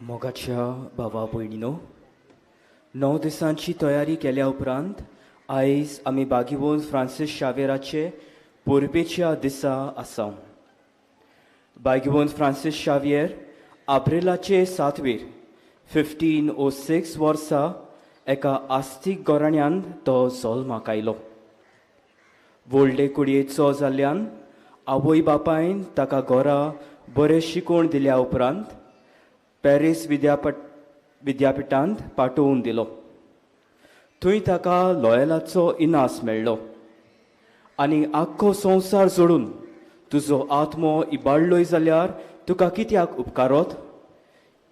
मोगाच्या भावा भयणीनो, 9 दिसांची तयारी केल्या उपरांत आयज आमी बागीवोन फ्रांसीस शावेराचे परबेच्या दिसा आसा. बागीवोन फ्रांसीस शावियर आब्रिलाचे 7वेर 1506 वर्सा एका आस्तीक घराण्यान तो जल्माक आयलो. व्हडले कुडयेचो जाल्ल्यान आवय बापायन ताका घरा बरें शिकोवण दिल्या उपरांत पॅरीस विद्यापिठांत पाठोवन दिलो. थंय ताका लॉयलाचो इनास मेळ्ळो आनी आख्खो संवसार जोडून तुजो आत्मो इबाडलोय जाल्यार तुका कित्याक उपकारोत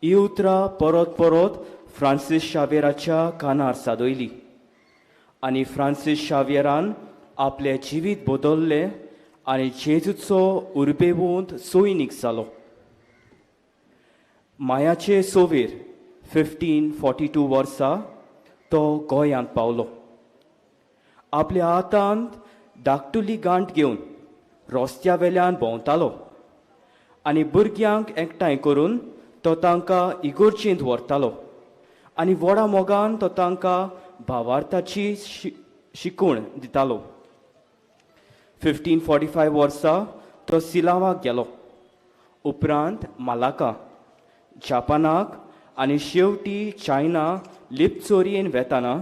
ही उतरां परत परत फ्रांसीस शावेराच्या कानार सादयली आनी फ्रांसीस शावेरान आपलें जिवीत बदल्लें आनी जेजूचो उर्बेवंत सैनीक जालो. मायाचे 6वेर 1542 वर्सा तो गोंयांत पावलो. आपल्या हातांत धाकटुली गांठ घेवन रस्त्या वेल्यान भोंवतालो आनी भुरग्यांक एकठांय करून तो तांकां इगोर्चेंत व्हरतालो आनी व्हडा मोगान तो तांकां भावार्थाची शिकवण दितालो. 1545 वर्सा तो सिलावाक गेलो, उपरांत मलाका, जापानाक आनी शेवटी चायना लिपचोरयेन वेताना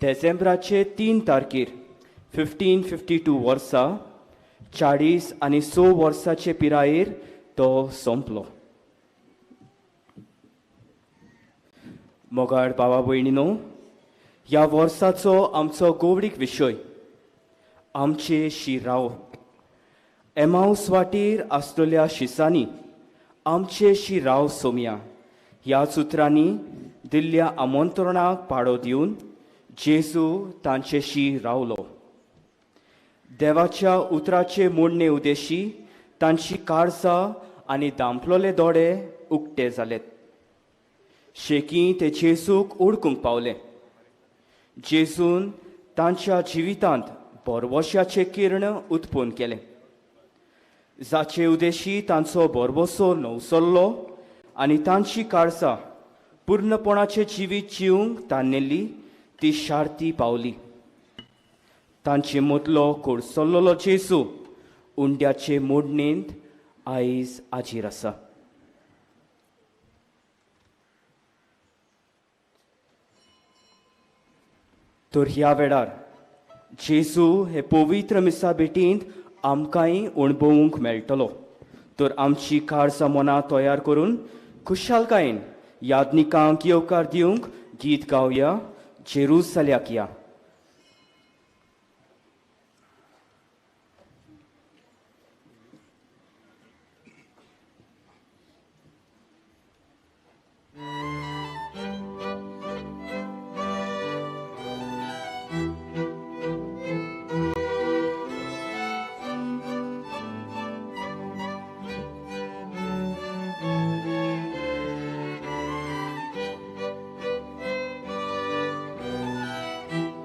डिसेंबराचे 3 तारखेर 1552 वर्सा 40 आनी 6 वर्साचे पिरायेर तो सोंपलो. मोगाळ भावा भयणीनो, ह्या वर्साचो आमचो गोवडीक विशय आमचे शिराव. एमावस वाटेर आसलेल्या शिसांनी आमचे शिराव सोमया ह्या सुत्रांनी दिल्ल्या आमंत्रणाक पाडो दिवन जेजू तांचेशी रावलो. देवाच्या उतराचे मोडणे उदेशी तांची काळजां आनी दांपलोले दोळे उक्ते जाले. शेकी ते जेजूक ओडकूंक पावले. जेजून तांच्या जिवितांत भरवश्याचे किर्ण उत्पन्न केलें, जाचे उदेशी तांचो भरवसो नवसल्लो आनी तांची काळजां पूर्णपणाचें जिवीत जिवंक तान्नेल्ली ती शार्ती पावली. तांचे मदलो कोडसल्लो जेजू उंड्याचे मोडणेंत आयज आजीर आसा. तर ह्या वेळार जेजू हे पवित्र मिसा भेटींत आमकांय अणभवूंक मेळटलो. तर आमची काळजां मनां तयार करून खुशालकायेन यादनिकांक येवकार दिवंक गीत गावया जेरुसल्याक या. Thank you.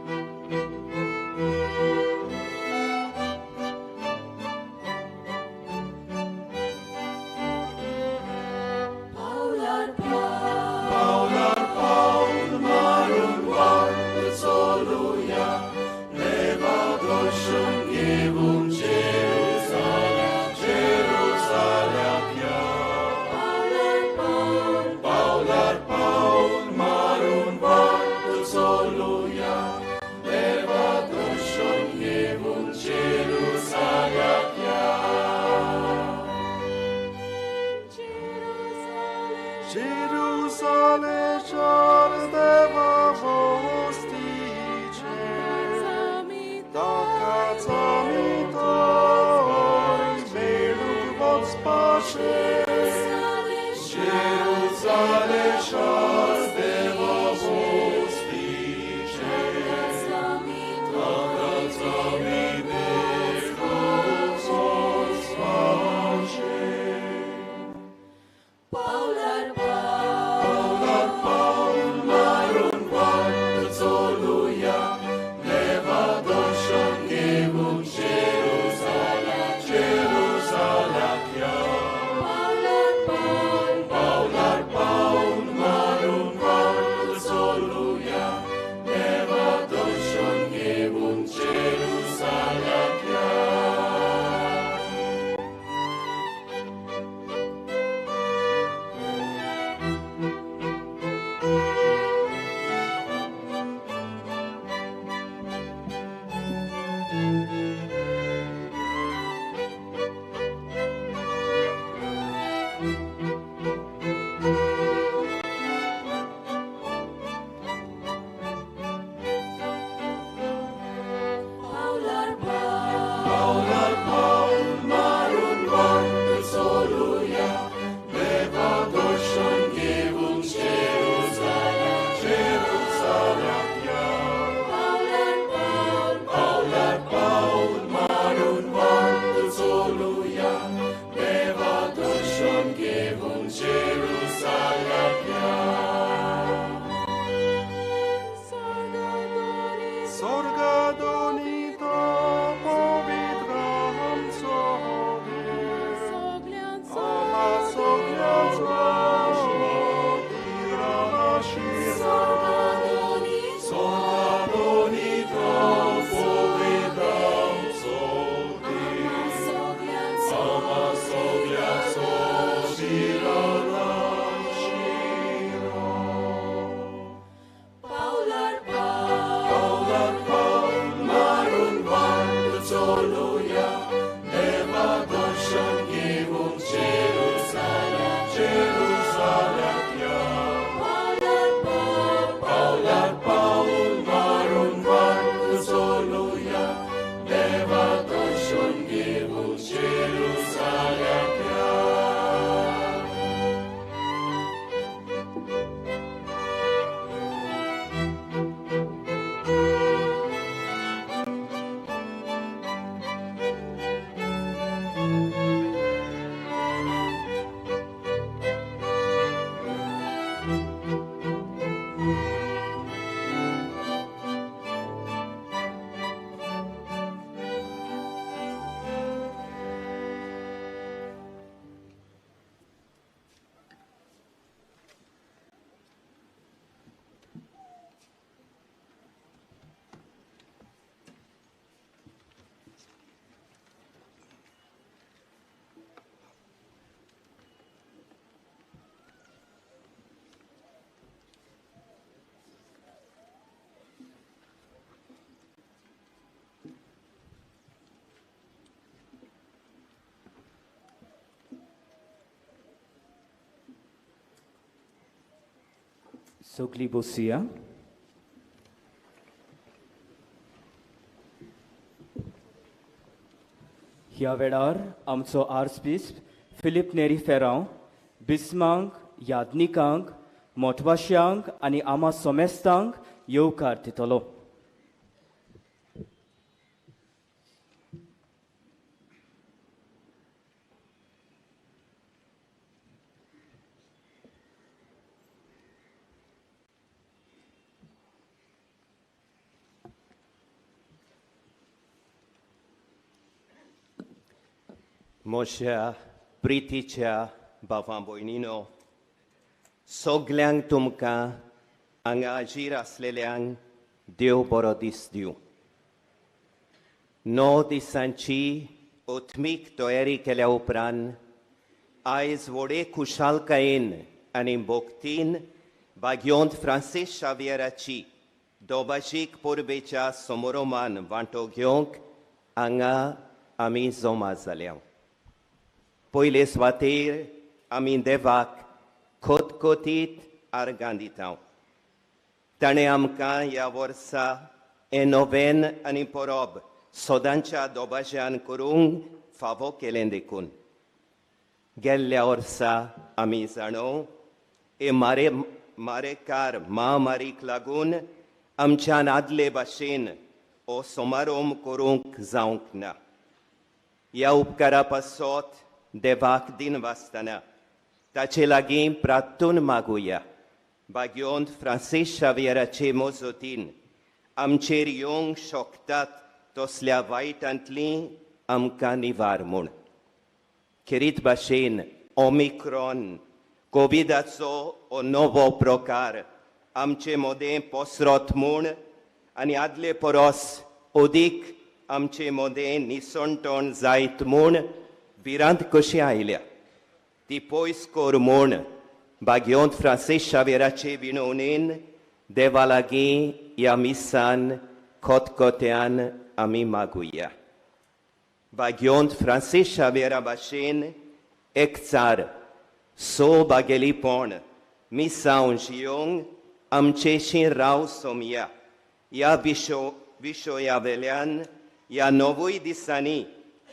सगळीं बसुया. ह्या वेळार आमचो आर्चबिस्प फिलीप नेरी फेरांव बिस्मांक, यादनिकांक, मोटवाश्यांक आनी आमा सोमेस्तांक येवकार दितलो. म्हज्या प्रितीच्या भावां भयणीनो, सगल्यांक तुमकां हांगा हाजीर आसलेल्यांक देव बरो दीस दिवं. 9 दिसांची आत्मीक तयारी केल्या उपरांत आयज व्हडे खुशालकायेन आनी भक्तीन भाग्योंत फ्रांसीस शावियराची दोबाजीक परबेच्या समारोमान वांटो घेवंक हांगा आमी जमा जाल्या. पयले सुवातेर आमी देवाक खोतखोतीत आर्गां दिता. ताणें आमकां ह्या वर्सा हें नोवेन आनी परब सदांच्या दोबाज्यान करूंक फावो केलें देखून गेल्ल्या वर्सा आमी जाणो हे मारेकार महामारीक लागून आमच्यान आदले भाशेन हो समारोम करूंक जावंक ना. ह्या उपकारा पासत देवाक दिन वाचतना ताचे लागीं प्रार्थून मागुया. भाग्योंत फ्रांसीस शावियराचे मजतीन आमचेर येवंक शकतात तसल्या वायटांतली आमकां निवार म्हूण. खेरीत भाशेन ओमिक्रॉन कोविडाचो हो नवो प्रकार आमचे मदें पसरत म्हूण आनी आदले परस अदीक आमचे मदें निसणटण जायत म्हूण भिरांत कशी आयल्या ती पयस कर म्हूण भाग्योंत फ्रांसीस शावियराचे विनवणेन देवा लागीं ह्या मिसान खोतखोत्यान आमी मागुया. भाग्योंत फ्रांसीस शावियरा भाशेन एकचार सो बागेलीपण मिसांव जियोंक आमचेशी राव सोमया. ह्या विशया वेल्यान ह्या 9 दिसांनी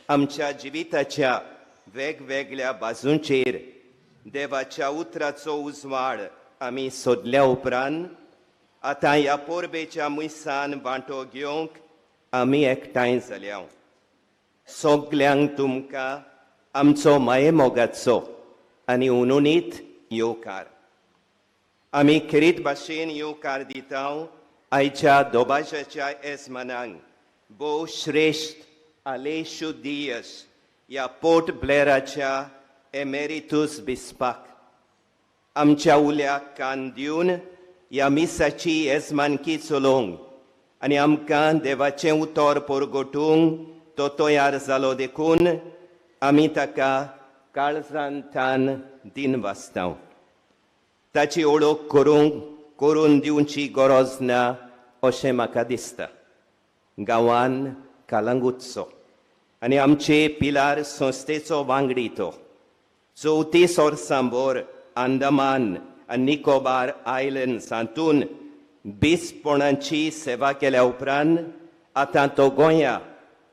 आमच्या जिविताच्या वेगवेगळ्या बाजूंचेर देवाच्या उतराचो उजवाड आमी सोदल्या उपरांत आतां ह्या परबेच्या मिसान वांटो घेवंक आमी एकठांय जाल्या. सगल्यांक तुमकां आमचो मायेमोगाचो आनी उनुनीत येवकार. आमी खेरीत भाशेन येवकार दिता आयच्या दोबाज्याच्या येजमानांक भोव श्रेश्ठ आलेशू दियस ह्या पोर्ट ब्लेराच्या एमेरितूस बिस्पाक आमच्या उल्याक कान दिवन ह्या मिसाची येजमानकी चलोवंक आनी आमकां देवाचें उतर परगटूंक तो तयार जालो देखून आमी ताका काळजांतान दिन वाचता. ताची ओळख करून दिवची गरज ना अशें म्हाका दिसता. गांवान कालंगुटचो आनी आमचे पिलार संस्थेचो वांगडी तो 34 वर्सां भर अंदमान आनी निकोबार आयलंड्स हातून बिस्पणाची सेवा केल्या उपरांत आतां तो गोंया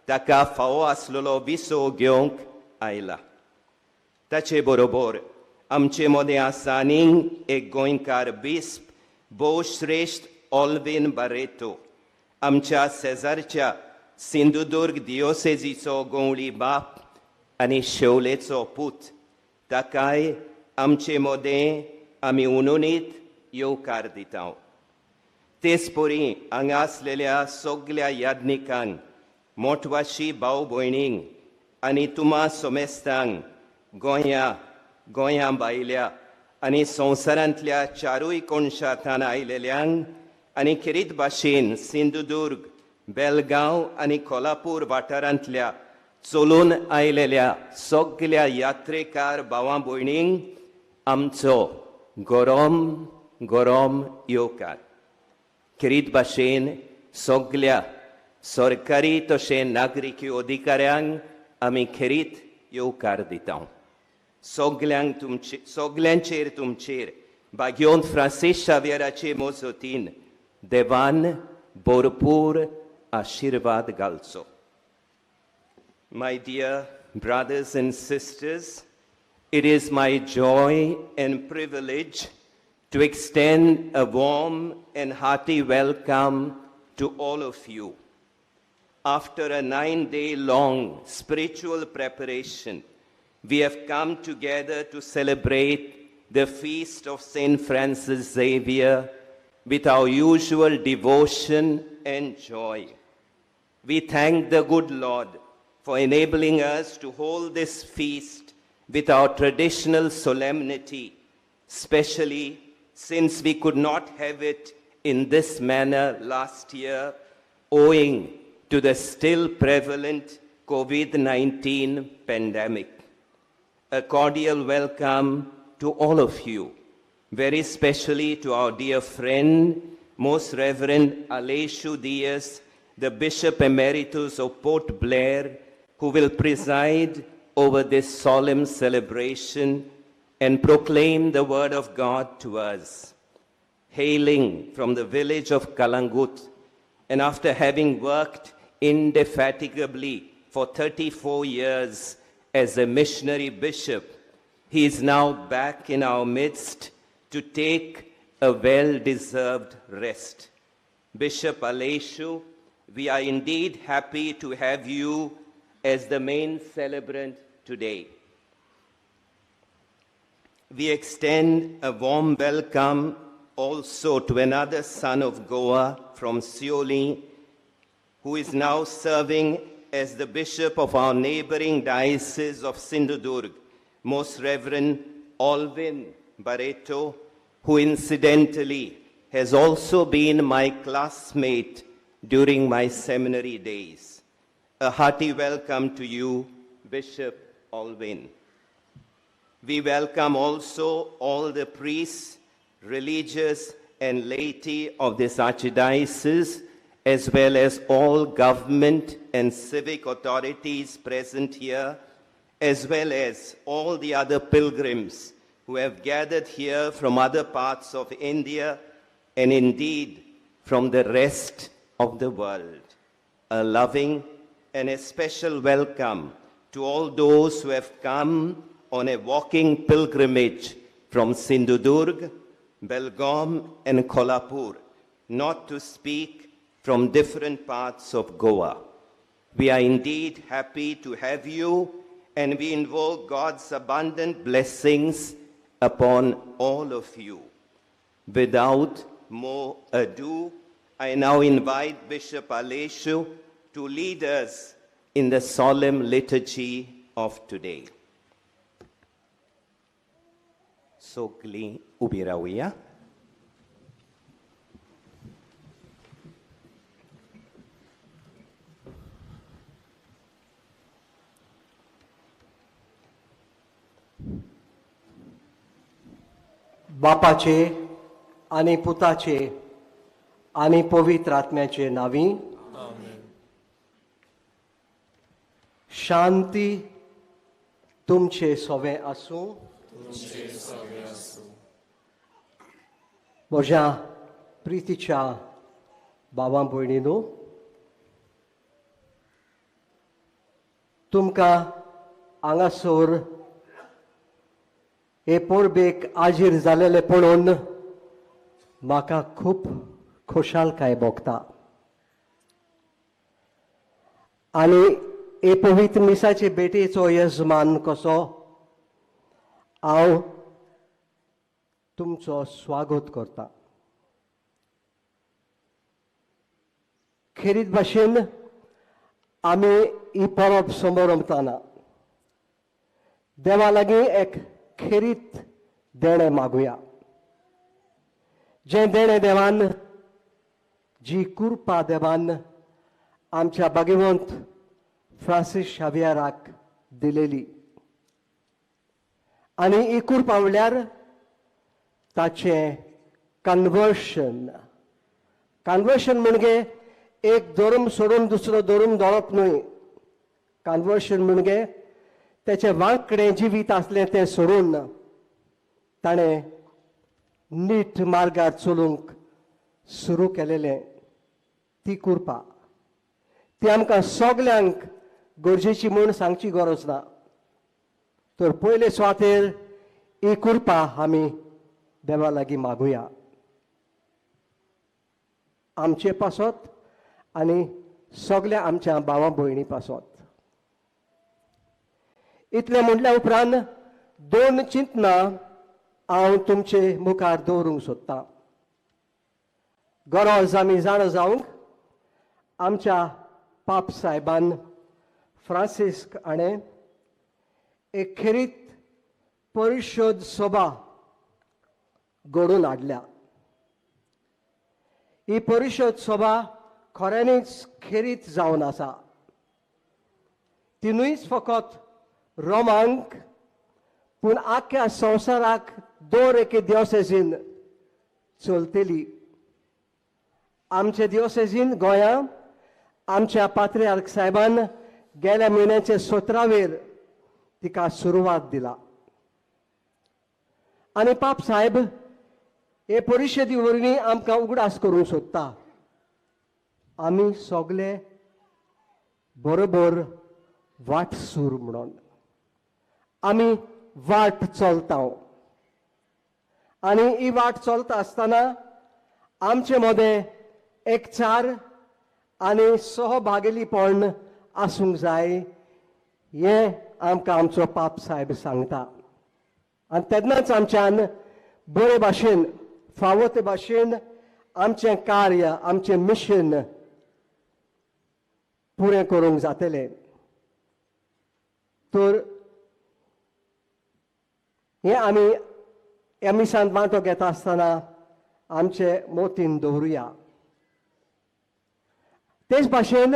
ताका फावो आसलेलो विसो घेवंक आयला. ताचे बरोबर आमचे मदें आसा आनीक एक गोंयकार बिस्प भोव श्रेश्ठ ऑल्विन बारेतो, आमच्या शेजारच्या सिंधुदुर्ग दियोसेजीचो गवळी बाप आनी शेवलेचो पूत. ताकाय आमचे मदें आमी उनुनीत येवकार दिता. तेच परी हांगा आसलेल्या सगल्या याज्ञिकांक, मोटवाशी भाव भयणींक आनी तुमा सोमेस्तांक गोंया भायल्या आनी संवसारांतल्या चारूय कोनशांत आयलेल्यांक आनी खेरीत भाशेन सिंधुदुर्ग, बेलगांव आनी कोल्हापूर वाठारांतल्या चलून आयलेल्या सगल्या यात्रेकार भावां भयणींक आमचो गरम गरम येवकार. खेरीत भाशेन सगल्या सरकारी तशें नागरिकी अधिकाऱ्यांक आमी खेरीत येवकार दिता. सगल्यांचेर तुमचेर भाग्योन फ्रांसीस शावियराचे मोजोतीन देवान भरपूर आशिर्वाद घालचो. My dear brothers and sisters, it is my joy and privilege to extend a warm and hearty welcome to all of you. After a 9-day-long spiritual preparation, we have come together to celebrate the feast of Saint Francis Xavier with our usual devotion and joy. We thank the good Lord for enabling us to hold this feast with our traditional solemnity, especially since we could not have it in this manner last year, owing to the still prevalent COVID-19 pandemic. A cordial welcome to all of you, very especially to our dear friend, Most Reverend Aleixo Dias, the Bishop Emeritus of Port Blair, who will preside over this solemn celebration and proclaim the word of God to us. Hailing from the village of Kalangut, and after having worked indefatigably for 34 years as a missionary bishop, he is now back in our midst to take a well-deserved rest. Bishop Aleixo, we are indeed happy to have you as the main celebrant today. We extend a warm welcome also to another son of Goa from Sioli, who is now serving as the bishop of our neighboring diocese of Sindhudurg, Most Reverend Alvin Barreto, who incidentally has also been my classmate during my seminary days. A hearty welcome to you, Bishop Alvin. We welcome also all the priests, religious and laity of this archdiocese, as well as all government and civic authorities present here, as well as all the other pilgrims who have gathered here from other parts of India and indeed from the rest of the world. A loving and a special welcome to all those who have come on a walking pilgrimage from Sindhudurg, Belgaum and Kolhapur, not to speak from different parts of Goa. We are indeed happy to have you, and we invoke God's abundant blessings upon all of you. Without more ado, I now invite Bishop Aleixo to lead us in the solemn liturgy of today. Sogli ubi rawia. बापाचे आनी पुताचे आनी पवित्र आत्म्याचे नावी शांती तुमचे सोवे आसूं. म्हज्या प्रितीच्या बाबा भयणीनो, तुमकां हांगासर हे परबेक आजीर जालेले पळोवन म्हाका खूब खोशालकाय भोगता आनी हे पवित्र मिसाचे भेटेचो यजमान कसो हांव तुमचो स्वागत करता. खेरीत भाशेन आमी ही परब समरमताना देवा लागीं एक खेरीत देणें मागुया, जें देणें देवान, जी कृपा देवान आमच्या भाग्यवंत फ्रांसीस शावियराक दिलेली आनी ही कृपा म्हणल्यार ताचें कन्वर्शन. कन्वर्शन म्हणजे एक धर्म सोडून दुसरो धर्म दळप न्हय. कन्वर्शन म्हणजे तेचें वांकडें जिवीत आसलें तें सोडून ताणें नीट मार्गार चलूंक सुरू केलेलें ती कृपा ती आमकां सगल्यांक गरजेची म्हूण सांगची गरज ना. तर पयले सुवातेर ही कृपा आमी देवा लागीं मागुया आमचे पासत आनी सगल्या आमच्या भावा भयणी पासत. इतलें म्हटल्या उपरांत दोन चिंतनां हांव तुमचे मुखार दवरूंक सोदतां. गरज आमी जाणा जावंक आमच्या पाप साहेबान फ्रांसिस्क हाणें एक खेरीत परिशद सभा घडोवन हाडल्या. ही परिशद सभा खऱ्यांनीच खेरीत जावन आसा. ती न्हूच फकत रोमांक पूण आख्ख्या संवसाराक दर एके दियोसेजीन चलतली. आमचे दियोसेजीन गोंया आमच्या पात्रियार्क साहेबान गेल्या म्हयन्याचे 17वेर तिका सुरवात दिला आनी पाप साहेब हे परिशदी वरवीं आमकां उगडास करूंक सोदता आमी सगले बरोबर वाटसूर म्हणून आमी वाट चलता आनी ही वाट चलता आसतना आमचे मदें एकचार आनी सहभागीपण आसूंक जाय हें आमकां आमचो पाप साहेब सांगता. आनी तेन्नाच आमच्यान बरे भाशेन फावो ते भाशेन आमचें कार्य आमचें मिशन पुरें करूंक जातलें. तर हें आमी ह्या मिसांत वांटो घेता आसतना आमचे मोतीन दवरुया. तेच भाशेन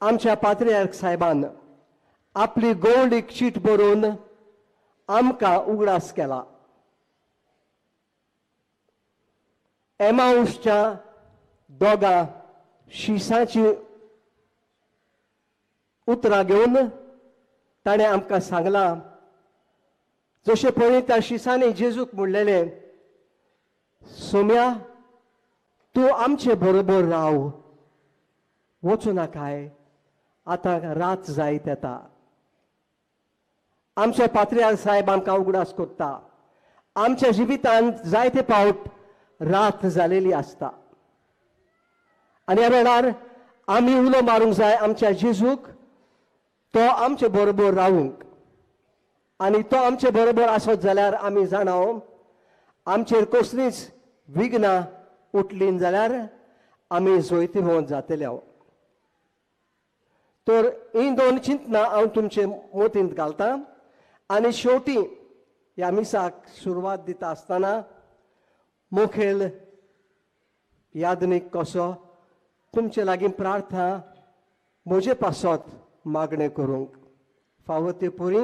आमच्या पात्रियार्क साहेबान आपली गोवडीक चीट बरोवन आमकां उगडास केला. एमाउसच्या दोगां शिसाची उतरां घेवन ताणें आमकां सांगलां जशें पळय त्या शिसांनी जेजूक म्हणलेलें सोम्या तूं आमचे बरोबर राव वचूं नाकाय आतां रात जायत येता. आमचो पात्रियार्क साहेब आमकां उगडास करता आमच्या जिवितांत जायते पावट रात जालेली आसता आनी ह्या वेळार आमी उलो मारूंक जाय आमच्या जेजूक तो आमचे बरोबर रावूंक आनी तो आमचे बरोबर आसत जाल्यार आमी जाणाव आमचेर कसलीच विघ्नां उठलीं जाल्यार आमी जैतिवंत जातले. तर हीं दोन चिंतनां हांव तुमचे मोतींत घालतां आनी शेवटी ह्या मिसाक सुरवात दिता आसतना मुखेल यादनीक कसो तुमचे लागीं प्रार्थना म्हजे पासत मागणें करूंक फावो ते पुरी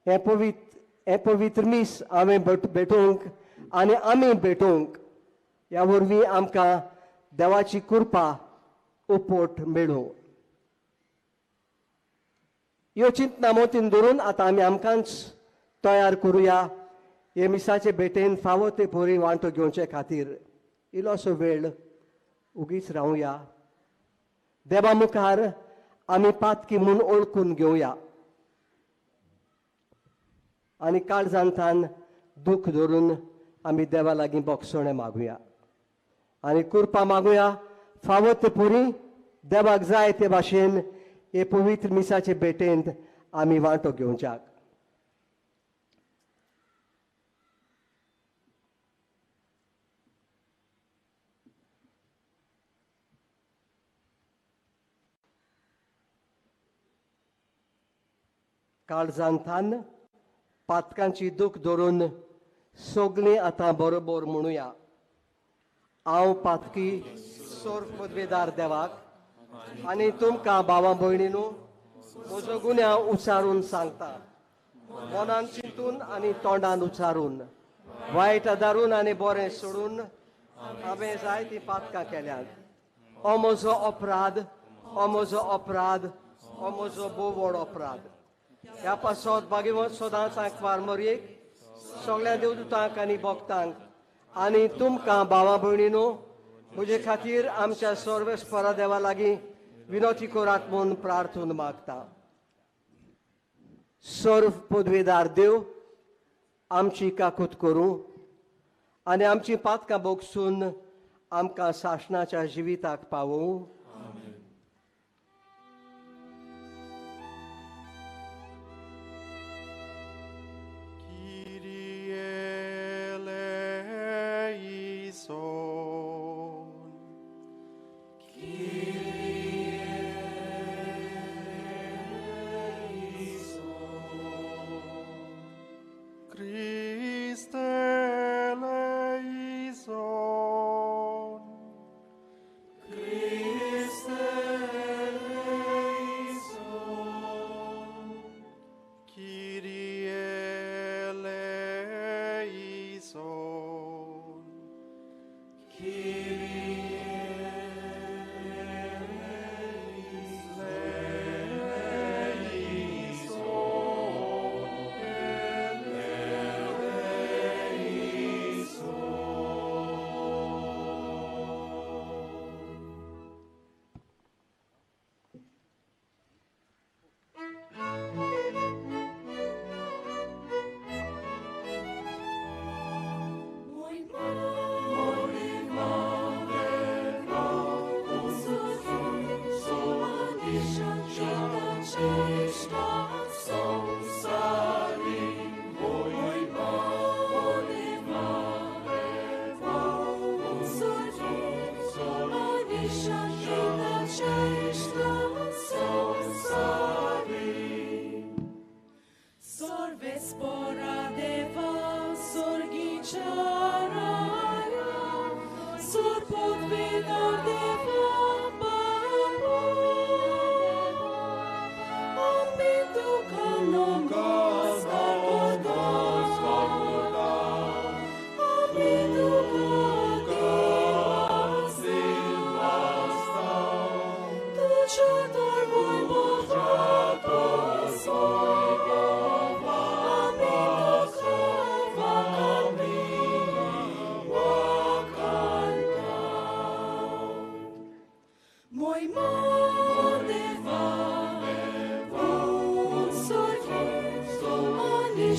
हें पवित्र मीस हांवें भेटोवंक आनी आमी भेटोवंक ह्या वरवीं आमकां देवाची कृपा उपोट मेळूं. ह्यो चिंतना मोतीन धरून आतां आमी आमकांच तयार करुया हे मिसाचे भेटेन फावो ते पोरी वांटो घेवचे खातीर. इल्लोसो वेळ उगीच रावया देवा मुखार आमी पातकी म्हूण ओळखून घेवया आनी काळजांतान दूख धरून आमी देवा लागीं बोगसणें मागुया आनी कृपा मागुया फावो ते पुरी देवाक जाय ते भाशेन हे पवित्र मिसाचे भेटेंत आमी वांटो घेवच्याक. काळजांतान पातकांची दूख धरून सगळीं आतां बरोबर म्हणुया हांव पातकी सोर्ग पदवेदार देवाक आनी तुमकां भावा भयणीनू म्हजो गुन्यांव उच्चारून सांगता मनान चिंतून आनी तोंडान उच्चारून वायट आदारून आनी बरें सोडून हांवें जायतीं पातकां केल्यांत. हो म्हजो अपराध, हो म्हजो अपराध, हो म्हजो भोव व्हड अपराध. ह्या पासत भागीवंत सदांच आंकवार मरयेक सगळ्या देवदूतांक आनी भक्तांक आनी तुमकां भावा भयणीनो म्हजे खातीर आमच्या सर्वेस्परा देवा लागीं विनोती करात म्हूण प्रार्थून मागता. सर्व पदवेदार देव आमची काकूत करूं आनी आमची पातकां बोगसून आमकां सासणाच्या जिविताक पावोवं.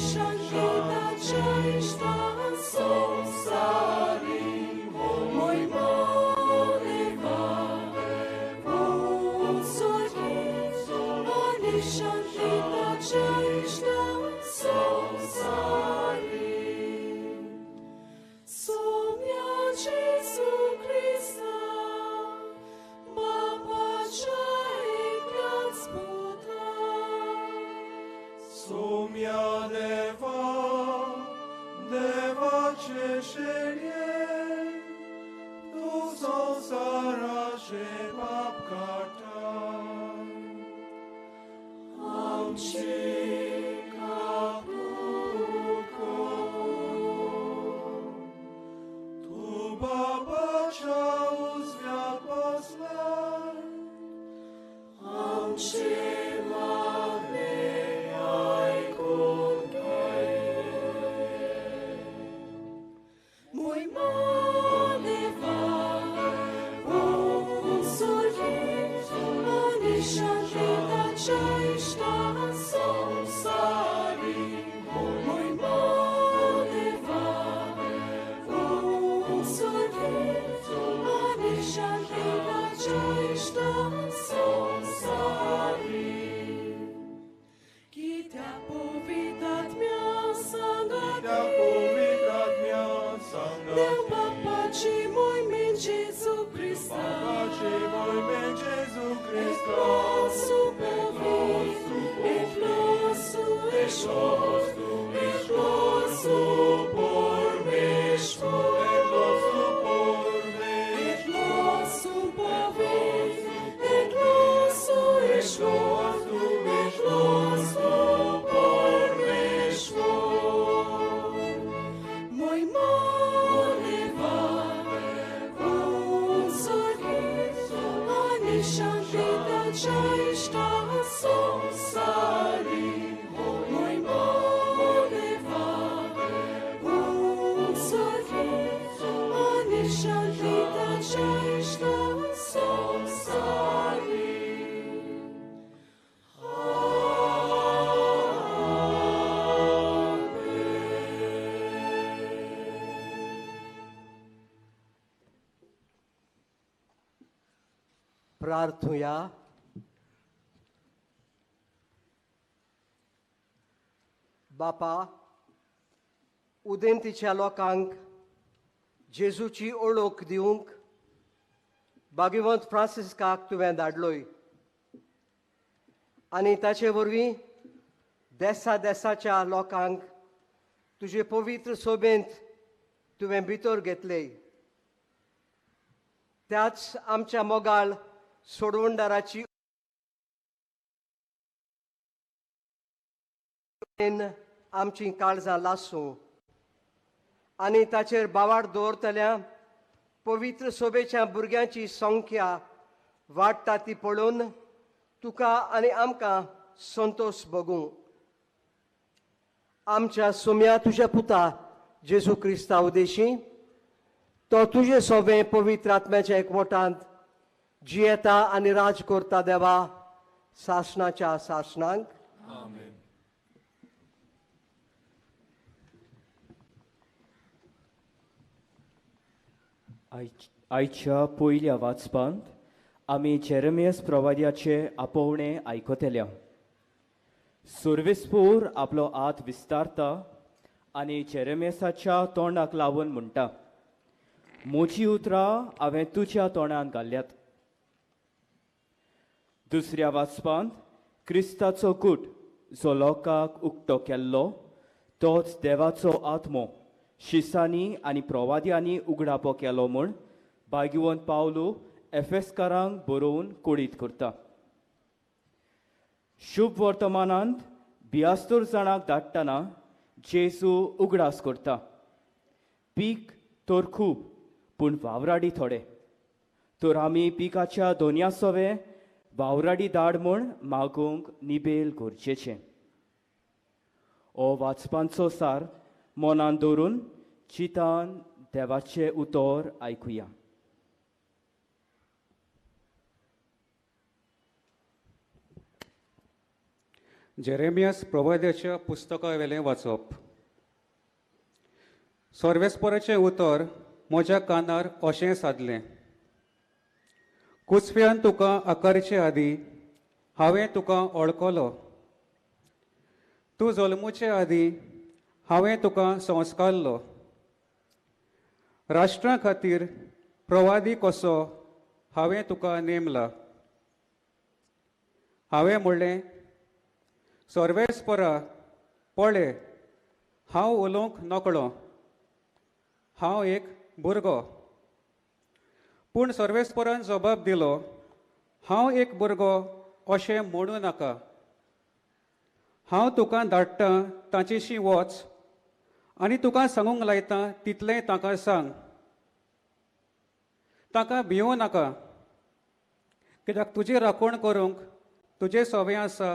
Shanti. प्रार्थुया. बापा, उदेंतीच्या लोकांक जेजूची ओळख दिवंक भाग्यवंत फ्रांसिस्काक तुवें धाडलोय आनी ताचे वरवीं देसा देसाच्या लोकांक तुजे पवित्र सोबेंत तुवें भितर घेतले. त्याच आमच्या मोगाळ सोडवणदाराची आमची काळजां लासूं आनी ताचेर बावाड दवरतल्या पवित्र सोबेच्या भुरग्यांची संख्या वाडटा ती पळोवन तुका आनी आमकां संतोश भोगूं. आमच्या सोम्या तुज्या पुता जेजू क्रिस्ता उदेशी तो तुजे सोबे पवित्र आत्म्याच्या एकवटांत जियेता आनी राज करता देवा सासणाच्या सासणांक. आमेन. आयच्या पयल्या वाचपांत आमी जेरेमियस प्रवाद्याचे आपोवणें आयकतल्या. सर्वेस्पोर आपलो हात विस्तारता आनी जेरेमियसाच्या तोंडाक लावन म्हणटा, म्हजी उतरां हांवें तुज्या तोंडान घाल्यात. दुसऱ्या वाचपांत क्रिस्ताचो कूट जो लोकांक उक्तो केल्लो तोच देवाचो आत्मो शिसांनी आनी प्रवाद्यांनी उगडापो केलो म्हूण भाग्यवंत पावलू एफेसकारांक बरोवन कोडीत करता. शुभ वर्तमानांत बियास्तूर जाणांक धाडटना जेजू उगडास करता, पीक तर खूब पूण वावराडी थोडे, तर आमी पिकाच्या दोनया सवे वावराडी धाड म्हूण मागूंक निबेल गरजेचें. हो वाचपांचो सार मनान दवरून चितान देवाचें उतर आयकुया. जेरेमियास प्रवाद्याच्या पुस्तका वेलें वाचप. सर्वेस्पराचें उतर म्हज्या कानार अशें सादलें, कुसव्यान तुका आकारचे आदीं हांवें तुका ओळखलो, तूं जल्मुचे आदीं हांवें तुका संस्कारलो. राष्ट्रा खातीर प्रवादी कसो हांवें तुका नेमला. हांवें म्हणलें, सर्वेस्परा पळय, हांव उलोवंक नकळो, हांव एक भुरगो. पूण सर्वेस्परान जबाब दिलो, हांव एक भुरगो अशें म्हणूं नाका. हांव तुका धाडटां ताचेशी वच आनी तुका सांगूंक लायतां तितलें ताका सांग. ताका भिवूं नाका, कित्याक तुजी राखण करूंक तुजें सवें आसा,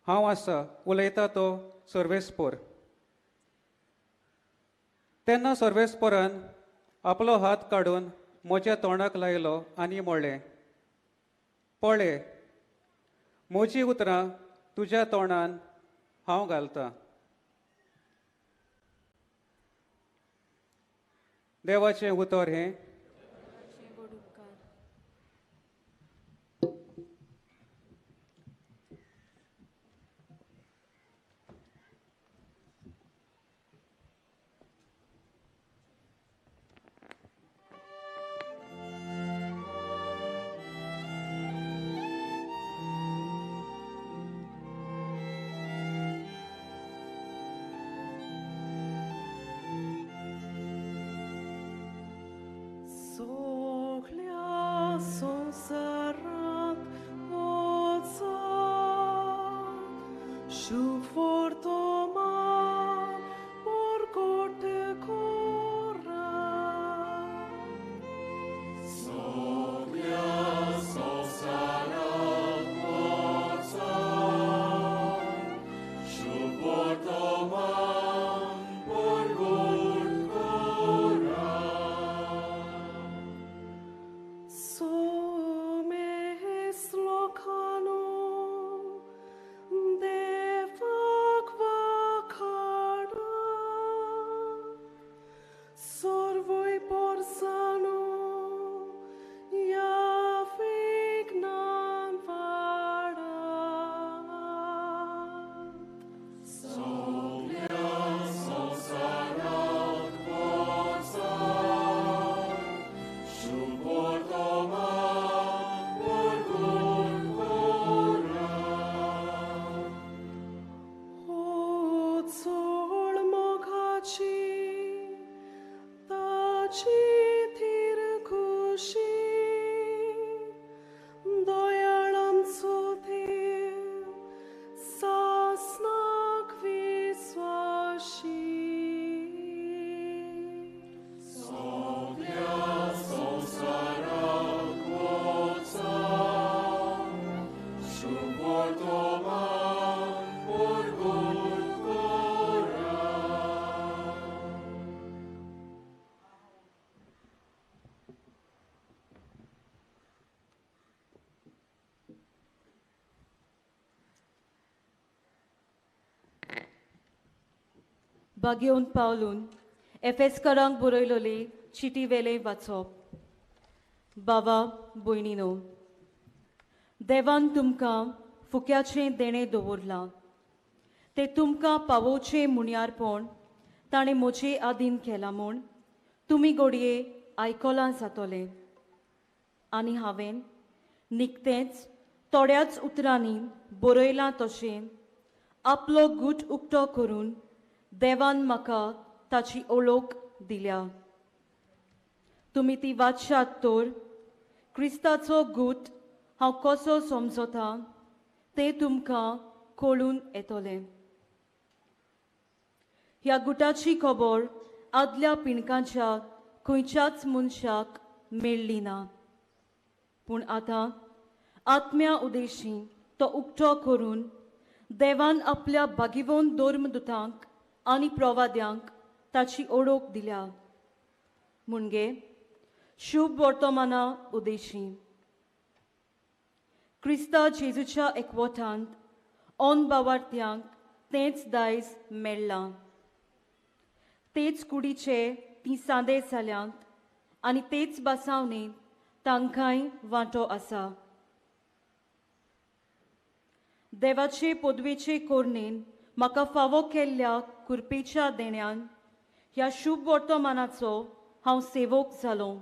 हांव आसा, उलयता तो सर्वेस्पोर. तेन्ना सर्वेस्पोरान आपलो हात काडून म्हज्या तोंडाक लायलो आनी म्हणलें, पळय, म्हजी उतरां तुज्या तोंडान हांव घालतां. देवाचें उतर हें. Some es locano de देवाची थीर खुशी दयाळ आमचो देव सासनाक विस्वाशी. सगळ्या संवसाराक वचा शुभवर्तमान परगट करा. बागेवन पावलून एफेस्करांक बरयलोली चिटी वेले वाचप. बाबा भयणीनो, देवान तुमकां फुक्याचें देणें दवरलां, तें तुमकां पावोवचें मुण्यारपण ताणें म्हजे आदीन केलां म्हूण तुमी घडये आयकलां जातलें. आनी हांवें निकतेंच थोड्याच उतरांनी बरयलां तशें आपलो गूट उक्तो करून देवान म्हाका ताची ओळख दिल्या. तुमी ती वाचशात तर क्रिस्ताचो गूट हांव कसो समजता तें तुमकां कळून येतलें. ह्या गुटाची खबर आदल्या पिणकांच्या खंयच्याच मनशाक मेळ्ळी ना, पूण आतां आत्म्या उदेशी तो उक्तो करून देवान आपल्या भागिवंत धर्मदुतांक आनी प्रवाद्यांक ताची ओळख दिल्या. म्हणजे शुभ वर्तमाना उदेशी क्रिस्ता जेजूच्या एकवटांत ऑन बावार्थ्यांक तेंच दायज मेळ्ळां. तेच कुडीचे तीं सांदे जाल्यांत आनी तेच बसावणेंत तांकांय वांटो आसा. देवाचे पदवेचे कोरणेन म्हाका फावो केल्ल्या कृपेच्या देण्यान ह्या शुभ वर्तमानाचो हांव सेवक जालो.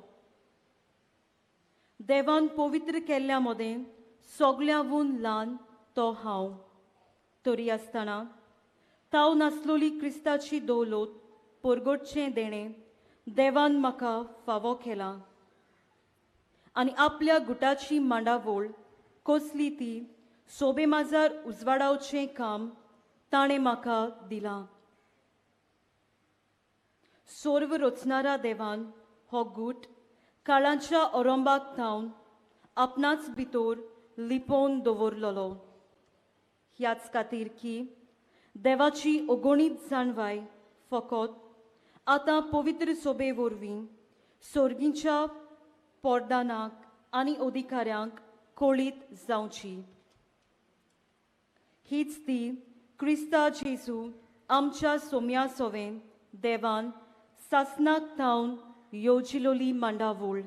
देवान पवित्र केल्ल्या मदें सगळ्यांवून ल्हान तो हांव, तरी आसतना ताव नासलोली क्रिस्ताची दौलत परगटचें देणें देवान म्हाका फावो केलां. आनी आपल्या गुटाची मांडावळ कसली ती सोबे माजार उजवाडावचें काम ताणें म्हाका दिलां. सर्व रचणारा देवान हो गूट काळाच्या अरंबाक थावन आपणाच भितर लिपोवन दवरलेलो. ह्याच खातीर की देवाची अगणीत जाणवाय फकत आतां पवित्र सोबे वरवीं सर्गींच्या पोरदानाक आनी अधिकाऱ्यांक कळीत जावची. हीच ती क्रिस्ता जेजू आमच्या सोम्या सोवें देवान सासनाक थावन येवजिलोली मांडावळ.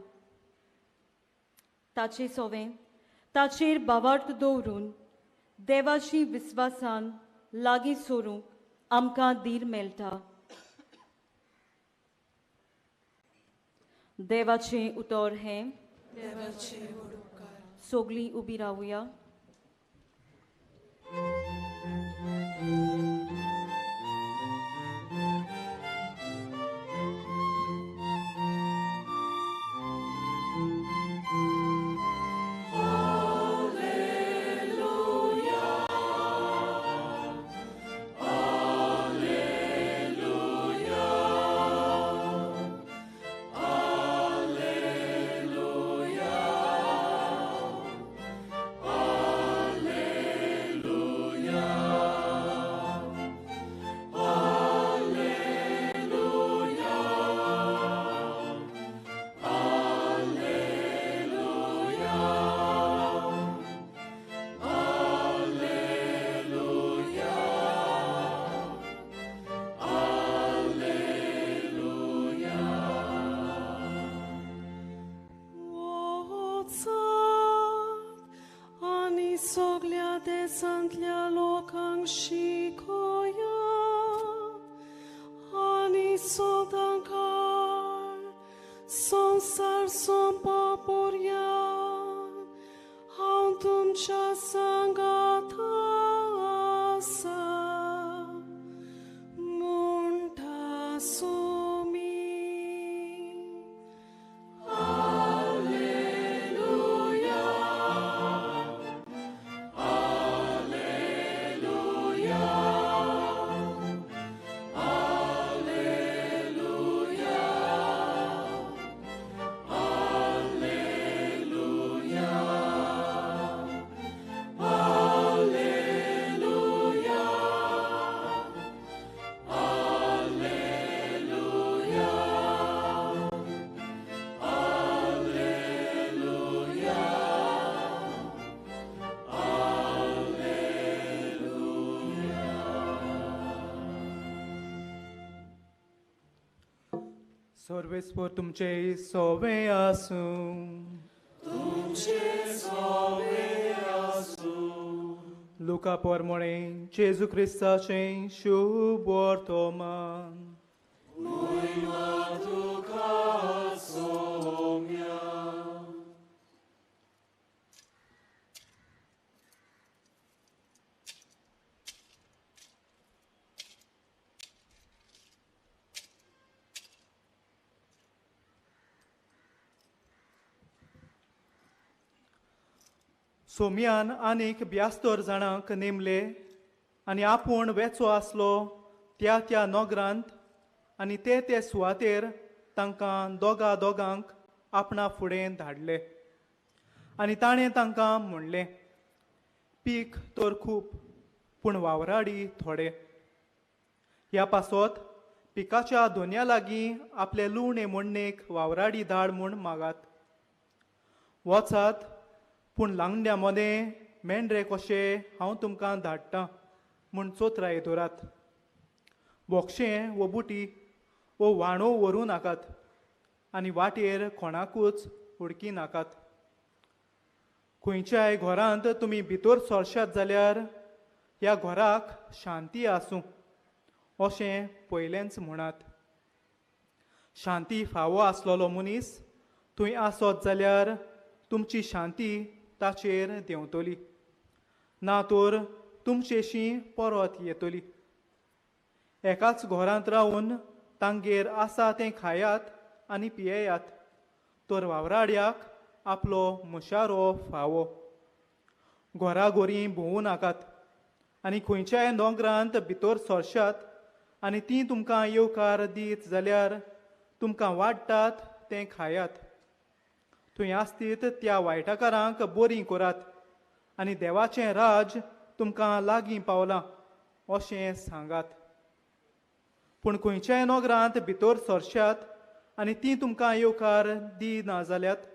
ताचे सोवें ताचेर भावार्थ दवरून देवाची विस्वासान लागीं सरूंक आमकां धीर मेळटा. देवाचें उतर हें. सगळीं उबी रावया. सगळ्या देशांतल्या लोकांक शिकोया आनी सदांकाळ संवसार सोंपा पर्यंत हांव तुमच्या सांगाता आसा म्हणटा सोमी. सर्वेस्पर तुमचे सोवे आसूं. तुमचे सोवे आसूं. लुका पोरमोळे जेजू क्रिस्ताचें शुभ वर्तमान. महिमा तुका सोम्या. सोम्यान आनीक ब्यास्तर जाणांक नेमले आनी आपूण वेचो आसलो त्या त्या नगरांत आनी ते ते सुवातेर तांकां दोगा दोगांक आपणा फुडें धाडले. आनी ताणें तांकां म्हणलें, पीक तर खूब पूण वावराडी थोडे. ह्या पासत पिकाच्या दोन्या लागीं आपले लुवणे मोडणेक वावराडी धाड म्हूण मागात. वचात पूण लांगड्या मदें मेंढरे कशे हांव तुमकां धाडटां म्हूण चोत्राय दवरात. बोक्षें वो बुटी वो व्हाणो व्हरूं नाकात आनी वाटेर कोणाकूच उडकी नाकात. खंयच्याय घरांत तुमी भितर सरशात जाल्यार ह्या घराक शांती आसूं अशें पयलेंच म्हणात. शांती फावो आसलेलो मनीस थंय आसत जाल्यार तुमची शांती ताचेर देंवतली, ना तर तुमचेशी परत येतली. एकाच घरांत रावन तांगेर आसा तें खायात आनी पियेयात, तर वावराड्याक आपलो मुशारो फावो. घराघोरी भोंवूं नाकात आनी खंयच्याय दोंगरांत भितर सरशात आनी तीं तुमकां येवकार दीत जाल्यार तुमकां वाडटात तें खायात. थंय आसतीत त्या वायटाकारांक बरीं करात आनी देवाचें राज तुमकां लागीं पावलां अशें सांगात. पूण खंयच्याय नगरांत भितर सरशात आनी तीं तुमकां येवकार दिना जाल्यात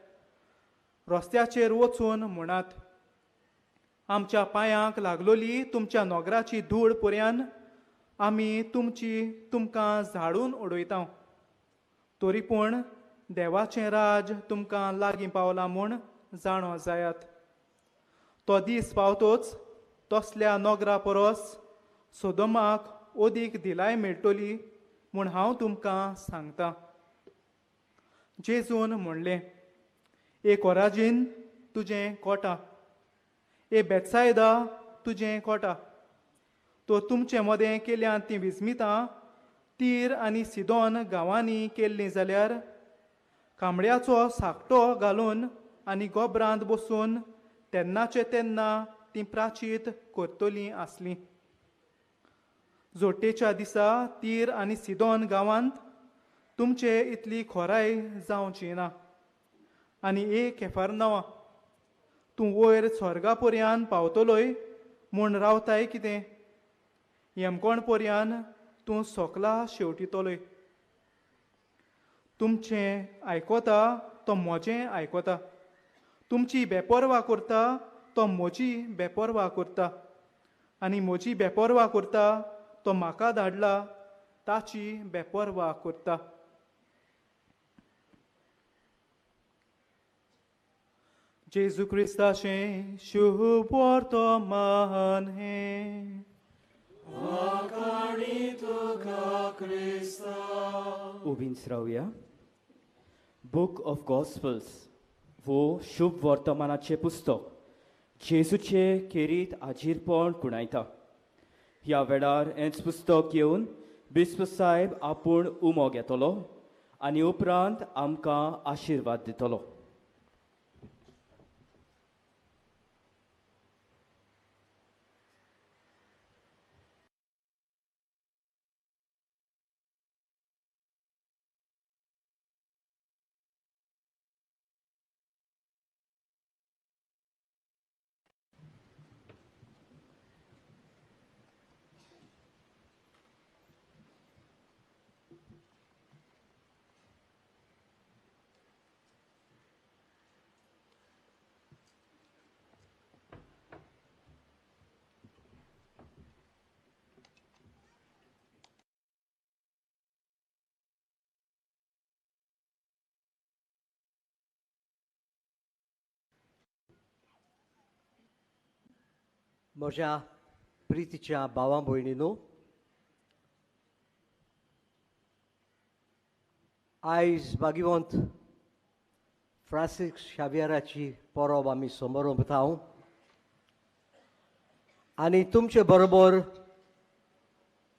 रस्त्याचेर वचून म्हणात, आमच्या पांयांक लागलोली तुमच्या नगराची धूळ पर्यान आमी तुमची तुमकां झाडून उडयता, तरी पूण देवाचें राज तुमकां लागीं पावलां म्हूण जाणो जायात. तो दीस पावतोच तसल्या नगरा परस सोदोमाक ओदीक दिलाय मेळटली म्हूण हांव तुमकां सांगता. जेजून म्हणलें, ए कोराजीन तुजें कोटा, ए बेत्सायदा तुजें कोटा. तो तुमचे मदें केल्यान तीं विस्मितां तीर आनी सिदोन गांवांनी केल्लीं जाल्यार कांबड्याचो साकटो घालून आनी गोबरांत बसून तेन्नाचे तेन्ना तीं प्राचीत करतलीं आसलीं. जोट्टेच्या दिसा तीर आनी सिदोन गांवांत तुमचे इतली खोराय जावची ना. आनी ए केफारनांवा, तूं वयर स्वर्गा पर्यान पावतलोय म्हूण रावताय कितें? येमकोण पर्यान तूं सोकला शेवटितलोय. तुमचें आयकता तो म्हजें आयकता, तुमची बेपर्वा करता तो म्हजी बेपर्वा करता, आनी म्हजी बेपर्वा करता तो म्हाका धाडला ताची बेपर्वा करता. जेजू क्रिस्ताचें शुभ वर्तमान हें. वाखाणी तुका क्रिस्ता. उबींच रावया. बुक ऑफ गॉस्पल्स वो शुभ वर्तमानाचें पुस्तक जेजूचे खेरीत आजीरपण कुणायता. ह्या वेळार हेंच पुस्तक घेवन बिस्प साहेब आपूण उमो घेतलो आनी उपरांत आमकां आशिर्वाद दितलो. म्हज्या प्रितीच्या भावा भयणीनो, आयज भाग्यवंत फ्रांसीस शावियराची परब आमी समरोंपता आनी तुमचे बरोबर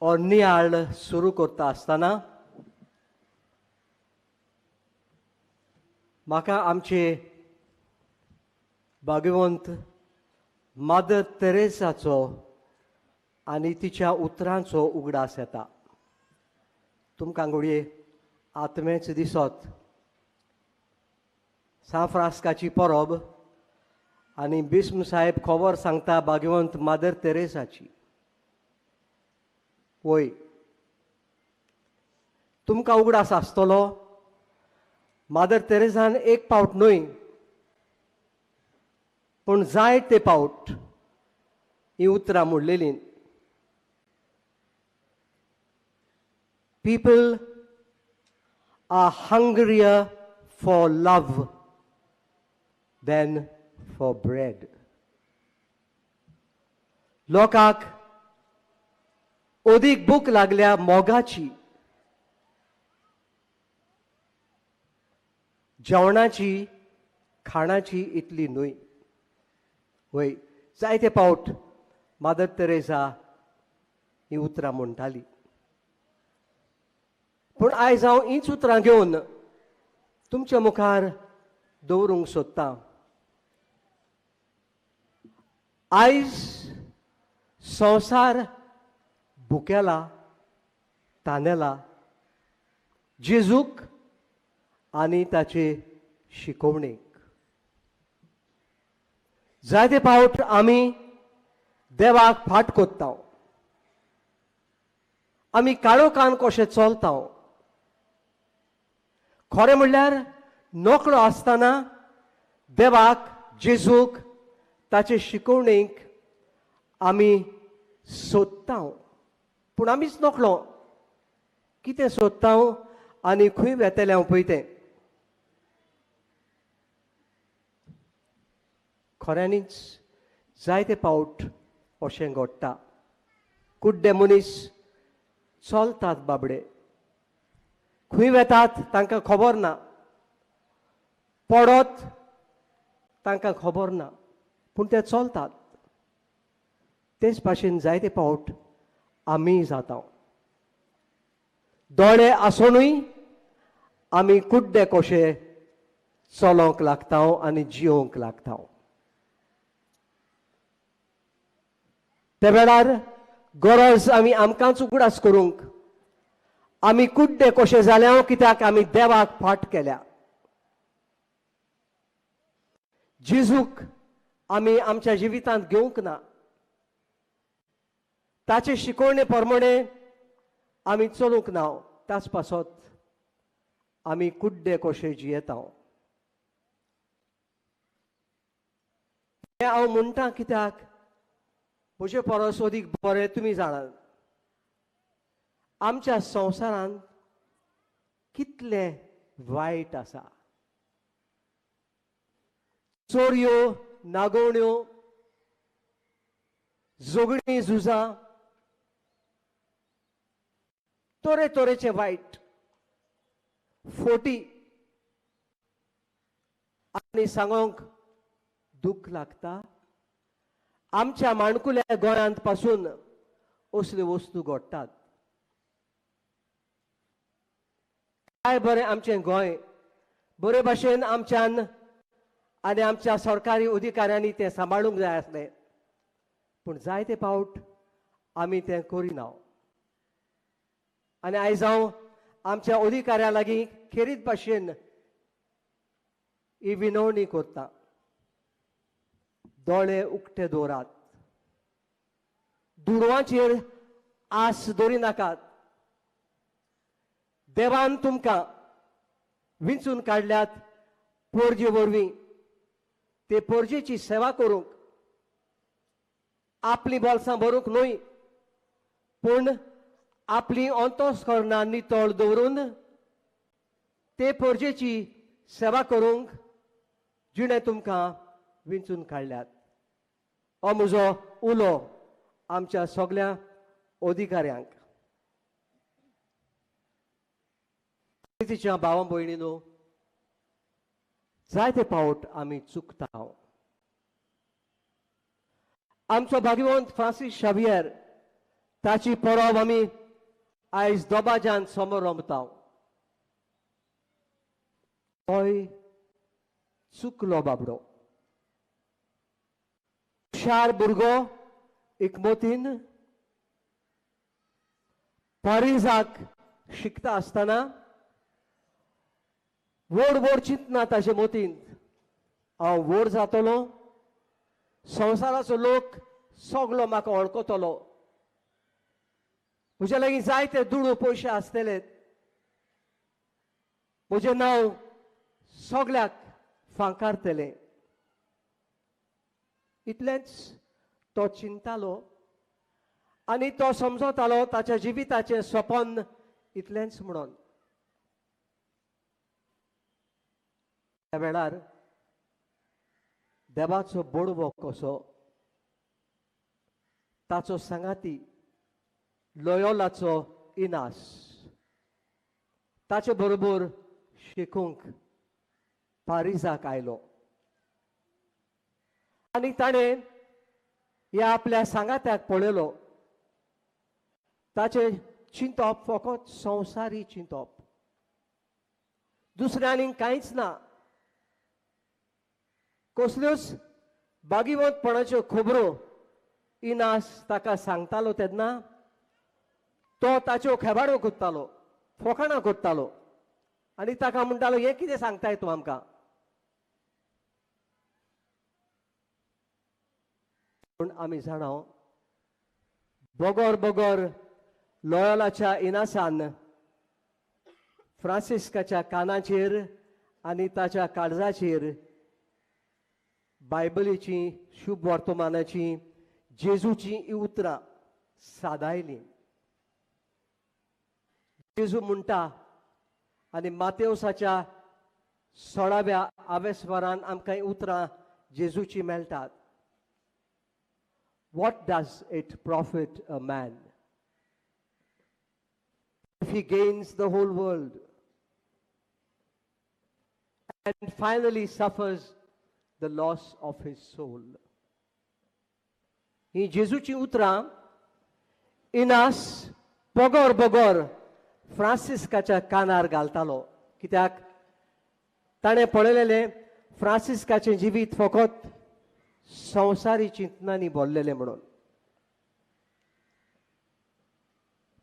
हो नियाळ सुरू करता आसतना म्हाका आमचे भाग्यवंत मादर तेरेसाचो आनी तिच्या उतरांचो उगडास येता. तुमकां घडये आत्मेच दिसत सांत फ्रांस्काची परब आनी बिस्म साहेब खबर सांगता भाग्यवंत मादर तेरेसाची. वय, तुमकां उगडास आसतलो मादर तेरेसान एक पावट न्हय पूण जायते पावट ही उतरां म्हणलेलीं. People are hungrier for love than for bread. लोकांक अदीक भूक लागल्या मोगाची, जेवणाची, खाणाची इतली न्हय. वय, जायते पावट मादर तेरेसा ही उतरां म्हणटाली. पूण आयज हांव हीच उतरां घेवन तुमच्या मुखार दवरूंक सोदतां. आयज संवसार भुकेला, तानेला जेजूक आनी ताचे शिकोवणेक. जायते पावट आमी देवाक फाट कोत्ता, आमी काळोखान कशें चलता. खरें म्हणल्यार नकळो आसतना देवाक, जेजूक, ताचे शिकोवणेक आमी सोदता, पूण आमीच नकळो कितें सोदता आनी खंय वेतलें हांव पळय तें. खऱ्यांनीच जायते पावट अशें घडटा. कुड्डे मनीस चलतात बाबडे, खंय वेतात तांकां खबर ना, पडत तांकां खबर ना, पूण ते चलतात. तेच भाशेन जायते पावट आमी जाता. दोळे आसुनूय आमी कुड्डे कशे चलोवंक लागता आनी जियोंक लागता. त्या वेळार गरज आमी आमकांच उगडास करूंक आमी कुड्डे कशे जाल्या कित्याक आमी देवाक फाट केल्या. जेजूक आमी आमच्या जिवितांत घेवंक ना, ताचे शिकोवणे प्रमाणे आमी चलूंक ना, त्याच पासत आमी कुड्डे कशे जियेता. हें हांव म्हणटा कित्याक म्हजे परस अदीक बरें तुमी जाणात आमच्या संवसारांत कितलें वायट आसा. चोरयो, नागोवण्यो, झगडीं, झुजां, तरेतरेचे वायट, फोटी, आनी सांगोंक दुःख लागता आमच्या माणकुल्या गोंयांत पासून असल्यो वस्तू घडटात. काय बरें आमचें गोंय, बरे भाशेन आमच्यान आनी आमच्या सरकारी अधिकाऱ्यांनी तें सांबाळूंक जाय आसलें, पूण जायते पावट आमी तें करिना. आनी आयज हांव आमच्या अधिकाऱ्यां लागीं खेरीत भाशेन ही विनवणी करता, दोळे उक्ते दवरात, दुडवांचेर आस दवरिनाकात. देवान तुमकां विंचून काडल्यात पोरजे वरवीं, ते पोरजेची सेवा करूंक, आपली बोल्सां भरूंक न्हय, पूण आपली अंतस्करणां नितळ दवरून ते पोरजेची सेवा करूंक जिणें तुमकां विंचून काडल्यात. हो म्हजो उलो आमच्या सगळ्या अधिकाऱ्यांक. तिच्या भावा भयणीनो, जायते पावट आमी चुकता. आमचो भाग्यवंत फ्रांसीस शावियर ताची परब आमी आयज दबाज्यान समोर रमता. तोय चुकलो बाबडो, हुशार भुरगो एकमतीन पारिजाक शिकता आसतना व्हड व्हड चिंतना ताजे मतींत, हांव व्हड जातलो, संवसाराचो लोक सगलो म्हाका वळखतलो, म्हज्या लागीं जायते दुडू पयशे आसतले, म्हजें नांव सगल्याक फांकारतलें. इतलेंच तो चिंतालो आनी तो समजतालो ताच्या जिविताचें सपन इतलेंच म्हणून. त्या वेळार देवाचो बोडवो कसो ताचो सांगाती लोयोलाचो इनास ताचे बरोबर शिकूंक पारिजाक आयलो आनी ताणें ह्या आपल्या सांगात्याक पळयलो. ताचें चिंतप फकत संवसारी चिंतप, दुसऱ्या आनीक कांयच ना. कसल्योच बागिवंतपणाच्यो खबरो इनास ताका सांगतालो तेन्ना तो ताच्यो खेबाड्यो करतालो, फोकाणां करतालो आनी ताका म्हणटालो, हें कितें सांगताय तूं आमकां? पूण आमी जाणा बगर बगर लोयोलाच्या इनासान फ्रांसिस्काच्या कानाचेर आनी ताच्या काळजाचेर बायबलीची, शुभ वर्तमानाची, जेजूची उतरां सादायलीं. जेजू म्हणटा आनी मातेवसाच्या 16व्या आवेस्वरान आमकां उतरां जेजूची मेळटात. What does it profit a man if he gains the whole world and finally suffers the loss of his soul? ही जेजूची उतरां इनास बगर बगर फ्रांसिस्काच्या कानार घालतालो, कित्याक ताणें पळयलेलें फ्रांसिस्काचें जिवीत फकत संवसारी चिंतनांनी भरलेलें म्हणून.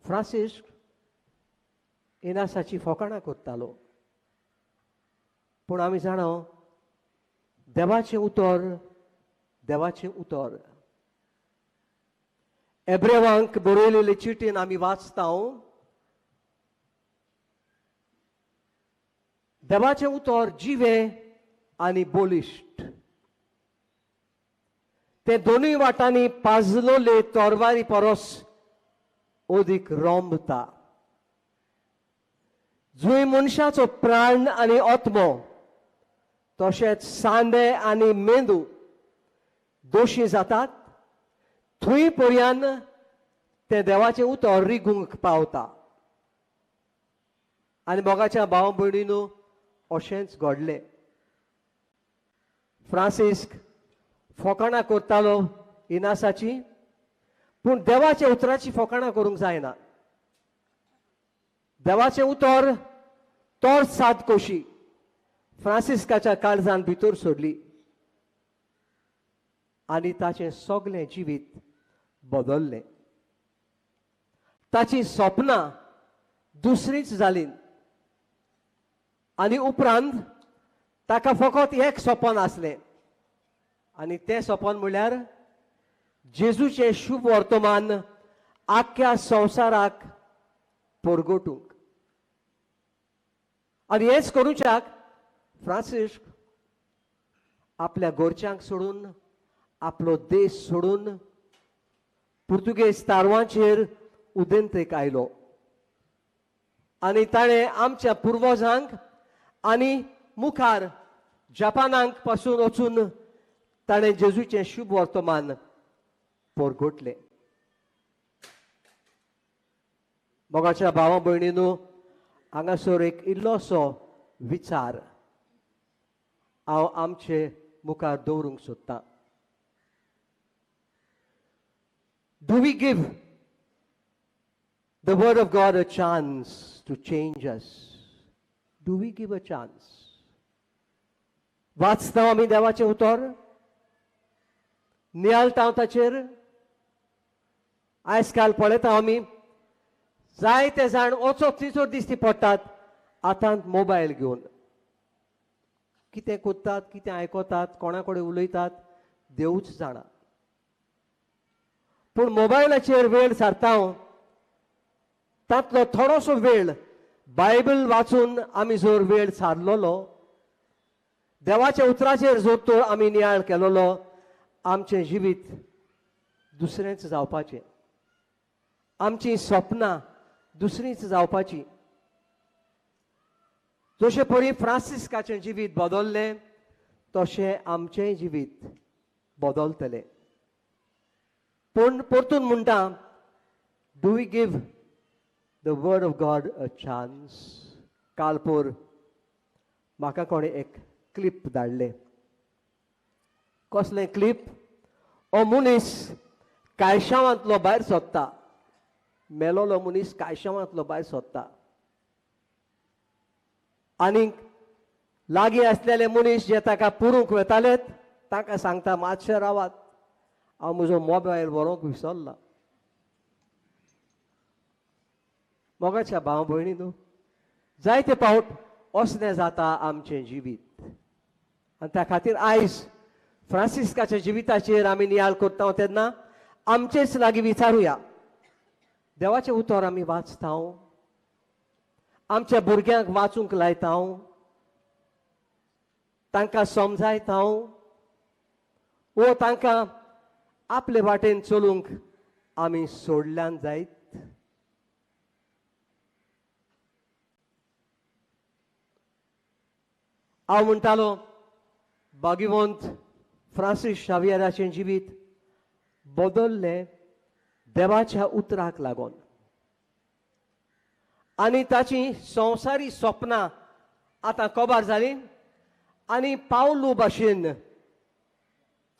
फ्रांसिस्क इनासाची फोकाणां करतालो, पूण आमी जाणा देवाचें उतर, देवाचें उतर. एब्रेवांक बरयलेले चिटीन आमी वाचता, देवाचें उतर जिवें आनी बळिश्ट, ते दोनूय वाटांनी पाजलोले तोरवारी परस अदीक रोंबता. जंय मनशाचो प्राण आनी आत्मो तशेंच सांदे आनी मेंदू दोशी जातात थंय पर्यान तें देवाचें उतर रिगूंक पावता. आनी मोगाच्या भाव भयणीनो, अशेंच घडलें. फ्रांसिस्क फोकाणां करतालो इनासाची, पूण देवाच्या उतराची फोकाणां करूंक जायना. देवाचें उतर तोर साद कशी फ्रांसिस्काच्या काळजान भितर सोडली आनी ताचें सगळें जिवीत बदल्लें. ताची सपनां दुसरीच जालीं आनी उपरांत ताका फकत एक सपन आसलें आनी तें सपन म्हणल्यार जेजूचें शुभ वर्तमान आख्ख्या संवसाराक परगटूंक. आनी हेंच करूच्याक फ्रांसिस्क आपल्या घरच्यांक सोडून, आपलो देश सोडून पुर्तुगेज तारवांचेर उदेंतेक आयलो आनी ताणें आमच्या पुर्वजांक आनी मुखार जपानाक पासून वचून ताणें जेजूचें शुभ वर्तमान परगटलें. मोगाच्या भावा भयणीनू, हांगासर एक इल्लोसो विचार हांव आमचे मुखार दवरूंक सोदतां. Do we give the word of God a chance to change us? Do we give a chance? वाचता आमी देवाचें उतर, नियाळटा ताचेर. आयज काल पळयता आमी जायते जाण वचत थंयसर दिश्टी पडटात हातांत मोबायल घेवन, कितें कोत्तात, कितें आयकतात, कोणा कडेन उलयतात देवूच जाणा. पूण मोबायलाचेर वेळ सारता हांव, तांतलो थोडोसो वेळ बायबल वाचून आमी जर वेळ सारलोलो, देवाच्या उतराचेर जर तर आमी नियाळ केलोलो, आमचें जिवीत दुसरेंच जावपाचें, आमचीं सपनां दुसरींच जावपाची. जशें परी फ्रांसिस्काचें जिवीत बदललें तशें आमचेंय जिवीत बदलतलें. पूण परतून म्हणटा, do we give the word of God a chance? काल पोर म्हाका कोणें एक क्लिप धाडलें. कसलें क्लिप? हो मनीस कायशांवांतलो भायर सोदता, मेलोलो मनीस कायशांवांतलो भायर सोदता आनी लागीं आसलेले मनीस जे ताका पुरूंक वेताले ताका सांगता, मातशें रावात, हांव म्हजो मोबायल व्हरूंक विसरला. मोगाच्या भाव भयणी न्हू, जायते पावट असलें जाता आमचें जिवीत. आनी त्या खातीर आयज फ्रांसिस्काच्या जिविताचेर आमी नियाळ करता तेन्ना आमचेच लागीं विचारुया, देवाचें उतर आमी वाचता, आमच्या भुरग्यांक वाचूंक लायता, तांकां समजायता, वो तांकां आपले वाटेन चलूंक आमी सोडल्यान जायत? हांव म्हणटालो, भाग्यवंत फ्रांसीस शावियराचें जिवीत बदललें देवाच्या उतराक लागून आनी ताची संवसारी सपनां आतां कबार जालीं आनी पावलू भाशेन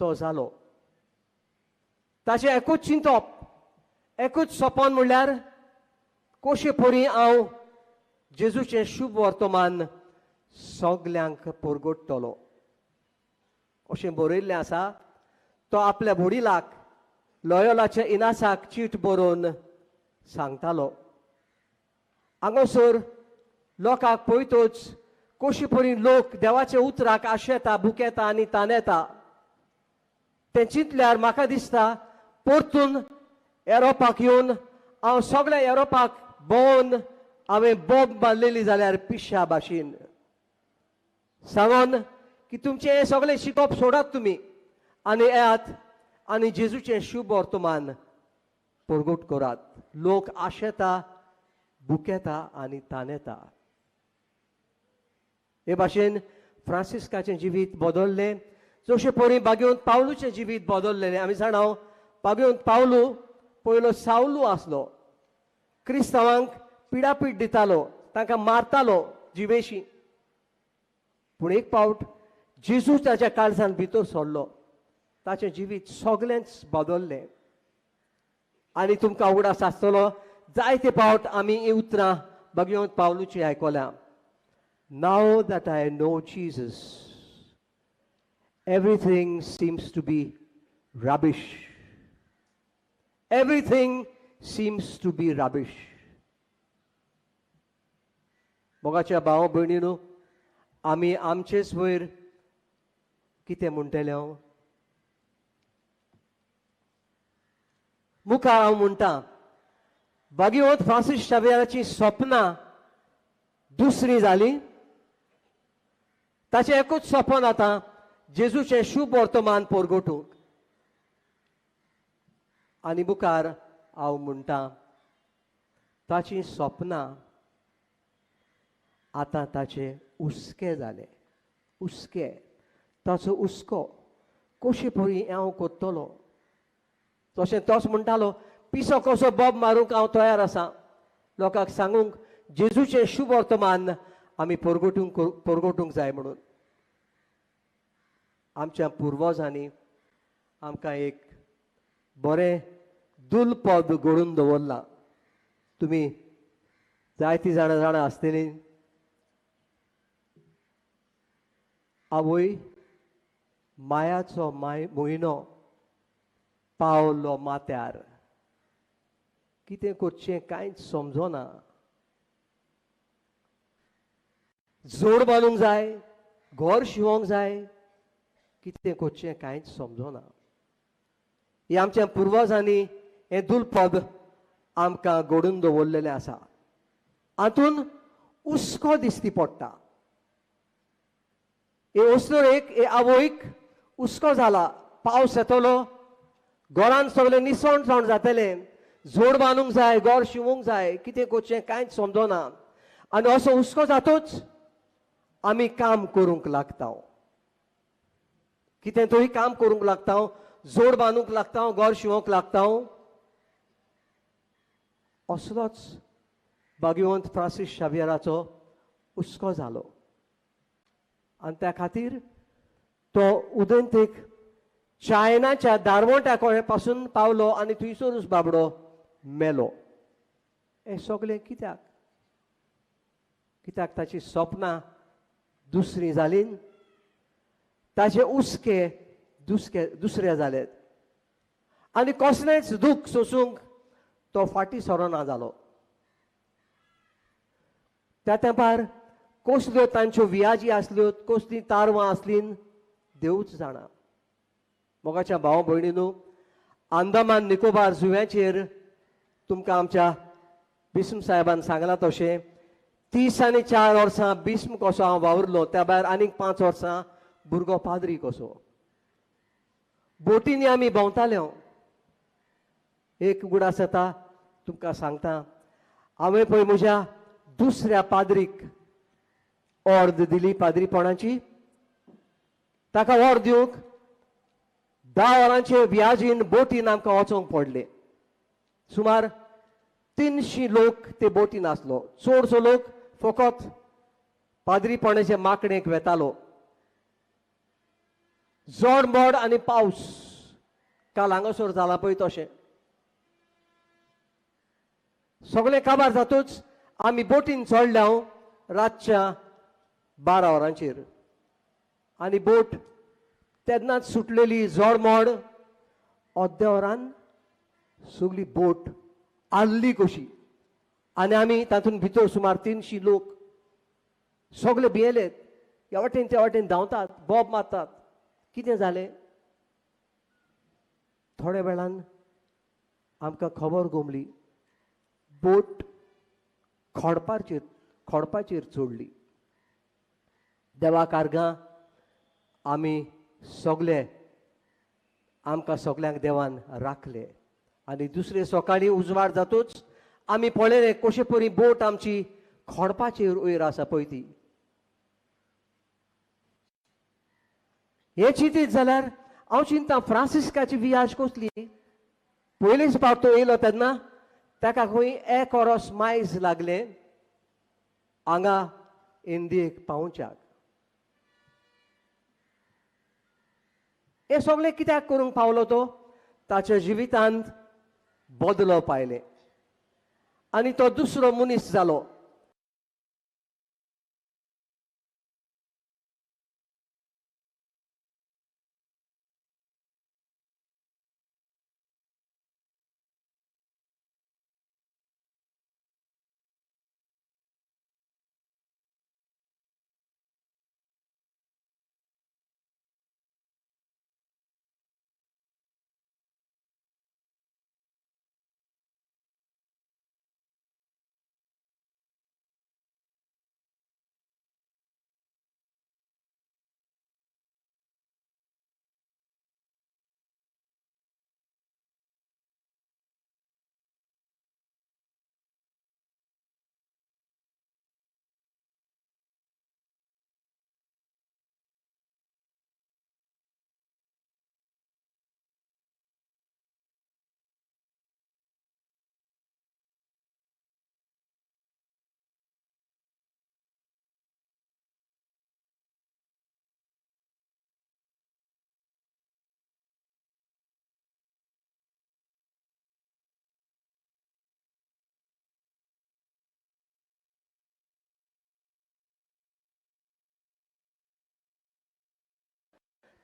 तो जालो. ताचें एकूच चिंतप, एकूच सपन म्हणल्यार कशे परी हांव जेजूचें शुभ वर्तमान सगल्यांक परगटतलो अशें बरयल्लें आसा. तो आपल्या वडिलाक लॉयोलाच्या इनासाक चीट बरोवन सांगतालो. हांगासर लोकांक पळयतच कशी परी लोक देवाच्या उतराक आशेता, भुकेता आनी तानेता तें चिंतल्यार म्हाका दिसता परतून एरोपाक येवन हांव सगळ्या एरोपाक भोंवन हांवें बोब मारलेली जाल्यार पिश्या भाशेन सांगोन की तुमचें हें सगळें शिकप सोडात तुमी आनी येयात आनी जेजूचें शुभ वर्तमान परगट करात. लोक आशेता, भुकेता आनी तानेता. हे भाशेन फ्रांसिस्काचें जिवीत बदललें जशें परी भाग्यवंत पावलूचें जिवीत बदललेलें. आमी जाणा भाग्यवंत पावलू पयलो सावलू आसलो, क्रिस्तांवांक पिडापीड दितालो, तांकां मारतालो जिवेशी. पूण एक पावट जेजू ताच्या काळजान भितर सरलो, ताचें जिवीत सगळेंच बदललें. आनी तुमकां उगडास आसतलो जायते पावट आमी ही उतरां भाग्यवंत पावलूची आयकल्या, Now that I know Jesus, everything seems to be rubbish. Everything seems to be rubbish. मोगाच्या भाव भयणीनू, आमी आमचेच वयर कितें म्हणटले? हांव मुखार हांव म्हणटा, भाग्यवंत फ्रांसीस शावियराची सपनां दुसरी जाली. ताचें एकूच सपन आतां जेजूचें शुभ वर्तमान परगटूंक. आनी मुखार हांव म्हणटा, ताचीं सपनां आतां ताचे हुस्के जाले. हुस्के, ताचो हुस्को कशे परी हांव करतलो, तशें तोच म्हणटालो, पिसो कसो बोब मारूंक हांव तयार आसा, लोकांक सांगूंक जेजूचें शुभ वर्तमान आमी परगटूंक जाय म्हणून. आमच्या पुर्वजांनी आमकां एक बरें दुलपद घडून दवरलां. तुमी जायतीं जाणां जाणां आसतलीं. आवय मायाचो म्हयनो पावलो माथ्यार, कितें करचें कांयच समजना. जोड बांदूंक जाय, घर शिंवोंक जाय, कितें करचें कांयच समजना. हे आमच्या पुर्वजांनी हें दुलपद आमकां घडून दवरलेलें आसा. हातून हुस्को दिसती पडटा. हे अस्तुरेक, हे आवयक हुस्को जाला, पावस येतलो, घरान सगळें निसण जावन जातलें, जोड बांदूंक जाय, घर शिंवूंक जाय, कितें करचें कांयच समजना. आनी असो हुस्को जातूच आमी काम करूंक लागता, कितें तरी काम करूंक लागता, जोड बांदूंक लागता, घर शिंवोंक लागता. असलोच भाग्यवंत फ्रांसीस शावियराचो हुस्को जालो आनी त्या खातीर तो उदेंतेक चायनाच्या दारवंट्या कोळे पासून पावलो आनी थंयसरूच बाबडो मेलो. हें सगळें कित्याक? कित्याक ताची सपनां दुसरीं जालीं, ताचे हुस्के दुसरे जाले आनी कसलेंच दूख सोसूंक तो फाटीं सरना जालो. त्या तेंपार कसल्यो तांच्यो वियाजी आसल्यो, कसलीं तारवां आसलीं, देवूच जाणा. मोगाच्या भाव भयणीनू, अंदमान निकोबार जुंव्याचेर तुमकां आमच्या भीष्म साहेबान सांगलां तशें 34 वर्सां भीष्म कसो हांव वावुरलो, त्या भायर आनीक 5 वर्सां भुरगो पाद्री कसो. बोटींनी आमी भोंवताले. एक उगडास येता तुमकां सांगता, हांवें पळय म्हज्या दुसऱ्या पाद्रीक ऑर्द दिली पाद्रीपणाची. ताका ऑर्द दिवंक 10 वरांचे व्याजीन बोटीन आमकां वचोंक पडलें. सुमार 300 लोक ते बोटीन आसलो. चडसो लोक फकत पाद्रीपणाचे माकणेक वेतालो. जोडमोड आनी पावस काल हांगासर जाला पळय तशें सगळें काबार जातूच आमी बोटीन चडल्या रातच्या 12 वरांचेर आनी बोट तेन्नाच सुटलेली. जोडमोड अर्द्या वरान सगळी बोट आल्ली कशी आनी आमी तातूंत भितर सुमार 300 लोक सगळे भियेलेत, ह्या वाटेन त्या वाटेन धांवतात, बोब मारतात. कितें जालें? थोड्या वेळान आमकां खबर गोमली, बोट खोडपाचेर चडली. देवा कारगां आमी सगळे, आमकां सगल्यांक देवान राखले. आनी दुसरे सकाळीं उजवाड जातूच आमी पळयलें कशे परी बोट आमची खोडपाचेर वयर आसा पळय ती. हें चिंतीत जाल्यार हांव चिंता फ्रांसिस्काची वियाज कसली. पयलीच फावट तो येयलो तेन्ना ताका खंय 1 वरस मायज लागलें हांगा इंदियेक पावोवच्याक. हें सगळें कित्याक करूंक पावलो तो? ताच्या जिवितांत बदलो पायले आनी तो दुसरो मनीस जालो.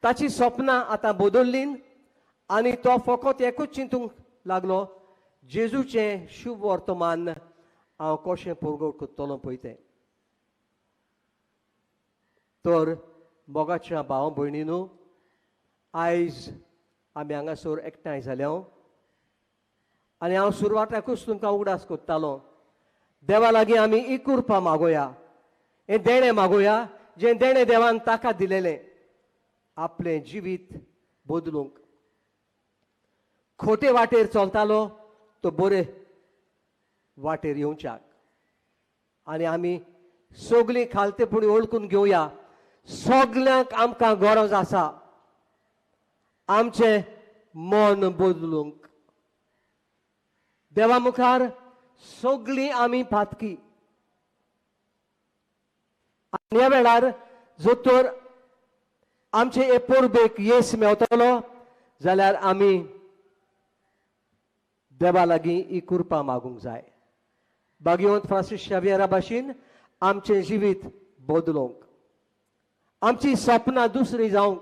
ताची सपनां आतां बदल्लीं आनी तो फकत एकूच चिंतूंक लागलो, जेजूचें शुभ वर्तमान हांव कशें परगट करतलो पळय तें. तर मोगाच्या भाव भयणीनू, आयज आमी हांगासर एकठांय जाल्या आनी हांव सुरवाताकूच तुमकां उगडास करतालो, देवा लागीं आमी इकुरपा मागोया, हें देणें मागोया जें देणें देवान ताका दिलेलें आपलें जिवीत बदलूंक. खोटे वाटेर चलतालो तो बरे वाटेर येवच्याक. आनी आमी सगळीं खालतेपणी वळखून घेवया, सगल्यांक आमकां गरज आसा आमचें मन बदलूंक. देवा मुखार सगळीं आमी पातकी. आनी ह्या वेळार जर तर आमचे हे परबेक येस मेवतलो जाल्यार आमी देवा लागीं ही कृपा मागूंक जाय. भाग्यवंत फ्रांसीस शावियरा भाशेन आमचें जिवीत बदलूंक, आमची सपनां दुसरी जावंक.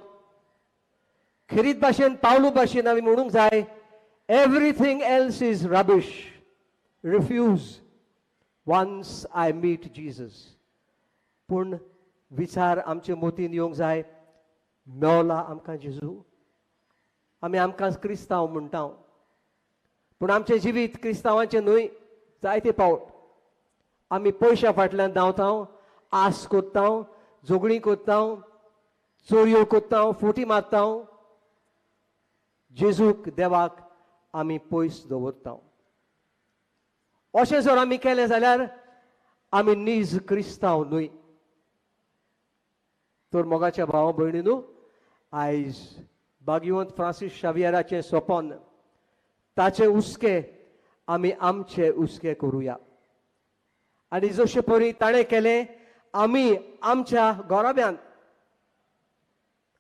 खेरीत भाशेन पावलू भाशेन आमी म्हणूंक जाय, everything else is rubbish, refuse once I meet Jesus. पूण विचार आमचे मोतीन येवंक जाय, मेवला आमकां जेजू. आमी आमकां क्रिस्तांव म्हणटा, पूण आमचें जिवीत क्रिस्तांवाचें न्हय. जायते फावट आमी पयशां फाटल्यान धांवता, आस करता, झगडीं करता, चोरयो करता, फुटी मारता. जेजूक देवाक आमी पयस दवरता. अशें जर आमी केलें जाल्यार आमी नीज क्रिस्तांव न्हय. तर मोगाच्या भाव भयणीनू, आयज भाग्यवंत फ्रांसीस शावियराचें सपन, ताचे हुस्के आमी आमचे हुस्के करुया. आनी जशे परी ताणें केलें, आमी आमच्या घराब्यांत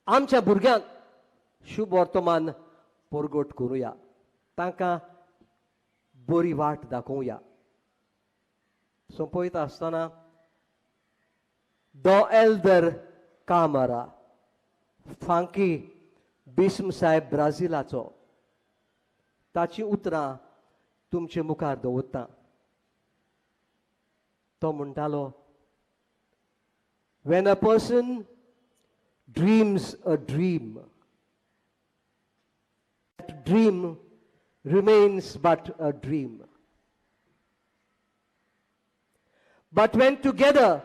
आमच्या भुरग्यांक शुभ वर्तमान परगट करुया, तांकां बरी वाट दाखोवया. सोंपयता आसतना दो एल्दर कामारा फांकी भीष्म साहेब ब्राझिलाचो, ताची उतरां तुमचे मुखार दवरता. तो म्हणटालो, When a person dreams a dream, that dream remains but a dream. But when together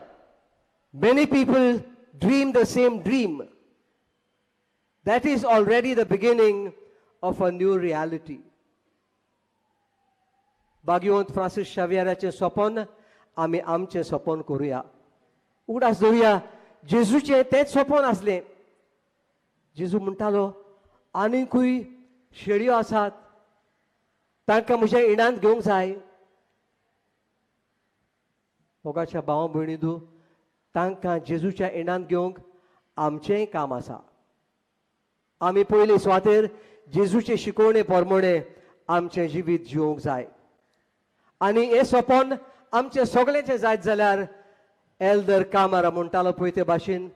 many people dream the same dream, that is already the beginning of a new reality. भाग्यवंत फ्रांसीस शावियराचें सपन आमी आमचें सपन करुया. उगडास दवरुया, जेजूचें तेंच सपन आसलें. जेजू म्हणटालो, आनीकूय शेळयो आसात, तांकां म्हज्या इणांत घेवंक जाय. मोगाच्या भाव भयणी दू, तांकां जेजूच्या इणांत घेवंक आमचेंय काम आसा. आमी पयले सुवातेर जेजूचे शिकवणे प्रमाणे आमचें जिवीत जिवंक जाय. आनी हें सपन आमचें सगळ्यांचें जायत जाल्यार एल्दर कामारा म्हणटालो पळय ते भाशेन,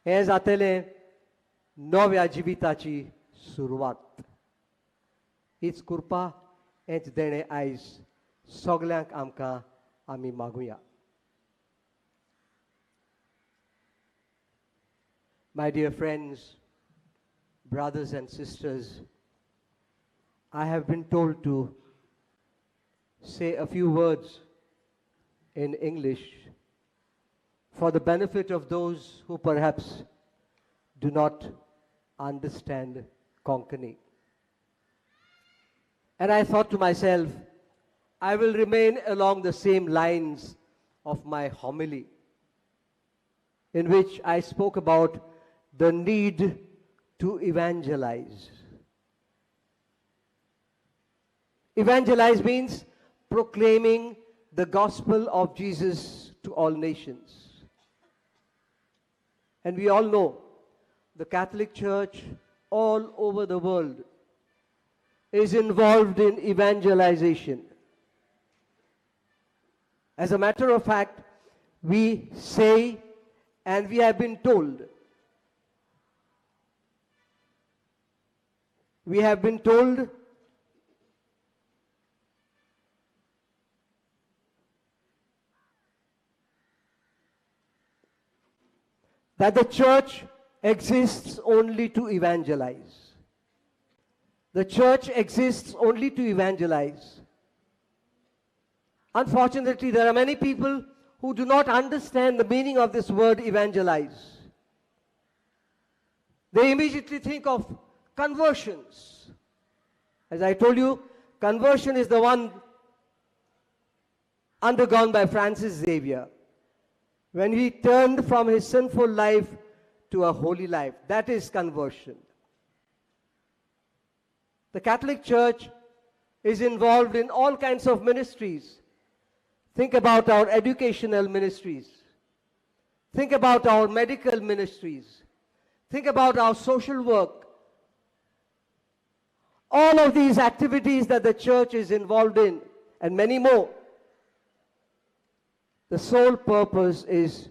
हें जातलें नव्या जिविताची सुरवात. हीच कृपा, हेंच देणें आयज सगल्यांक आमकां आमी मागुया. My dear friends, brothers and sisters, I have been told to say a few words in English for the benefit of those who perhaps do not understand Konkani. And I thought to myself, I will remain along the same lines of my homily, in which I spoke about the need to evangelize. Evangelize means proclaiming the gospel of Jesus to all nations. And we all know the Catholic Church all over the world is involved in evangelization. As a matter of fact, we say and we have been told We have been told that the church exists only to evangelize. The church exists only to evangelize. Unfortunately, there are many people who do not understand the meaning of this word evangelize. They immediately think of conversions. As I told you, conversion is the one undergone by Francis Xavier when he turned from his sinful life to a holy life. That is conversion. The Catholic Church is involved in all kinds of ministries. Think about our educational ministries. Think about our medical ministries. Think about our social work. All of these activities that the church is involved in, and many more, the sole purpose is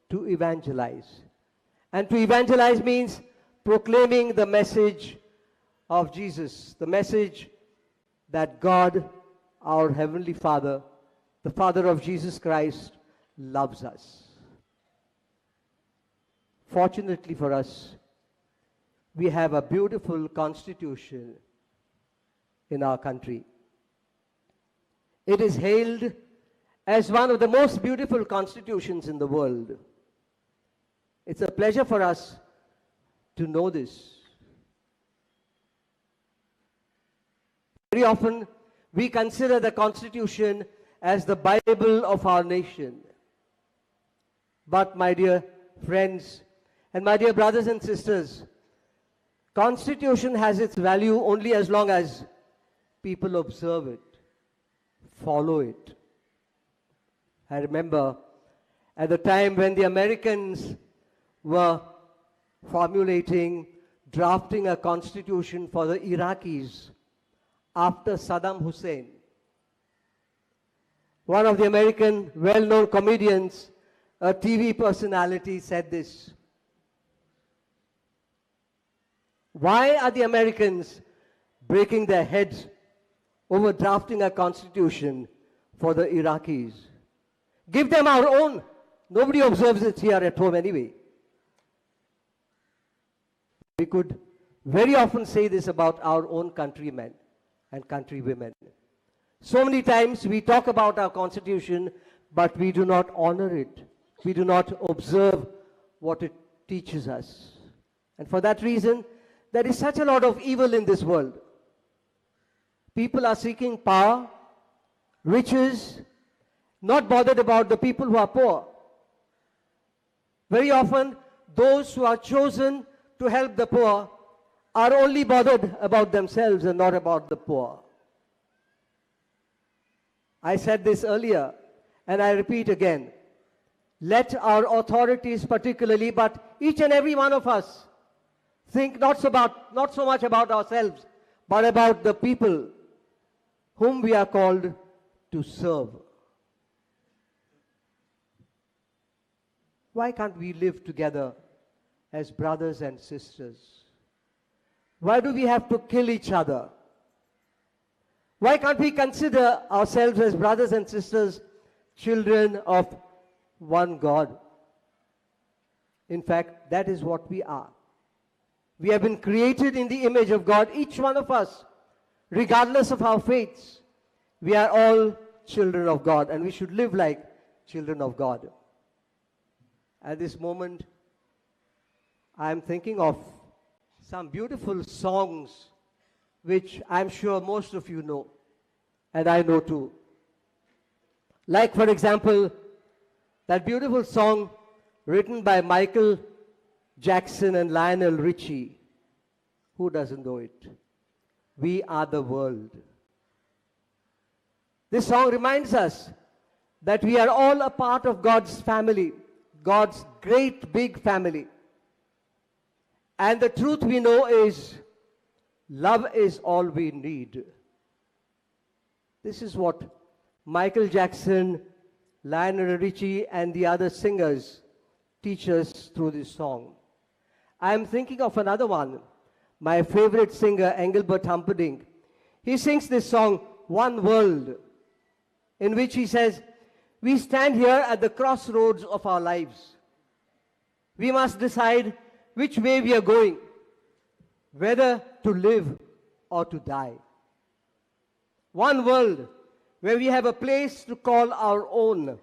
to evangelize. And to evangelize means proclaiming the message of Jesus, the message that God, our Heavenly Father, the Father of Jesus Christ, loves us. Fortunately for us, we have a beautiful constitution in our country. It is hailed as one of the most beautiful constitutions in the world. It's a pleasure for us to know this. Very often, we consider the Constitution as the Bible of our nation. But my dear friends and my dear brothers and sisters, Constitution has its value only as long as people observe it, follow it. I remember at the time when the Americans were formulating, drafting a constitution for the Iraqis after Saddam Hussein. One of the American well-known comedians, a TV personality, said this: why are the Americans breaking their heads over drafting a constitution for the Iraqis? Give them our own. Nobody observes it here at home anyway. We could very often say this about our own countrymen and countrywomen. So many times we talk about our constitution, but we do not honor it. We do not observe what it teaches us. And for that reason, there is such a lot of evil in this world. People are seeking power, riches, not bothered about the people who are poor. Very often, those who are chosen to help the poor are only bothered about themselves and not about the poor. I said this earlier, and I repeat again. Let our authorities particularly, but each and every one of us, think not so much about ourselves, but about the people whom we are called to serve. Why can't we live together as brothers and sisters? Why do we have to kill each other? Why can't we consider ourselves as brothers and sisters, children of one God? In fact, that is what we are. We have been created in the image of God, each one of us, regardless of our faiths. We are all children of God, and we should live like children of God. At this moment, I am thinking of some beautiful songs which I'm sure most of you know, and I know too. Like, for example, that beautiful song written by Michael Jackson and Lionel Richie. Who doesn't know it? We Are the World. This song reminds us that we are all a part of God's family, God's great big family. And the truth we know is, love is all we need. This is what Michael Jackson, Lionel Richie, and the other singers teach us through this song. I am thinking of another one My favorite singer, Engelbert Humperdinck, he sings this song, One World, in which he says, we stand here at the crossroads of our lives. We must decide which way we are going, whether to live or to die. One world where we have a place to call our own,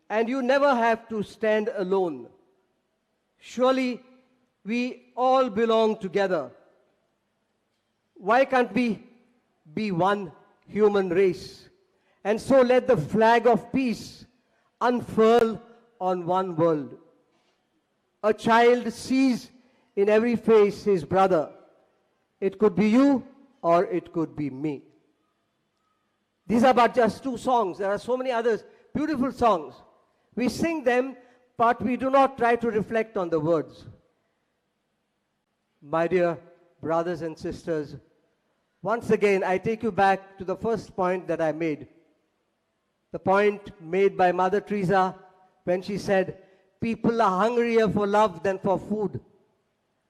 and you never have to stand alone. Surely we all belong together. Why can't we be one human race? And so let the flag of peace unfurl on one world. A child sees in every face his brother. It could be you or it could be me. These are but just two songs. There are so many others, beautiful songs. We sing them, but we do not try to reflect on the words. My dear brothers and sisters, once again, I take you back to the first point that I made. The point made by Mother Teresa when she said, people are hungrier for love than for food.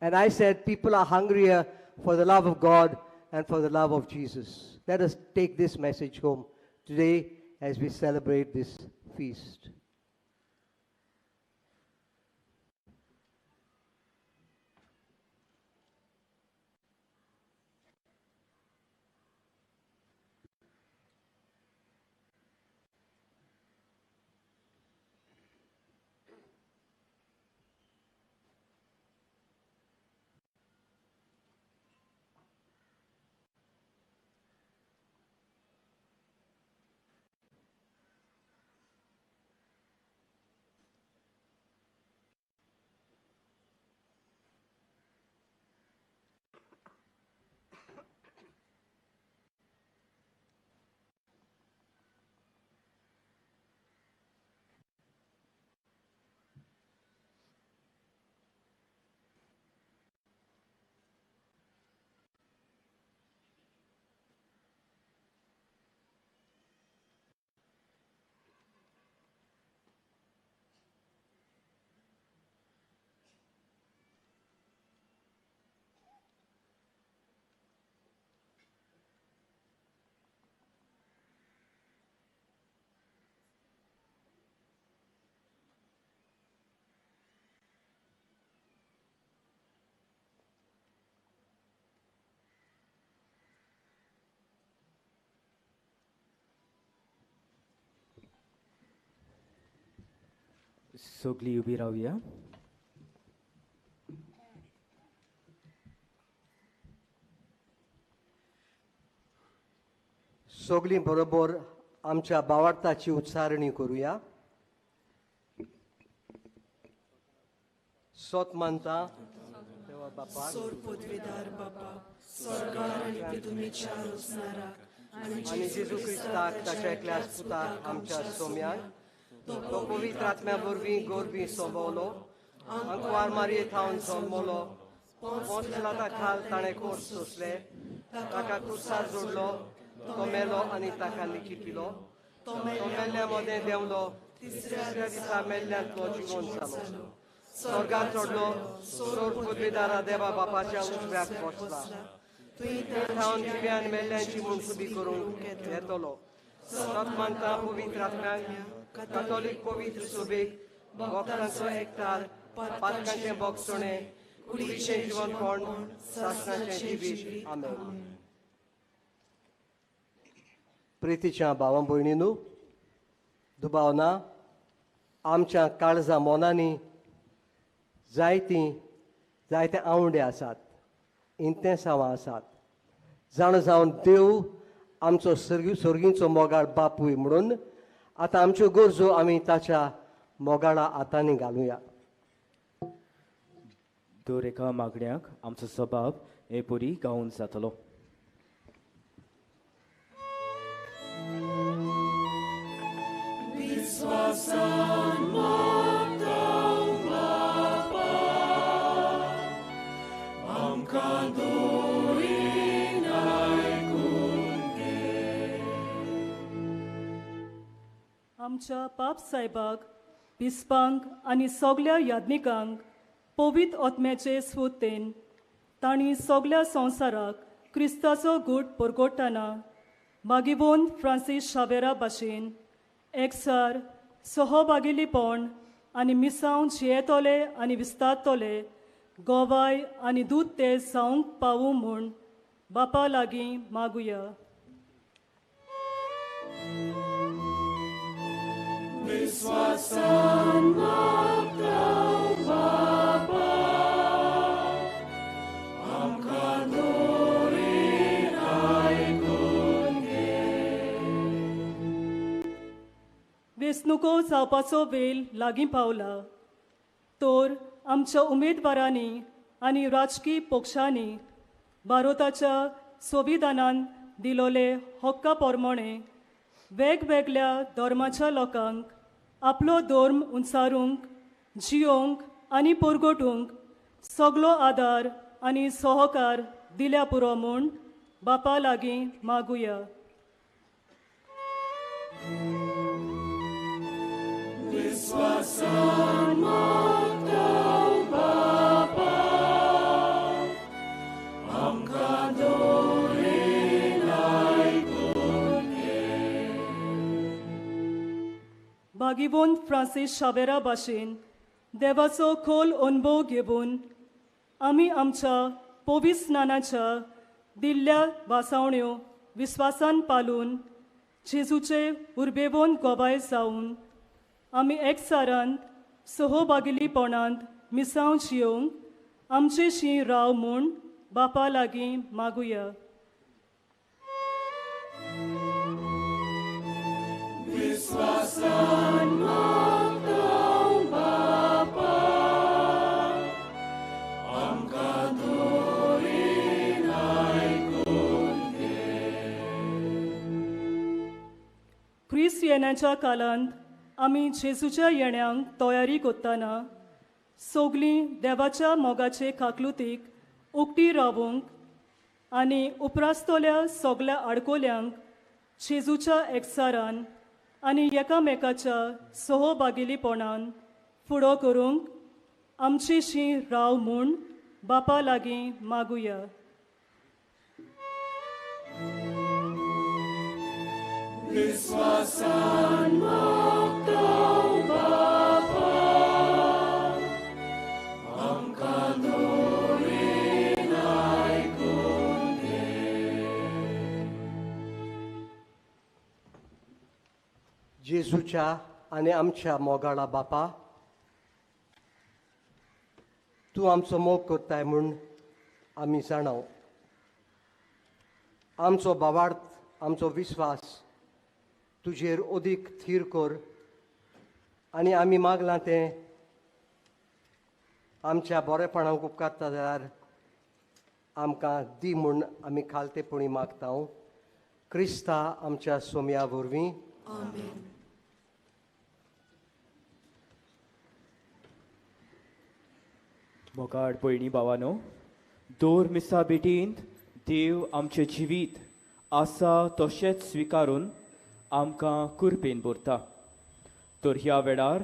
And I said, people are hungrier for the love of God and for the love of Jesus. Let us take this message home today as we celebrate this feast. सगळीं उबी रावया. सगळीं बरोबर आमच्या बावार्थाची उच्चारणी करूया. सोत मानता देवा बापाक, सोरपोतवेदार बापा, स्वर्गार आनी पृथ्वीच्या रचणाराक आनी जेजू क्रिस्ताक ताच्या एकल्याच पुताक आमच्या सोम्याक, तो पवित्र आत्म्या वरवीं गोरवीं सोंबवलो, आंकवार मारये थावन जल्मलो, पोंच पिलाता खाल ताणें कोर्स सोंसले, ताका क्रुसार जोडलो, तो मेलो आनी ताका निकिपिलो, तो मेल्ल्या मदें देंवलो, तिसऱ्या दिसा मेल्ल्यांतलो जिवन जालो, स्वर्गार चडलो, सोर पदवेदारा देवा बापाच्या उजव्याक बसला, थंय थावन जिव्यान मेल्ल्यांची मनसुबी करूंक येतलो. सत मानता पवित्र आत्म्याक, कॅथोलीक पवित्र सभेक, भक्तांचो एकठार, पातकांचें भोगसणें, कुडीचें जिवनपण, सासणाचें जिवीत. आमेन. प्रितीच्या भावा भयणीनू, दुबाव ना आमच्या काळजा मोनांनी जायतीं जायते आवंडे आसात, इंतेसांवां आसात. जाणा जावन देव आमचो सर्गींचो मोगाळ बापूय म्हणून आतां आमच्यो गरजो आमी ताच्या मोगाळा हातांनी घालुया. दर एका मागण्याक आमचो सबाब हे परी गावन जातलो. विश्वासान मागता बापा, आमकां दुरीन आयकून घे. आमच्या पाप साहेबाक, बिस्पांक आनी सगल्या याज्ञिकांक पवित्र आत्म्याचे स्फूर्तेन तांणी सगल्या संवसाराक क्रिस्ताचो गूट परगोट्टाना मागीवोन फ्रांसीस शावेरा भाशेन एकसार सहभागिलीपण आनी मिसांव जियेतले आनी विस्तारतले गोवाय आनी दूत ते जावंक पावूं म्हूण बापा लागीं मागुया. विस्वासान मागता बापा आमकां दोरीन आयकून घे. वेंचणुको जावपाचो वेळ लागीं पावला तर आमच्या उमेदवारांनी आनी राजकी पक्षांनी भारताच्या संविधानान दिलोले हक्का प्रमाणे वेगवेगळ्या धर्माच्या लोकांक आपलो धर्म उंचारूंक जियोंक आनी परगटूंक सगलो आदार आनी सहकार दिल्या पुरो म्हूण बापा लागीं मागुया. विस्वासान मागता बापा आमकां दोरीन आयकून घे. भागीवंत फ्रांसीस शावेरा भाशेन देवाचो खोल अणभव घेवन आमी आमच्या पवित्र स्नानाच्या दिल्ल्या वासावण्यो विस्वासान पालून जेजूचे उर्बेवन गोबाय जावन आमी एकसारांत सहभागिलीपणांत मिसांव जियोवंक आमचेशी राव म्हूण बापा लागीं मागुया. विस्वासान मागता बापा आमकां दोरीन आयकून घे. क्रिस्त येण्याच्या काळांत आमी जेजूच्या येण्यांक तयारी करतना सगलीं देवाच्या मोगाचे काकलुतीक उक्ती रावूंक आनी उपरासतल्या सगल्या आडकोल्यांक जेजूच्या एकसारान आनी एकामेकाच्या सहभागिलीपणान फुडो करूंक आमचेशी राव म्हूण बापा लागीं मागुया. विस्वासान मागता बापा आमकां दोरीन आयकून घे. जेजूच्या आनी आमच्या मोगाळा बापा, तूं आमचो मोग करताय म्हूण आमी जाणाव. आमचो भावार्थ, आमचो विस्वास तुजेर अदीक थीर कर आनी आमी मागलां तें आमच्या बरेपणाक उपकारता जाल्यार आमकां दी म्हूण आमी खालतेपणी मागता. क्रिस्ता आमच्या सोम्या वरवीं. मोगाळ भयणी भावानो, दोर मिसा भेटींत देव आमचें जिवीत आसा तशेंच स्विकारून आमकां कुरपेन भरता. तर ह्या वेळार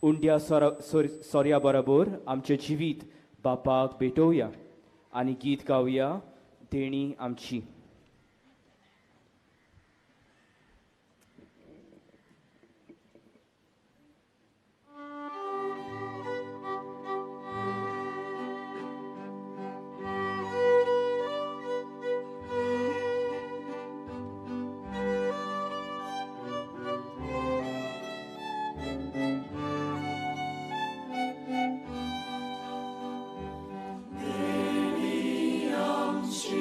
उंड्या सोऱ्या बरोबर आमचें जिवीत बापाक भेटोवया आनी गीत गावया देणी आमची. देणी आमची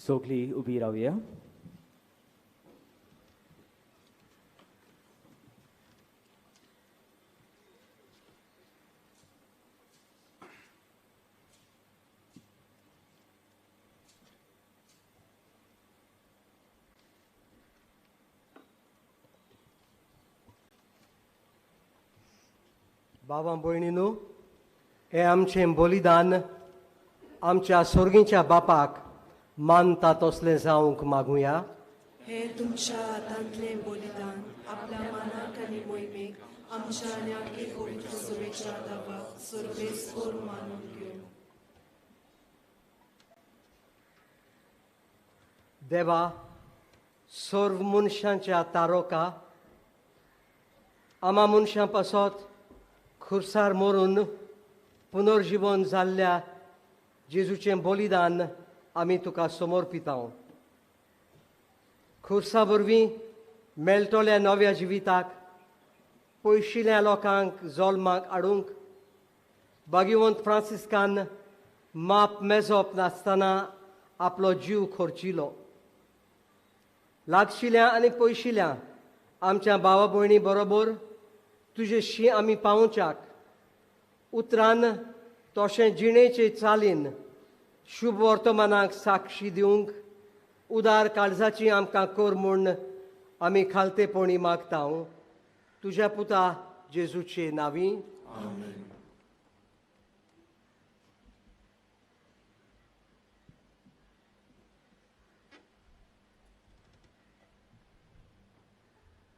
सगळीं उबी रावया. बाबा भयणीनू, हें आमचें बलिदान आमच्या सोर्गीच्या बापाक मानता तसलें जावंक मागुया. हें तुमच्या हातांतलें बलिदान आपल्या मानाक आनी मोहिमेक आमच्या आनी आख्खे पवित्र सभेच्या दावाक सर्वेस्पोर मानून घेवं. देवा, सर्व मनशांच्या तारोका आमा मनशां पासत खुर्सार मरून पुनर्जीवन जाल्ल्या जेजूचें बलिदान आमी तुका समर्पिता. खुर्सा वरवीं मेळटल्या नव्या जिविताक पयशिल्ल्या लोकांक जल्माक हाडूंक भाग्यवंत फ्रांसिस्कान माप मेजप नासतना आपलो जीव खर्चिलो. लागशिल्या आनी पयशिल्या आमच्या भावा भयणी बरोबर तुजेशी आमी पावोवच्याक उतरान तशें जिणेचे चालीन शुभ वर्तमानाक साक्षी दिवंक उदार काळजाची आमकां कर म्हूण आमी खालतेपणी मागता तुज्या पुता जेजूचे नांवी.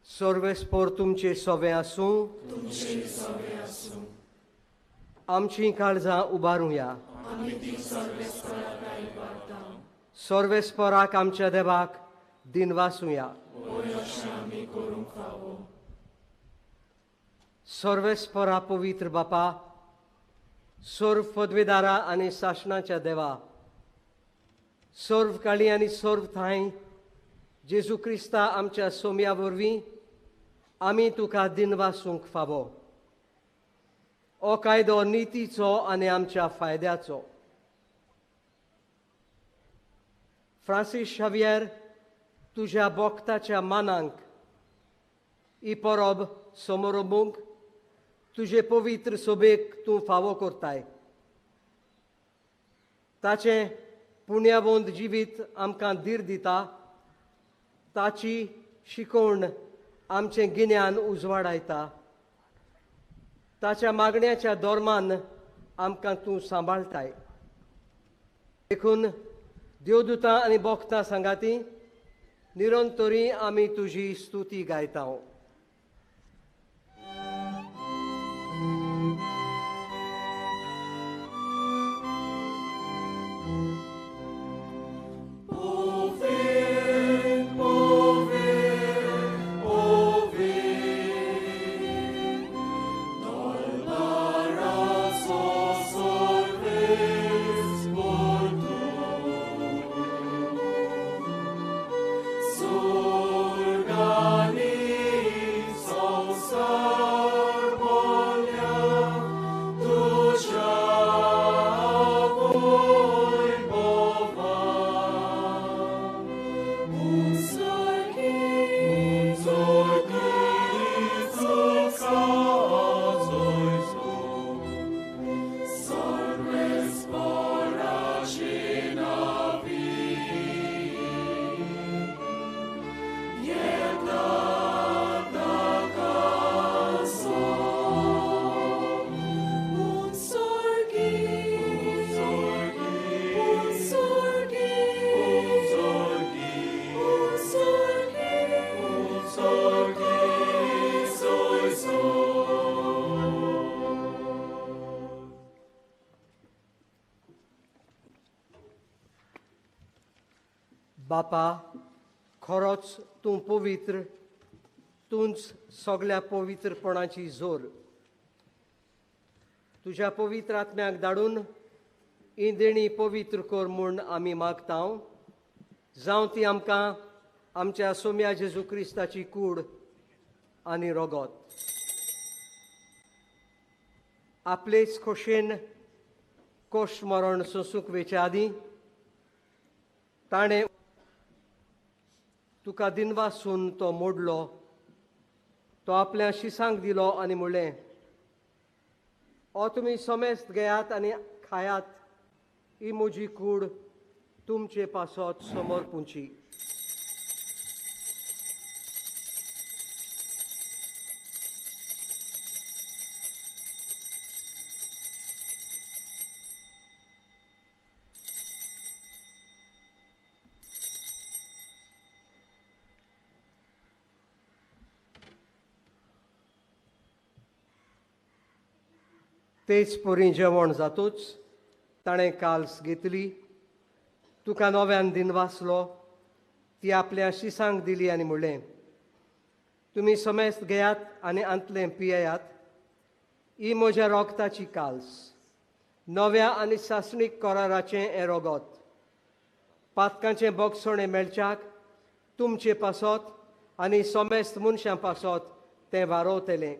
सर्वेस्पोर तुमचे सोवे आसूं. आमची काळजां उबारुया. सर्वेस्पोराक आमच्या देवाक दिनवासुया. सर्वेस्पोरा पवित्र बापा, सर्व पदवेदारा आनी सासणाच्या देवा, सर्व काळी आनी सर्व थांय जेजू क्रिस्ता आमच्या सोम्या वरवीं आमी तुका दिनवासूंक फावो. हो कायदो नितीचो आनी आमच्या फायद्याचो. फ्रांसीस शावियर, तुज्या बोक्ताच्या मानांक ही परब समोरंबूंक तुजे पवित्र सोबेक तूं फावो करताय. ताचें पुण्यावंत जिवीत आमकां धीर दिता. ताची शिकवण आमचें गिन्यान उजवाडायता. ताच्या मागण्याच्या धर्मान आमकां तूं सांबाळटाय. देखून देवदूतां आनी बोक्तां सांगाती निरंतरी आमी तुजी स्तुती गायता. बापा, खरोच तूं पवित्र, तूंच सगळ्या पवित्रपणाची जोर. तुज्या पवित्र आत्म्याक धाडून ही देणी पवित्र कर म्हूण आमी मागता. जावं ती आमकां आमच्या सोम्या जेजू क्रिस्ताची कूड आनी रोगोत. आपलेच खोशेन कोश मरण सोंसूंक वेच्या आदीं ताणें तुका दिनवासून तो मोडलो, तो आपल्या शिसांक दिलो आनी म्हणलें, ओ तुमी समेस्त घेयात आनी खायात, ही म्हजी कूड तुमचे पासत समर्पुची. तेच परी जेवण जातूच ताणें काल्स घेतली, तुका नव्यान दिनवासलो, ती आपल्या शिसांक दिली आनी म्हणलें, तुमी समेस्त घेयात आनी आंतलें पियेयात, ही म्हज्या रोगताची काल्स, नव्या आनी सासणीक कराराचें हें रोगत, पातकांचें बोगसणें मेळच्याक तुमचे पासत आनी समेस्त मनशां पासत तें वारोवतलें,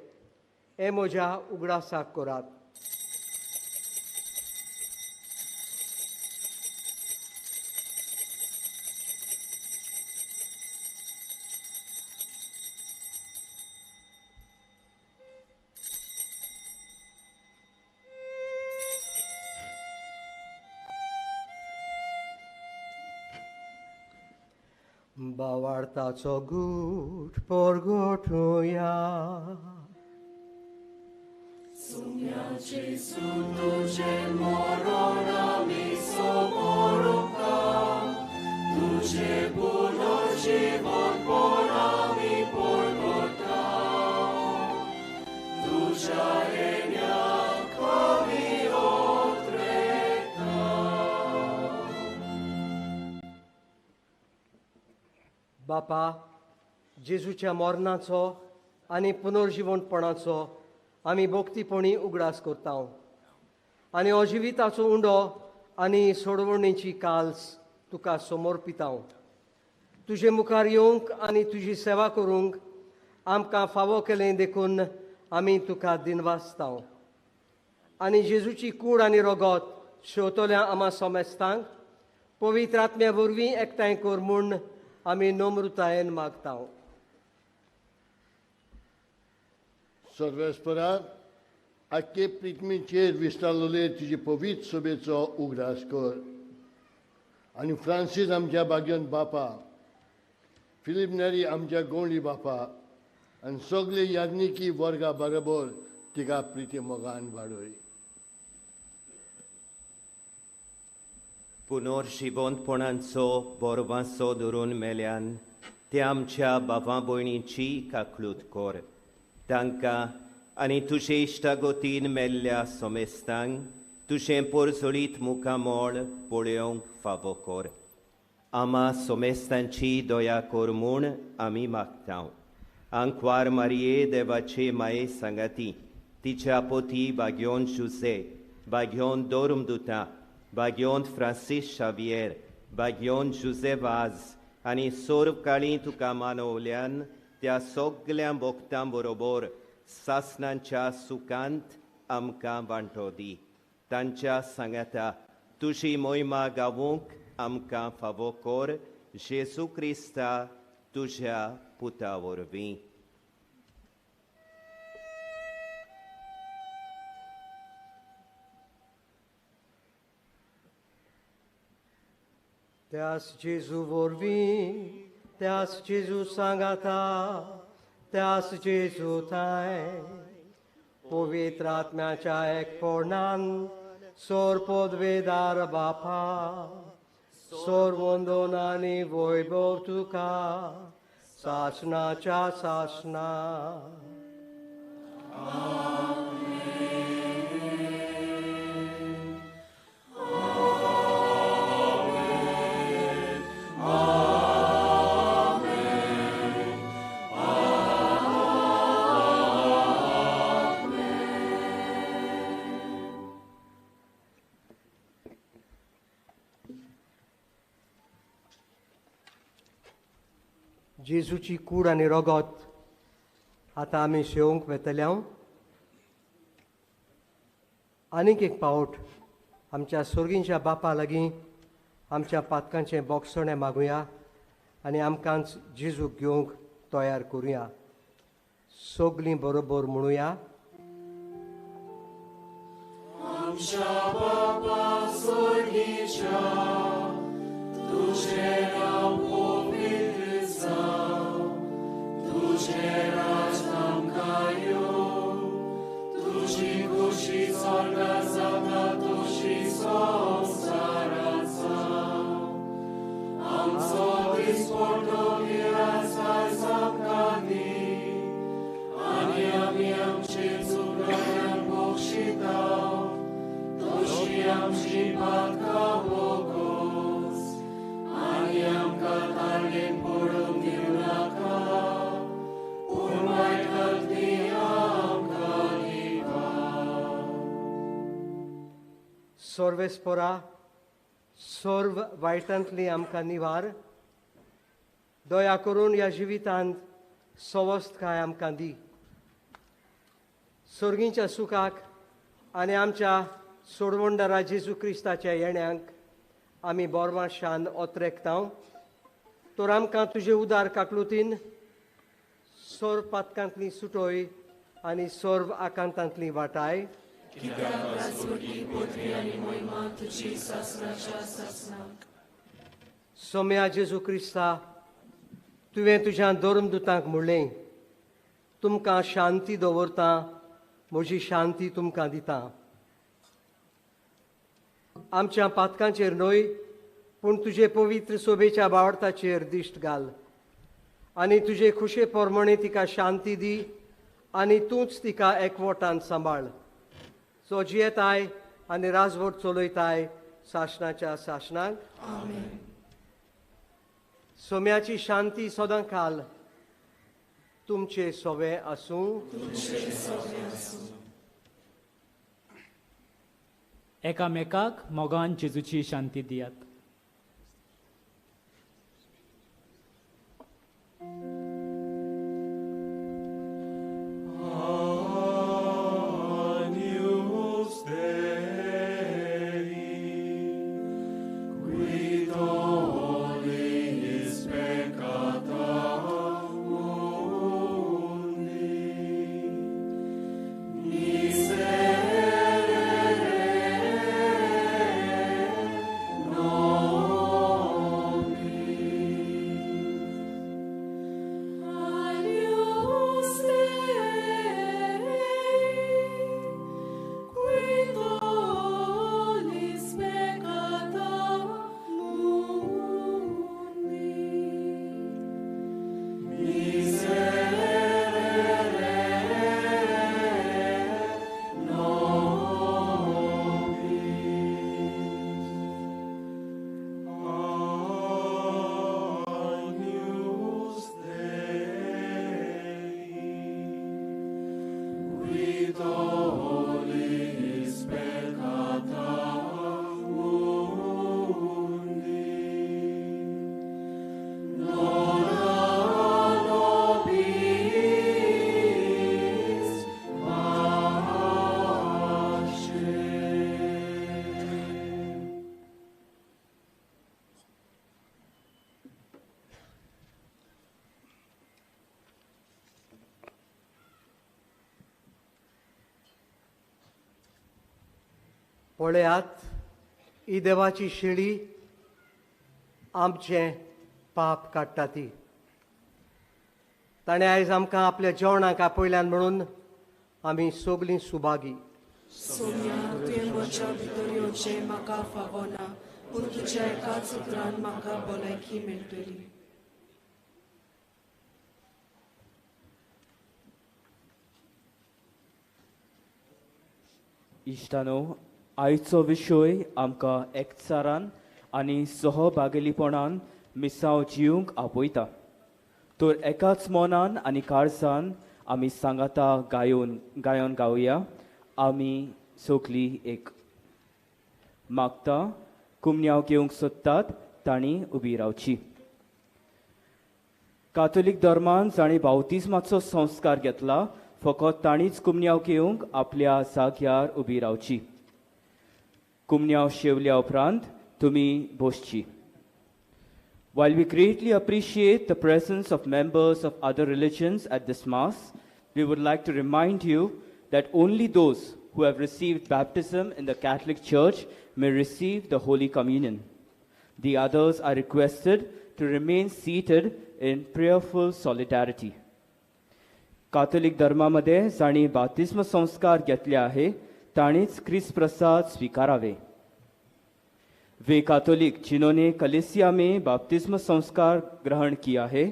हें म्हज्या उगडासाक करात. बावार्ताचो गूट परगटुया. सुम्या जेजू तुजें मरण आमी समोरता, तुजें पुनर्जीवनपण आमी परगटा, तुज्या येण्याक आमी ओत्रेता. बापा, जेजूच्या मरणाचो आनी पुनर्जीवनपणाचो आमी भक्तीपणी उगडास करता आनी अजिविताचो उंडो आनी सोडवणीची काल्स तुका समर्पिता. तुजे मुखार येवंक आनी तुजी सेवा करूंक आमकां फावो केलें देखून आमी तुका दिनवासता. आनी जेजूची कूड आनी रोगत शेवतल्या आमा समेस्तांक पवित्र आत्म्या वरवीं एकठांय कर म्हूण आमी नम्रतायेन मागता. सर्वेस्परा, आख्खे पृथ्वीचेर विस्तारलेले तुजे पवित्र सभेचो उगडास कर आनी फ्रांसीस आमच्या भाग्यन बापा, फिलीप नेरी आमच्या गोंडी बापा आनी सगळे याज्ञिकी वर्गा बरोबर तिका प्रिती मोगान वाडय. पुनर्जिवंतपणाचो बोरवासो धरून मेल्यान ते आमच्या बाबा भयणीची काकलूत कर, तांकां आनी तुजे इश्टागतीन मेल्ल्या समेस्तांक तुजें पोरजोळीत मुखामळ पळोवंक फावो कर. आमा समेस्तांची दया कर म्हूण आमी मागता. आंकवार मारये देवाचे माये सांगाती, तिच्या पोती बाग्योन जुजे, बाग्योन दोरमदुता, बाग्योन फ्रांसीस शावियर, बाग्योन जुजे वाज आनी सोर्व काळी तुका मानवल्यान त्या सगल्या भक्तां बरोबर सासणांच्या सुखांत आमकां वांटो दी. तांच्या सांगाता तुजी मोहिमा गावूंक आमकां फावो कर, जेजू क्रिस्ता तुज्या पुता वरवीं. त्यास जेजू वरवीं, त्यास जेजू सांगाता, त्यास जेजू थांय पवित्र आत्म्याच्या एकपणान सोर पदवेदार बापा, सोर वंदन आनी वैभव तुका सासणाच्या सासणा. जेजूची कूड आनी रोगत आतां आमी शेवंक वेतले. आनीक एक पावट आमच्या सोर्गींच्या बापा लागीं आमच्या पातकांचें बोगसणें मागुया आनी आमकांच जेजूक घेवंक तयार करुया. सगलीं बरोबर म्हणुया. आमच्या बापा स्वर्गीच्या, तुझें नांव पवित्र जावं, तुझें राज आमकां येवं, तुजी खुशी स्वर्गांत जाता तशी संवसारांत जावं. आमचो दिसपडटो गिरास आयज आमकां दी, आनी आमी आमचे चुकल्यांक बक्षिता तशी आमची पातकां बोगोस, आनी आमकां ताळेन पडूंक दिवं नाका, पूण वायटांतली आमकां निवार. सर्वेस्परा, सर्व वायटांतली आमकां निवार. दया करून ह्या जिवितांत सवस्तकाय आमकां दी. सर्गींच्या सुखाक आनी आमच्या सोडवणदारा जेजू क्रिस्ताच्या येण्यांक आमी बोरमाशान ओतरेकता. तर आमकां तुजे उदार काकलुतीन सर्व पातकांतली सुटोय आनी सर्व आकांतांतली वाटाय. सोम्या जेजू क्रिस्ता, तुवें तुज्या धर्मदुतांक म्हणलें, तुमकां शांती दवरता, म्हजी शांती तुमकां दिता. आमच्या पातकांचेर न्हय, पूण तुजे पवित्र सोबेच्या बावडताचेर दिश्ट घाल आनी तुजे खुशे प्रमाणे तिका शांती दी आनी तूंच तिका एकवटान सांबाळ. सो जियेताय आनी राजवट चलयताय सासणाच्या सासणाक. सोम्याची शांती सदां काल तुमचे सोवे आसूं. एकामेकाक मोगान जेजूची शांती दियात. पळयात, ही देवाची शेळी आमचें पाप काडटा ती. ताणें आयज आमकां आपल्या जेवणाक आपयल्यान म्हणून आमी सगलीं सुभागी. सोम्या, तुवें म्हज्या भितर येवचें म्हाका फावना, पूण तुज्या एकाच उतरान म्हाका भलायकी मेळटली. इश्टानो, आयचो विशय आमकां एकचारान आनी सहभागेलीपणान मिसांव जिवंक आपयता. तर एकाच मनान आनी काळजान आमी सांगाता गायोन गावया, आमी सगलीं एक. मागता कुमन्यांव घेवंक सोदतात तांणी उबी रावची. कातोलीक धर्मान जांणी बावतिज्माचो संस्कार घेतला फकत तांणीच कुमन्यांव घेवंक आपल्या जाग्यार उबी रावची. कुमन्यांव शेवल्या उपरांत तुमी बसची. While we greatly appreciate the presence of members of other religions at this Mass, we would like to remind you that only those who have received baptism in the Catholic Church may receive the Holy Communion. The others are requested to remain seated in prayerful solidarity. Catholic धर्मामध्ये जांणी बाप्तिस्म संस्कार घेतले आहे तांणीच क्रिस्त प्रसाद स्वीकारावे. वे Catholic जिन्होंने कलीसिया में बाप्तिस्म संस्कार ग्रहण किया है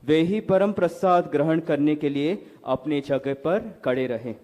वे ही परम प्रसाद ग्रहण करने के लिए अपने जगह पर खड़े रहें.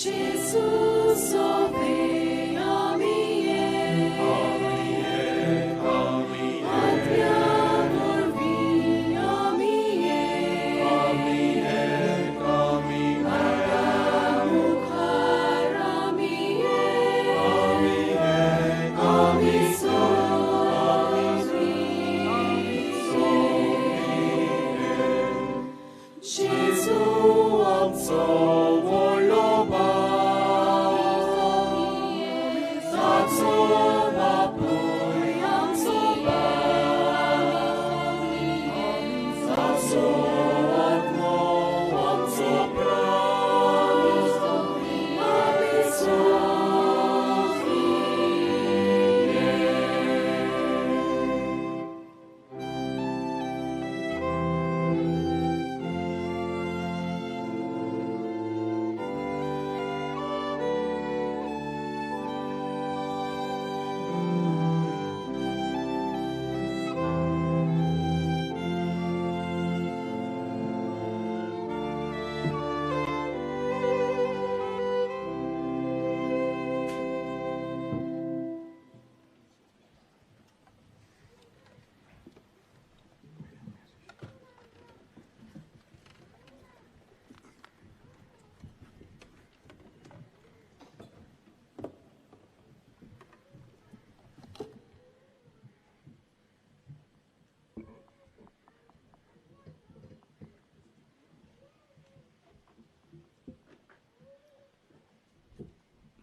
Jesus.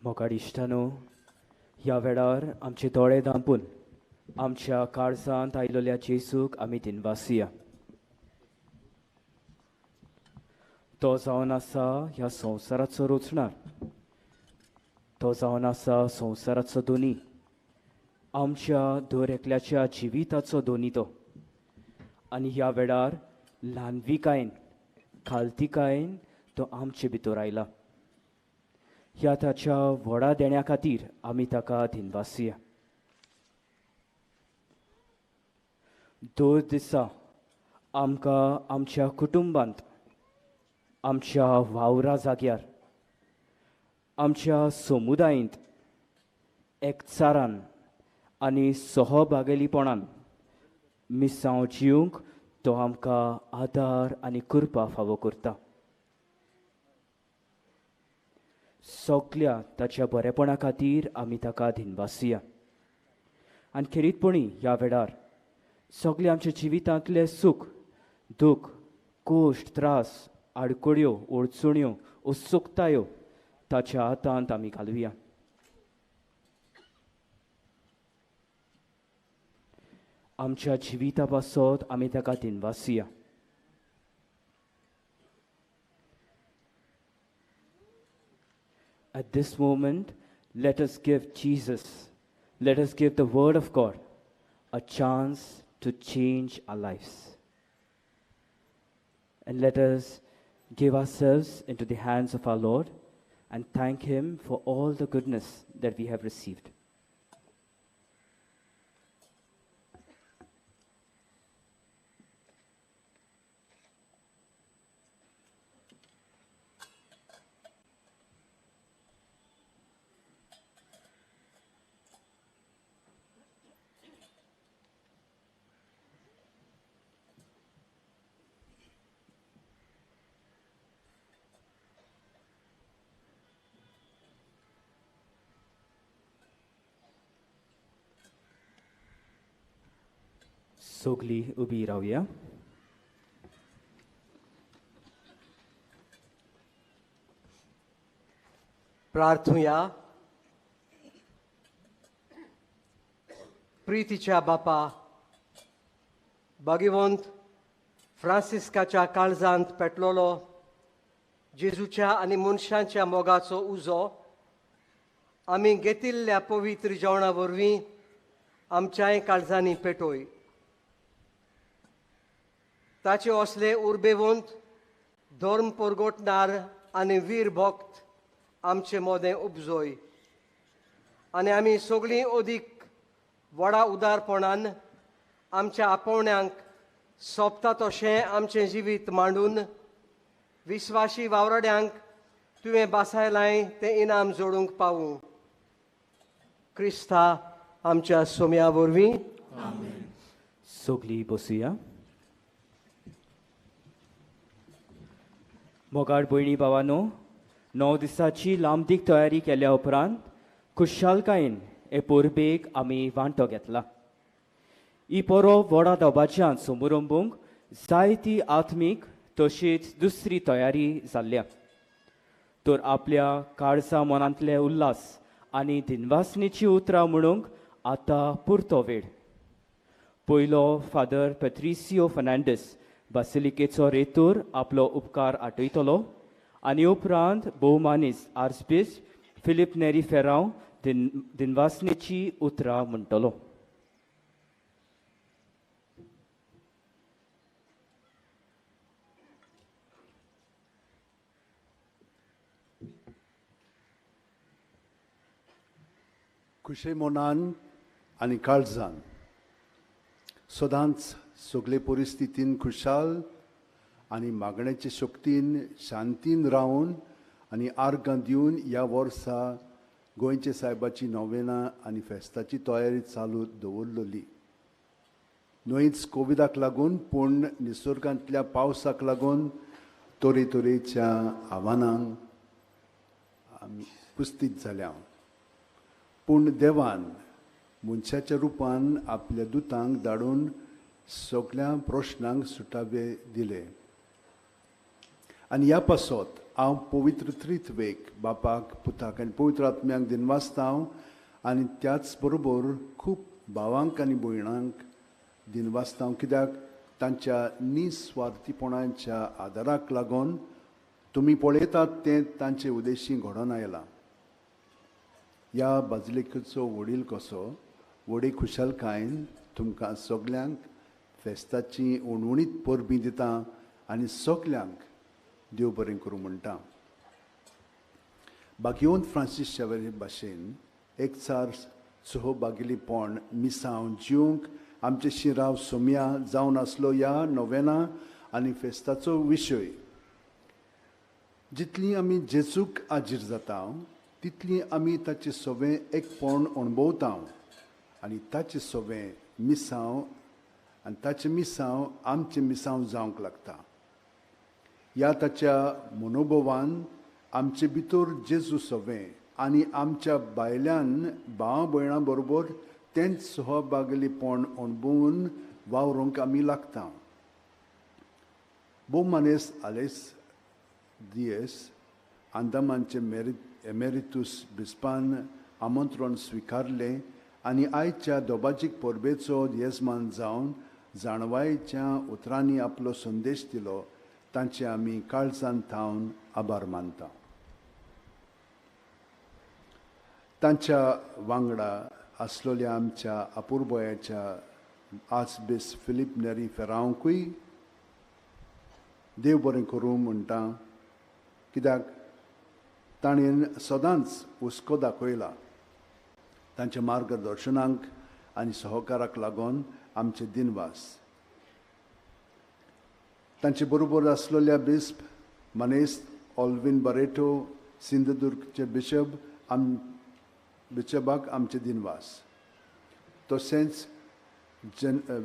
मोगाळ इश्टानो, ह्या वेळार आमचे दोळे धांपून आमच्या काळजांत आयिल्ल्या जेजूक आमी दिनवासुया. तो जावन आसा ह्या संवसाराचो रचणार, तो जावन आसा संवसाराचो दोनी, आमच्या दर एकल्याच्या जिविताचो दोनी तो. आनी ह्या वेळार ल्हानविकायेन खालतिकायेन तो आमचे भितर आयला. ह्या ताच्या व्हडा देण्या खातीर आमी ताका दिनवासुया. दर दिसा आमकां आमच्या कुटुंबांत, आमच्या वावरा जाग्यार, आमच्या समुदायेंत एकचारान आनी सहभागेलीपणान मिसांव जिवंक तो आमकां आदार आनी कृपा फावो करता. सगल्या ताच्या बरेपणा खातीर आमी ताका दिनवासुया. आनी खेरीतपणी ह्या वेळार सगळे आमच्या जिवितांतले सूख दूख, कोश्ट, त्रास, आडकड्यो, अडचण्यो, उत्सुकतायो ताच्या हातांत आमी घालुया. आमच्या जिविता पासत आमी ताका दिनवासुया. At this moment, let us give Jesus, let us give the Word of God a chance to change our lives. And let us give ourselves into the hands of our Lord and thank Him for all the goodness that we have received. सगली उबी रावया. प्रार्थुया. प्रितीच्या बापा, भाग्यवंत फ्रांसिस्काच्या काळजांत पेटलोलो जेजूच्या आनी मनशांच्या मोगाचो उजो आमी घेतिल्ल्या पवित्र जेवणा वरवीं आमच्याय काळजांनी पेटोय. ताचे असले उर्बेवंत धर्म परगटणार आनी वीर भक्त आमचे मोदें उपजोय आनी आमी सगळीं अदीक व्हडा उदारपणान आमच्या आपोवण्यांक सोंपता तशें आमचें जिवीत मांडून विस्वाशी वावराड्यांक तुवें बासायलाय तें इनाम जोडूंक पावूं. क्रिस्ता आमच्या सोम्या वरवीं. सगळीं बसुया. मोगाळ भयणी भावानो, 9 दिसाची लांबदीक तयारी केल्या उपरांत खुशालकायेन हे परबेक आमी वांटो घेतला. ही परब व्हडा दबाज्यान समरंबूंक जायती आत्मीक तशीच दुसरी तयारी जाल्ल्या. तर आपल्या काळजा मनांतले उल्हास आनी दिनवासनेची उतरां म्हणूंक आतां पुरतो वेळ. पयलो फादर पेट्रिसियो फर्नांडीस बासिलिकेचो रेतूर आपलो उपकार आठयतलो आनी उपरांत भोवमानीस आर्चबिशप फिलीप नेरी फेरांव दिनवासनेची उतरां म्हणटलो. खुशे मनान आनी काळजान सदांच सगळे परिस्थितीन खुशाल आनी मागण्याचे शक्तीन शांतीन रावन आनी आर्गां दिवन ह्या वर्सा गोंयचे सायबाची नोवेनां आनी फेस्ताची तयारी चालू दवरलेली. न्हयच कोविडाक लागून पूण निसर्गांतल्या पावसाक लागून तरेतरेच्या आव्हानांक आमी उपस्थीत जाल्या. पूण देवान मनशाच्या रुपान आपल्या दुतांक धाडून सगळ्या प्रश्नांक सुटावे दिले आनी ह्या पासत हांव पवित्र त्रित्वेक बापाक पुताक आनी पवित्र आत्म्याक दिनवासता आनी त्याच बरोबर खूब भावांक आनी भयणांक दिनवासता, कित्याक तांच्या निस्वार्थीपणाच्या आदाराक लागून तुमी पळयतात तें तांचे उद्देशी घडोवन आयलां. ह्या बाजलिकेचो वडील कसो व्हडी खुशालकायेन तुमकां सगल्यांक फेस्ताची उणउणीत परबीं दिता आनी सगल्यांक देव बरें करूं म्हणटा. भाग्यवंत फ्रांसीस शावेरी भाशेन एकचार सहभागीपण मिसांव जिवंक आमचे शिराव सोम्या जावन आसलो ह्या नोवेना आनी फेस्ताचो विशय. जितली आमी जेजूक आजीर जाता तितली आमी ताचे सवें एकपण अणभवता आनी ताचे सवें मिसांव आनी ताचें मिसांव आमचें मिसांव जावंक लागता. ह्या ताच्या मनोभवान आमचे भितर जेजू सवें आनी आमच्या भायल्यान भाव भयणां बरोबर तेंच सहभागीपण अणभवून वावरूंक आमी लागता. भोव मानेस आलेस दियस अंदमानचे एमेरितूस बिस्पान आमंत्रण स्विकारलें आनी आयच्या दोबाजीक परबेचो येजमान जावन जाणवायेच्या उतरांनी आपलो संदेश दिलो. तांचे आमी काळजान थावन आभार मानता. तांच्या वांगडा आसलेल्या आमच्या अपुरबोयाच्या आर्चबिस्प फिलीप नेरी फेरांवकूय देव बरें करूं म्हणटा, कित्याक ताणें सदांच हुस्को दाखयला. तांच्या मार्गदर्शनाक आनी सहकाराक लागून आमचे दिनवास. तांचे बरोबर आसलेल्या बिस्प मनेस्त ऑल्विन बरेटो सिंधुदुर्गचे बिशप बिशपाक आमचे दिनवास. तशेंच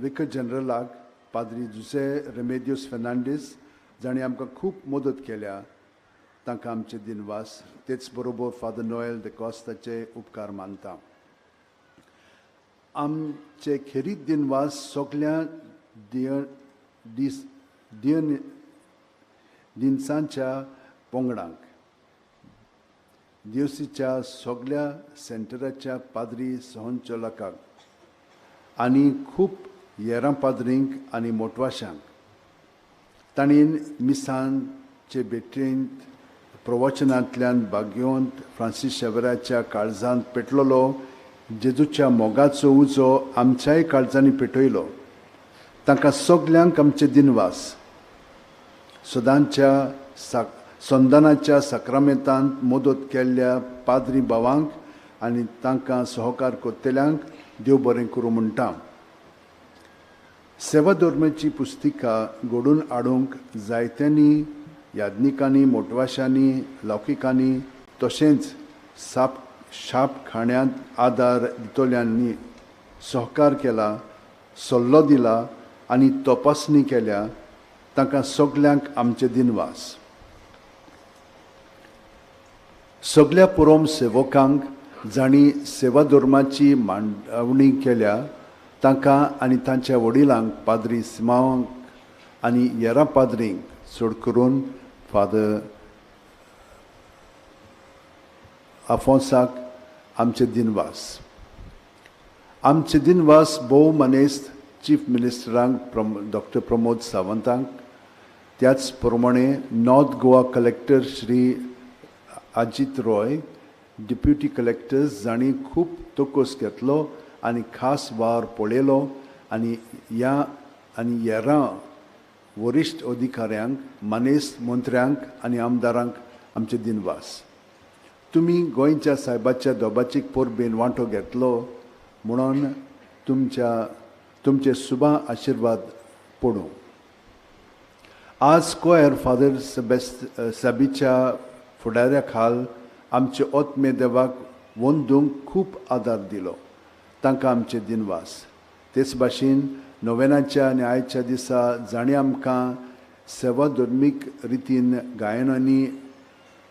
विकर जनरलाक पाद्री जुसे रेमेदियोस फेर्नांडीस जाणें आमकां खूब मदत केल्या तांकां आमचे दिनवास. तेच बरोबर फादर नोएल the कॉस्ताचे उपकार मानता. आमचे खेरीत दिनवास सगल्या दिनसांच्या पंगडांक, दिवसीच्या सगल्या सेंटराच्या पाद्री सहनचलकाक आनी खूब येरां पाद्रींक आनी मोटवाशांक. तांणी मिसांचे भेटेंत प्रवचनांतल्यान भाग्यवंत फ्रांसीस शेवराच्या काळजांत पेटलेलो जेजूच्या मोगाचो उजो आमच्याय काळजांनी पेटयलो. तांकां सगल्यांक आमचे दिनवास. सदांच्या संदानाच्या साक्रामेंतांत मदत केल्ल्या पाद्री भावांक आनी तांकां सहकार करतल्यांक देव बरें करूं म्हणटा. सेवा धर्माची पुस्तिका घडोवन हाडूंक जायत्यांनी याज्ञिकांनी, मोटवाशांनी, लौकिकांनी तशेंच शाप खाण्यांत आदार दितल्यांनी सहकार केला, सल्लो दिला आनी तपासणी केल्या. तांकां सगल्यांक आमचे दिनवास. सगल्या पुरोम सेवकांक जांणी सेवा धर्माची मांडवणी केल्या तांकां आनी तांच्या वडिलांक पाद्री सिमांवांक आनी येरा पाद्रींक चड करून फादर आफोन्साक आमचे दिनवास. आमचे दिनवास भोव मानेस्त चीफ मिनिस्टरांक डॉक्टर प्रमोद सावंतांक, त्याच प्रमाणे North Goa collector Shri Ajit Roy, deputy collectors जांणी खूब तोकोस घेतलो आनी खास वावर पळयलो आनी ह्या आनी हेरां वरिश्ठ अधिकाऱ्यांक, मानेस्त मंत्र्यांक आनी आमदारांक आमचे दिनवास. तुमी गोंयच्या सायबाच्या दोबाचीक परबेन वांटो घेतलो म्हणून तुमचे सुबा आशिर्वाद पडूं. आज कोयर फादर साबीच्या फुडाऱ्या खाल आमचे ओत्मे देवाक वंदूंक खूब आदार दिलो. तांकां आमचे दिनवास. तेच भाशेन नोवेनाच्या आनी आयच्या दिसा जाणें आमकां सेवा धर्मीक रितीन गायनांनी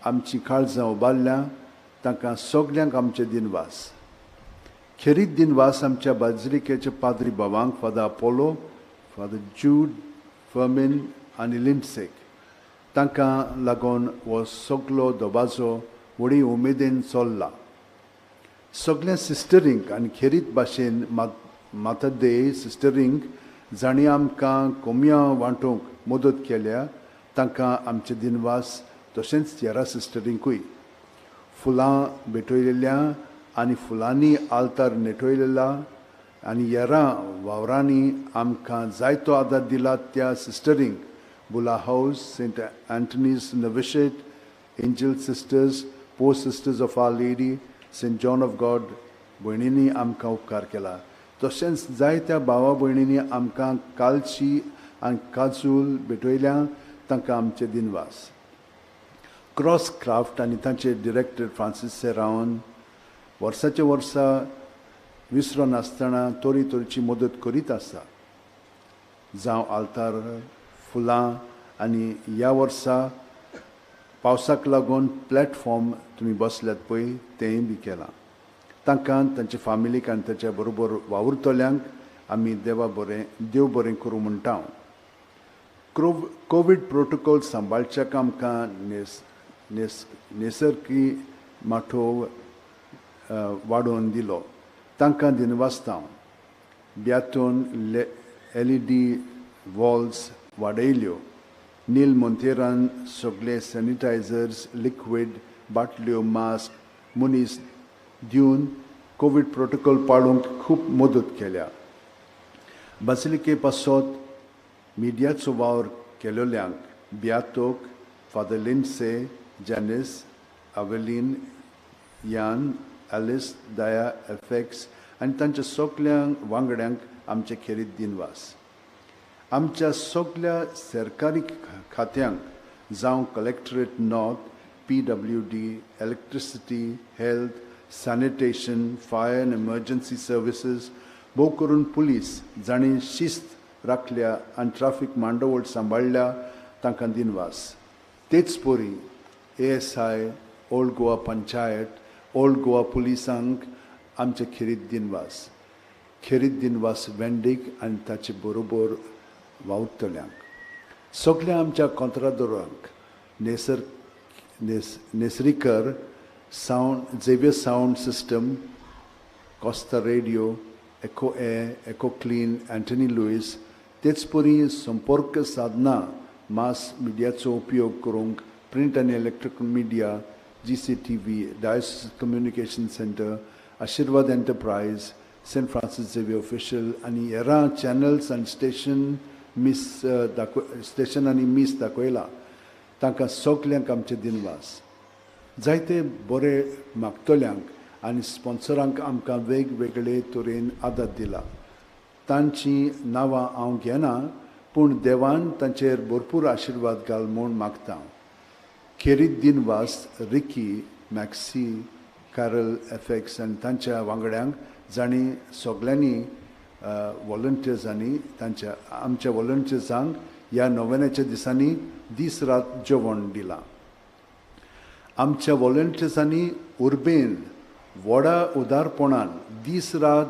आमची काळजां उबारल्या तांकां सगल्यांक आमचे दिनवास. खेरीत दिनवास आमच्या बाजरिकेच्या पाद्री भावांक father Apollo, father Jude, Fermin आनी लिम्सेक तांकां लागून हो सगलो दबाजो व्हडी उमेदीन चल्ला. सगल्या सिस्टरींक आनी खेरीत भाशेन मातदेय सिस्टरींक जांणी आमकां कोमयां वांटूंक मदत केल्या तांकां आमचे दिनवास, तशेंच येरा सिस्टरींकूय. फुलां भेटयलेल्या आनी फुलांनी आल्तार नेटयलेला आनी येरा वावरांनी आमकां जायतो आदार दिला त्या सिस्टरींक, Beulah house, Saint Anthony's novitiate, Angel sisters, poor sisters of our lady, Saint John of God भयणींनी आमकां उपकार केला. तशेंच जायत्या भावा भयणींनी आमकां कालची आनी काजूल भेटयल्या तांकां आमचे दिनवास. क्रॉस क्राफ्ट आनी तांचे डिरेक्टर फ्रांसीस सेरावन वर्साचे वर्सा विसरो नासतना तरी तरेची मदत करीत आसा, जावं आल्तार, फुलां आनी ह्या वर्सा पावसाक लागून प्लॅटफॉर्म तुमी बसल्यात पळय तेंय बी केलां. तांकां, तांच्या फामिलीक आनी ताच्या बरोबर वावुरतल्यांक आमी देवा बरें, देव बरें करूं म्हणटा. कोवीड प्रोटोकॉल सांबाळच्याक आमकां नेसर्गी माठोव वाडोवन दिलो, तांकां दिनवासता. ब्यातून LED walls वाडयल्यो. नील मोंतेरान सगळे सॅनिटायझर्स, लिक्वीड बाटल्यो, मास्क मनीस दिवन कोवीड प्रोटोकॉल पाळूंक खूब मदत केल्या. बासिलिके पासत मिडियाचो वावर केलोल्यांक बियातोक, फादर लिन्से, जॅनिस, अवेलीन, यान, एलिस, दया, एफेक्स आनी तांच्या सगल्या वांगड्यांक आमचे खेरीत दिनवास. आमच्या सगल्या सरकारी खात्यांक, जावं collectorate north, PWD, electricity, health, sanitation, fire and emergency services, भोव करून पुलीस जांणी शिस्त राखल्या आनी ट्राफीक मांडवळ सांबाळ्ळ्या तांकां दिनवास. तेच परी ASI, old Goa panchayat, old Goa पुलिसांक आमचे खेरीत दिनवास. खेरीत दिनवास वेंडीक आनी ताचे बरोबर वावुरतल्यांक. सगल्या आमच्या कोंत्रादोरांक, Nesarikar sound, Xavier sound system, Costa radio, echo air, echo clean, Anthony Luis, तेच परी संपर्क साधना मास मिडियाचो उपयोग करूंक प्रिंट आनी electric media, GCTV, diocese communication centre, Ashirwad enterprise, Saint Francis Xavier official आनी हेरां चॅनल्स आनी स्टेशन मीस स्टेशनांनी मीस दाखयला तांकां सगल्यांक आमचे दिनवास. जायते बरे मागतल्यांक आनी स्पॉन्सरांक आमकां वेगवेगळे तरेन आदार दिला. तांचीं नांवां हांव घेना, पूण देवान तांचेर भरपूर आशिर्वाद घाल म्हूण मागता. खेरीत दिनवास रिकी, मॅक्सी, कॅरल, एफेक्स आनी तांच्या वांगड्यांक जांणी सगल्यांनी वॉलंटियर्सांनी तांच्या आमच्या वॉलंटियर्सांक ह्या नोवेनाच्या दिसांनी दीस रात जेवण दिलां. आमच्या वॉलंटियर्सांनी उर्बेन व्हडा उदारपणान दीस रात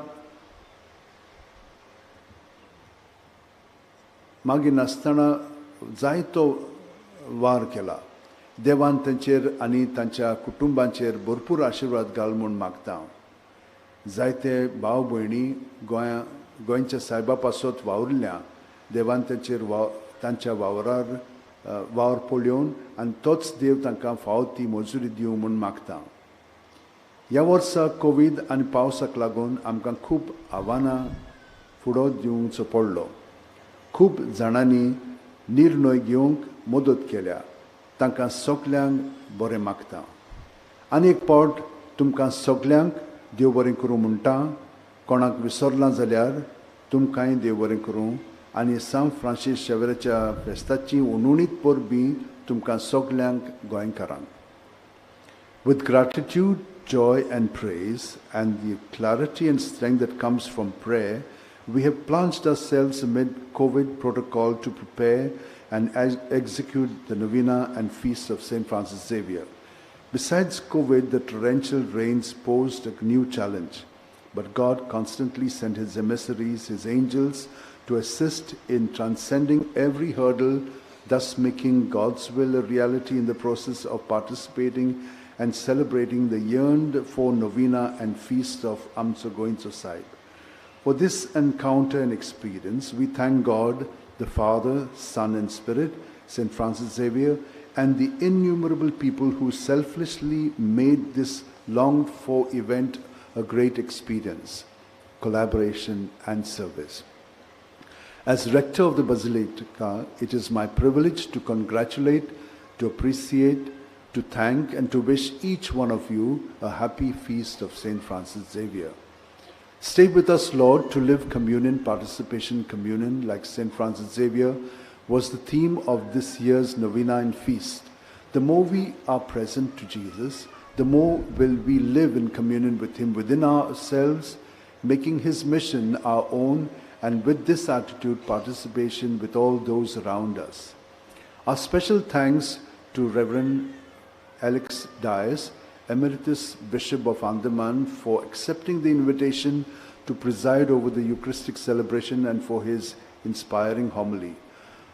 मागीर नासतना जायतो वार केला. देवान तांचेर आनी तांच्या कुटुंबांचेर भरपूर आशिर्वाद घाल म्हूण मागता. जायते भाव भयणी गोंयच्या सायबा पासत वावुरल्या. देवान तांचेर तांच्या वावरार वावर पळोवन आनी तोच देव तांकां फावो ती मजुरी दिवं म्हूण मागता. ह्या वर्सा कोवीड आनी पावसाक लागून आमकां खूब आव्हानां फुडो दिवचो पडलो. खूब जाणांनी निर्णय घेवंक मदत केल्या, तांकां सगल्यांक बरें मागता. आनी एक पावट तुमकां सगल्यांक देव बरें करूं म्हणटा. कोणाक विसरलां जाल्यार तुमकांय देव बरें करूं आनी सांत फ्रांसीस शेवेराच्या फेस्ताची उणुणीत परबीं तुमकां सगल्यांक गोंयकारांक. With gratitude, joy and praise and the clarity and strength that comes from prayer, we have plunged ourselves amid COVID protocol to prepare and execute the novena and feast of St. Francis Xavier. Besides COVID, the torrential rains posed a new challenge, but God constantly sent his emissaries, his angels, to assist in transcending every hurdle thus making God's will a reality in the process of participating and celebrating the yearned for novena and feast of Amcho Goencho Saib. For this encounter and experience, we thank God, the Father, Son, and Spirit, St. Francis Xavier, and the innumerable people who selflessly made this longed for event a great experience, collaboration, and service. As rector of the Basilica, it is my privilege to congratulate, to appreciate, to thank, and to wish each one of you a happy feast of St. Francis Xavier. Stay with us, Lord, to live communion, participation, communion, like St. Francis Xavier was the theme of this year's novena and feast. The more we are present to Jesus, the more will we live in communion with him within ourselves, making his mission our own, and with this attitude, participation with all those around us. Our special thanks to Reverend Alex Dias, Emeritus Bishop of Andaman, for accepting the invitation to preside over the Eucharistic celebration and for his inspiring homily.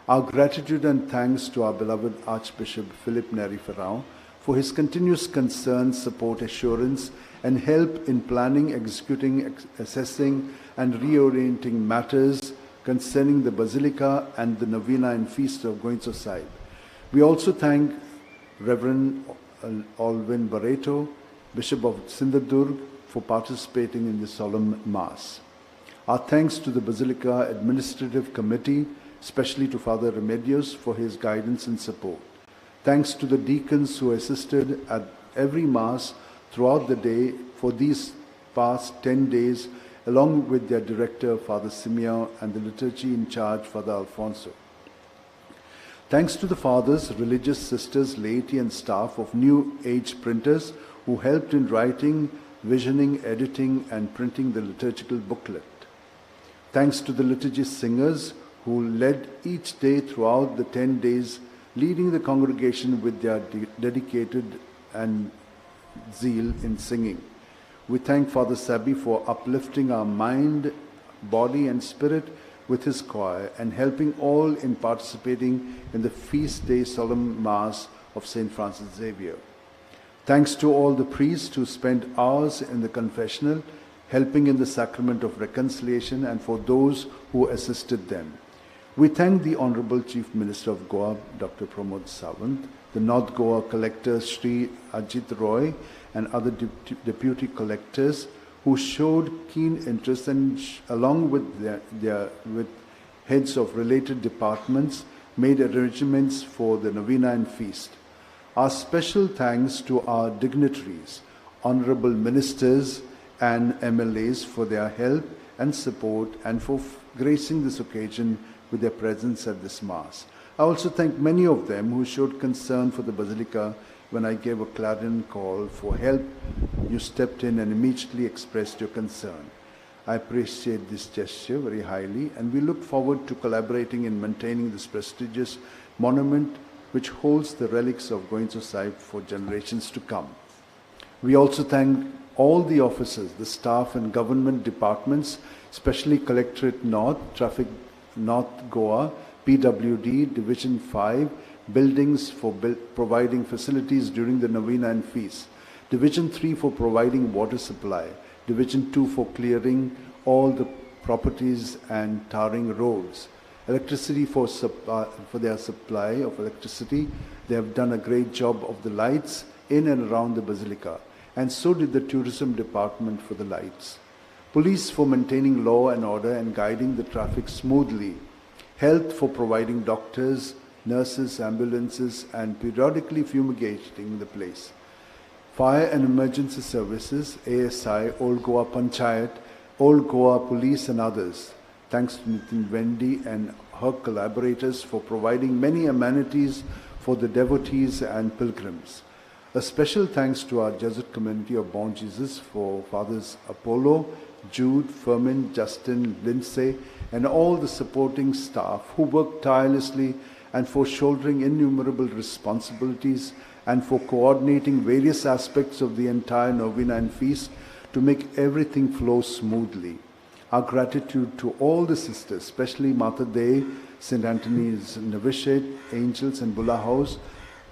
Our gratitude and thanks to our beloved Archbishop Philip Neri Ferrao for his continuous concern, support, assurance, and help in planning, executing, assessing, and reorienting matters concerning the Basilica and the Novena and Feast of Goencho Saib. We also thank Reverend Alwyn Barreto, Bishop of Sindhudurg, for participating in the solemn Mass. Our thanks to the Basilica Administrative Committee, especially to Father Remedios for his guidance and support. Thanks to the deacons who assisted at every Mass throughout the day for these past 10 days, along with their director, Father Simeon, and the liturgy in charge, Father Alfonso. Thanks to the fathers, religious sisters, laity, and staff of New Age Printers who helped in writing, visioning, editing, and printing the liturgical booklet. Thanks to the liturgy singers who led each day throughout the 10 days, leading the congregation with their dedicated and zeal in singing. We thank Father Sabi for uplifting our mind, body, and spirit with his choir and helping all in participating in the feast day solemn Mass of St. Francis Xavier. Thanks to all the priests who spent hours in the confessional, helping in the sacrament of reconciliation, and for those who assisted them. We thank the Honorable Chief Minister of Goa, Dr. Pramod Sawant, the North Goa Collector, Shri Ajit Roy, and other deputy collectors who showed keen interest and, along with with heads of related departments, made arrangements for the novena and feast. Our special thanks to our dignitaries, honorable ministers and MLAs for their help and support and for gracing this occasion with their presence at this Mass. I also thank many of them who showed concern for the Basilica when I gave a clarion call for help. You stepped in and immediately expressed your concern. I appreciate this gesture very highly, and we look forward to collaborating in maintaining this prestigious monument which holds the relics of Goencho Saib for generations to come. We also thank all the officers, the staff and government departments, especially Collectorate North, Traffic North Goa, PWD, Division 5, Buildings for providing facilities during the novena and feast, Division 3 for providing water supply, Division 2 for clearing all the properties and tarring roads, electricity for their supply of electricity. They have done a great job of the lights in and around the Basilica, and so did the tourism department for the lights. Police for maintaining law and order and guiding the traffic smoothly. Health for providing doctors, nurses, ambulances, and periodically fumigating the place. Fire and Emergency Services, ASI, Old Goa Panchayat, Old Goa Police, and others. Thanks to Nitin Wendy and her collaborators for providing many amenities for the devotees and pilgrims. A special thanks to our Jesuit community of Bon Jesus for Fathers Apollo, Jude, Fermin, Justin, Lindsay, and all the supporting staff who worked tirelessly and for shouldering innumerable responsibilities and for coordinating various aspects of the entire novena and feast to make everything flow smoothly. Our gratitude to all the sisters, especially Mater Dei, St. Anthony's Novitiate, Angels and Bulla House,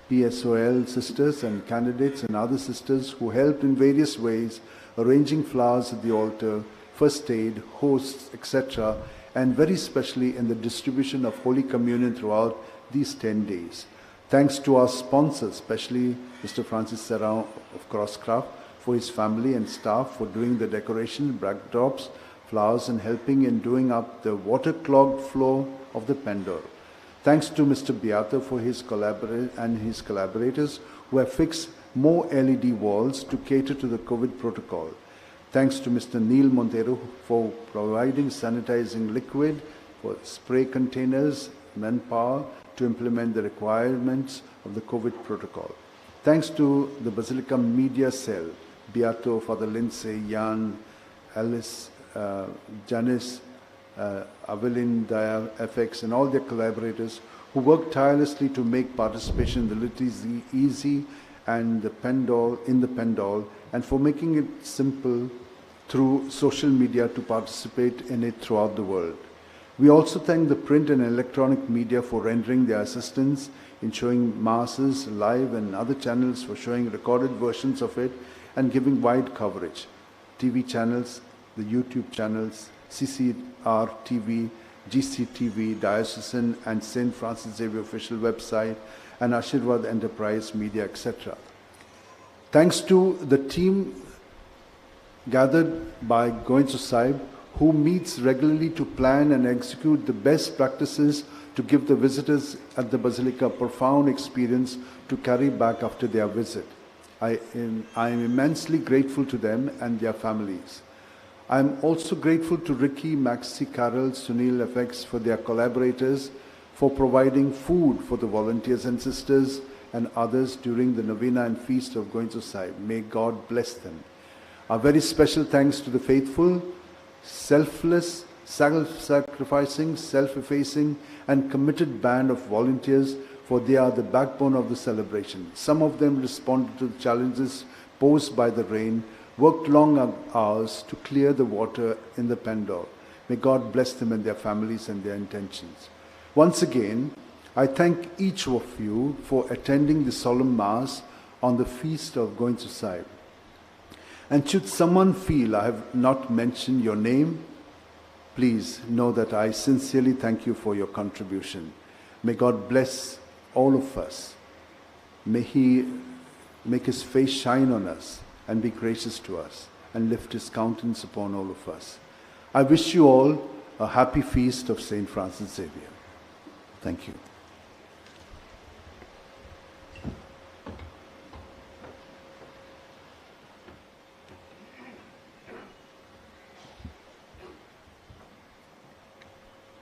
PSOL sisters and candidates and other sisters who helped in various ways, arranging flowers at the altar, first aid, hosts, etc., and very especially in the distribution of Holy Communion throughout these 10 days. Thanks to our sponsors, especially Mr. Francis Serrao of Crosscraft, for his family and staff for doing the decoration, backdrops, flowers, and helping in doing up the water-clogged floor of the pandal. Thanks to Mr. Beato for his collaborators who have fixed more LED walls to cater to the COVID protocol. Thanks to Mr. Neil Montero for providing sanitizing liquid for spray containers, manpower to implement the requirements of the COVID protocol. Thanks to the Basilica Media Cell, Beato, Father Lindsay, Jan, Alice, Janice, Avelin, Daya, FX, and all their collaborators who worked tirelessly to make participation in the liturgy easy and the pandal, in the pandal, and for making it simple through social media to participate in it throughout the world. We also thank the print and electronic media for rendering their assistance in showing masses live and other channels for showing recorded versions of it and giving wide coverage. TV channels, the YouTube channels, CCR TV, GCTV, Diocesan and St. Francis Xavier official website, and Ashirwad Enterprise Media, etc. Thanks to the team gathered by Goencho Sahib, who meets regularly to plan and execute the best practices to give the visitors at the Basilica a profound experience to carry back after their visit. I am immensely grateful to them and their families. I am also grateful to Ricky, Maxi, Carol, Sunil, FX for their collaborators for providing food for the volunteers and sisters and others during the novena and feast of Goencho Sahib. May God bless them. Our very special thanks to the faithful, selfless, self-sacrificing, self-effacing, and committed band of volunteers, for they are the backbone of the celebration. Some of them responded to the challenges posed by the rain, worked long hours to clear the water in the pandal. May God bless them and their families and their intentions. Once again, I thank each of you for attending the solemn Mass on the feast of Goencho Sahib. And should someone feel I have not mentioned your name, please know that I sincerely thank you for your contribution. May God bless all of us. May He make His face shine on us and be gracious to us and lift His countenance upon all of us. I wish you all a happy feast of St. Francis Xavier. Thank you.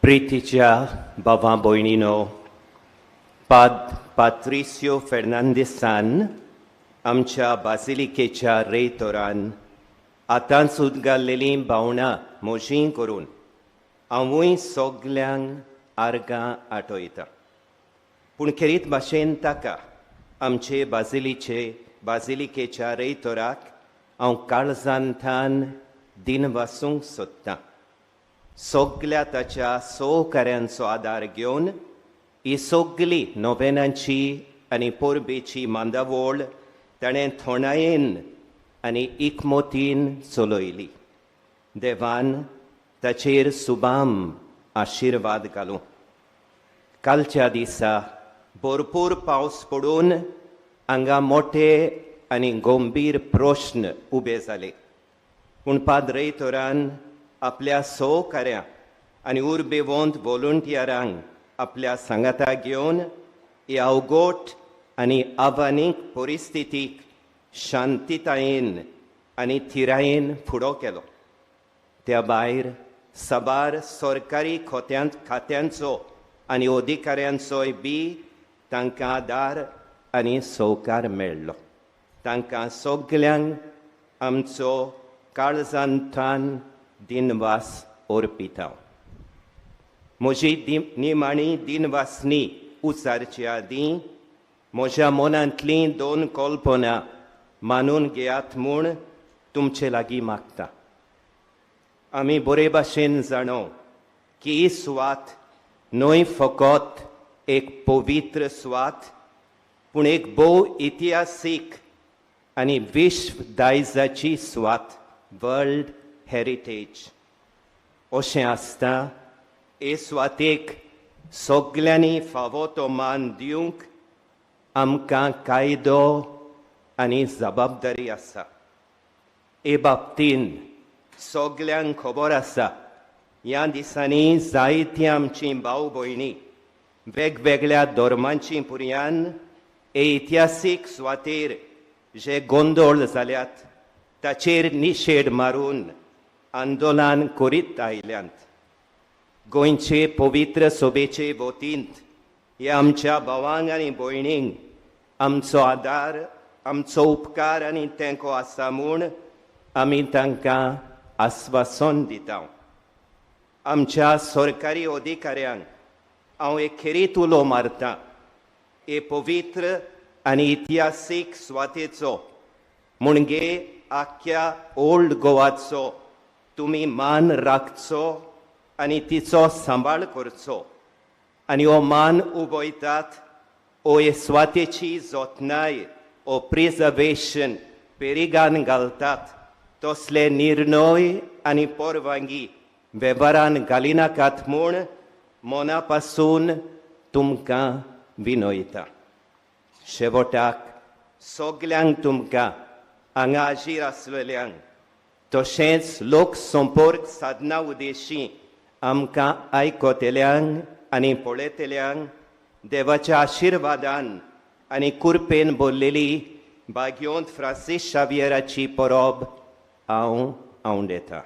प्रितीच्या बाबा भयणीनो, पात्रिसियो फेर्नांदीसान आमच्या बासिलिकेच्या रेतोरान आतांच उदगारलेलीं भावनां म्हजीं करून हांवूय सगल्यांक आर्गां आठयता. पूण खेरीत भाशेन ताका आमचे बाजिलिकेच्या रेतोराक हांव काळजांतल्यान दिनवासूंक सोदतां. सगल्या ताच्या सहकाऱ्यांचो आदार घेवन ही सगली नोवेनांची आनी परबेची मांदावळ ताणें थोंडायेन आनी एकमतीन चलयली. देवान ताचेर सुबाम आशिर्वाद घालूं. कालच्या दिसा भरपूर पावस पडून हांगा मोठे आनी गंभीर प्रश्न उबे जाले. पूण पाद्रेतोरान आपल्या सहकाऱ्यां आनी उर्बेवंत व्हॉलंटियरांक आपल्या सांगाता घेवन ह्या अवघड आनी आव्हानीक परिस्थितीक शांतितायेन आनी थिरायेन फुडो केलो. त्या भायर साबार सरकारी खात्यांचो आनी अधिकाऱ्यांचोय बी तांकां आदार आनी सहकार मेळ्ळो. तांकां सगल्यांक आमचो काळजांतल्यान दिनवास अर्पिता. म्हजी निमाणी दिनवासनी उचारचे आदीं म्हज्या मनांतलीं दोन कल्पना मानून घेयात म्हूण तुमचे लागीं मागता. आमी बरे भाशेन जाणो की ही सुवात न्हय फकत एक पवित्र सुवात पूण एक भोव इतिहासीक आनी विश्व दायजाची सुवात, वर्ल्ड हेरिटेज. अशें आसता हे सुवातेक सगल्यांनी फावो तो मान दिवंक आमकां कायदो आनी जबाबदारी आसा. हे बाबतीन सगल्यांक खबर आसा ह्या दिसांनी जायतीं आमचीं भाव भयणी वेगवेगळ्या धर्मांची भुरग्यान हे इतिहासीक सुवातेर जे गोंदळ जाल्यात ताचेर निशेध मारून आंदोलन करीत आयल्यांत. गोंयचे पवित्र सभेचे वतींत हे आमच्या भावांक आनी भयणींक आमचो आदार, आमचो उपकार आनी तेंको आसा म्हूण आमी तांकां आस्वासन दिता. आमच्या सरकारी अधिकाऱ्यांक हांव एक खेरीत उलो मारता, हे पवित्र आनी इतिहासीक सुवातेचो म्हणजे आख्ख्या ओल्ड गोवाचो तुमी मान राखचो आनी तिचो सांबाळ करचो आनी हो मान उबयतात ओ हे सुवातेची जतनाय ओ प्रिजर्वेशन पेरिगान घालतात तसले निर्णय आनी परवानगी वेव्हारान घालिनाकात म्हूण मना पासून तुमकां विनयता. शेवटाक सगल्यांक तुमकां हांगा हाजीर आसलेल्यांक तशेंच लोक संपर्क साधना उद्देशी आमकां आयकतल्यांक आनी पळयतल्यांक देवाच्या आशिर्वादान आनी कुरपेन भरलेली भाग्योंत फ्रांसीस शावियराची परब हांव आवडेता.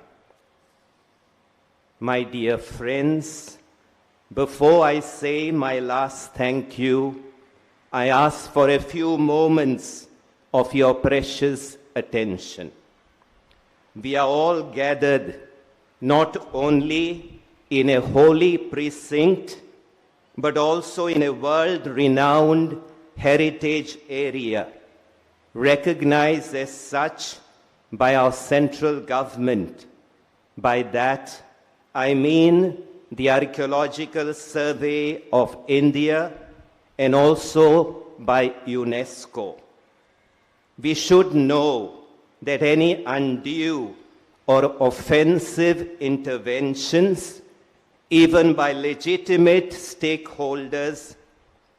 My dear friends, before I say my last thank you, I ask for a few moments of your precious attention. We are all gathered not only in a holy precinct, but also in a world-renowned heritage area, recognized as such by our central government. By that, I mean the Archaeological Survey of India and also by UNESCO. We should know that any undue or offensive interventions, even by legitimate stakeholders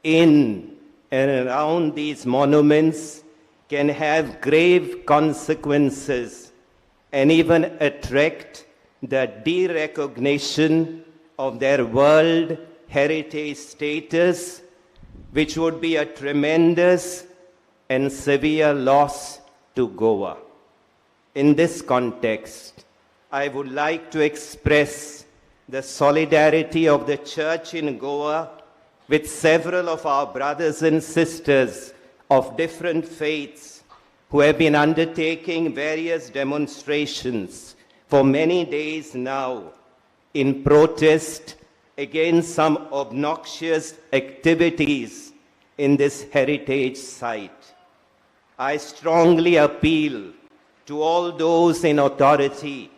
in and around these monuments, can have grave consequences and even attract the derecognition of their World Heritage status, which would be a tremendous and severe loss to Goa. In this context, I would like to express the solidarity of the Church in Goa with several of our brothers and sisters of different faiths who have been undertaking various demonstrations for many days now in protest against some obnoxious activities in this heritage site. I strongly appeal to all those in authority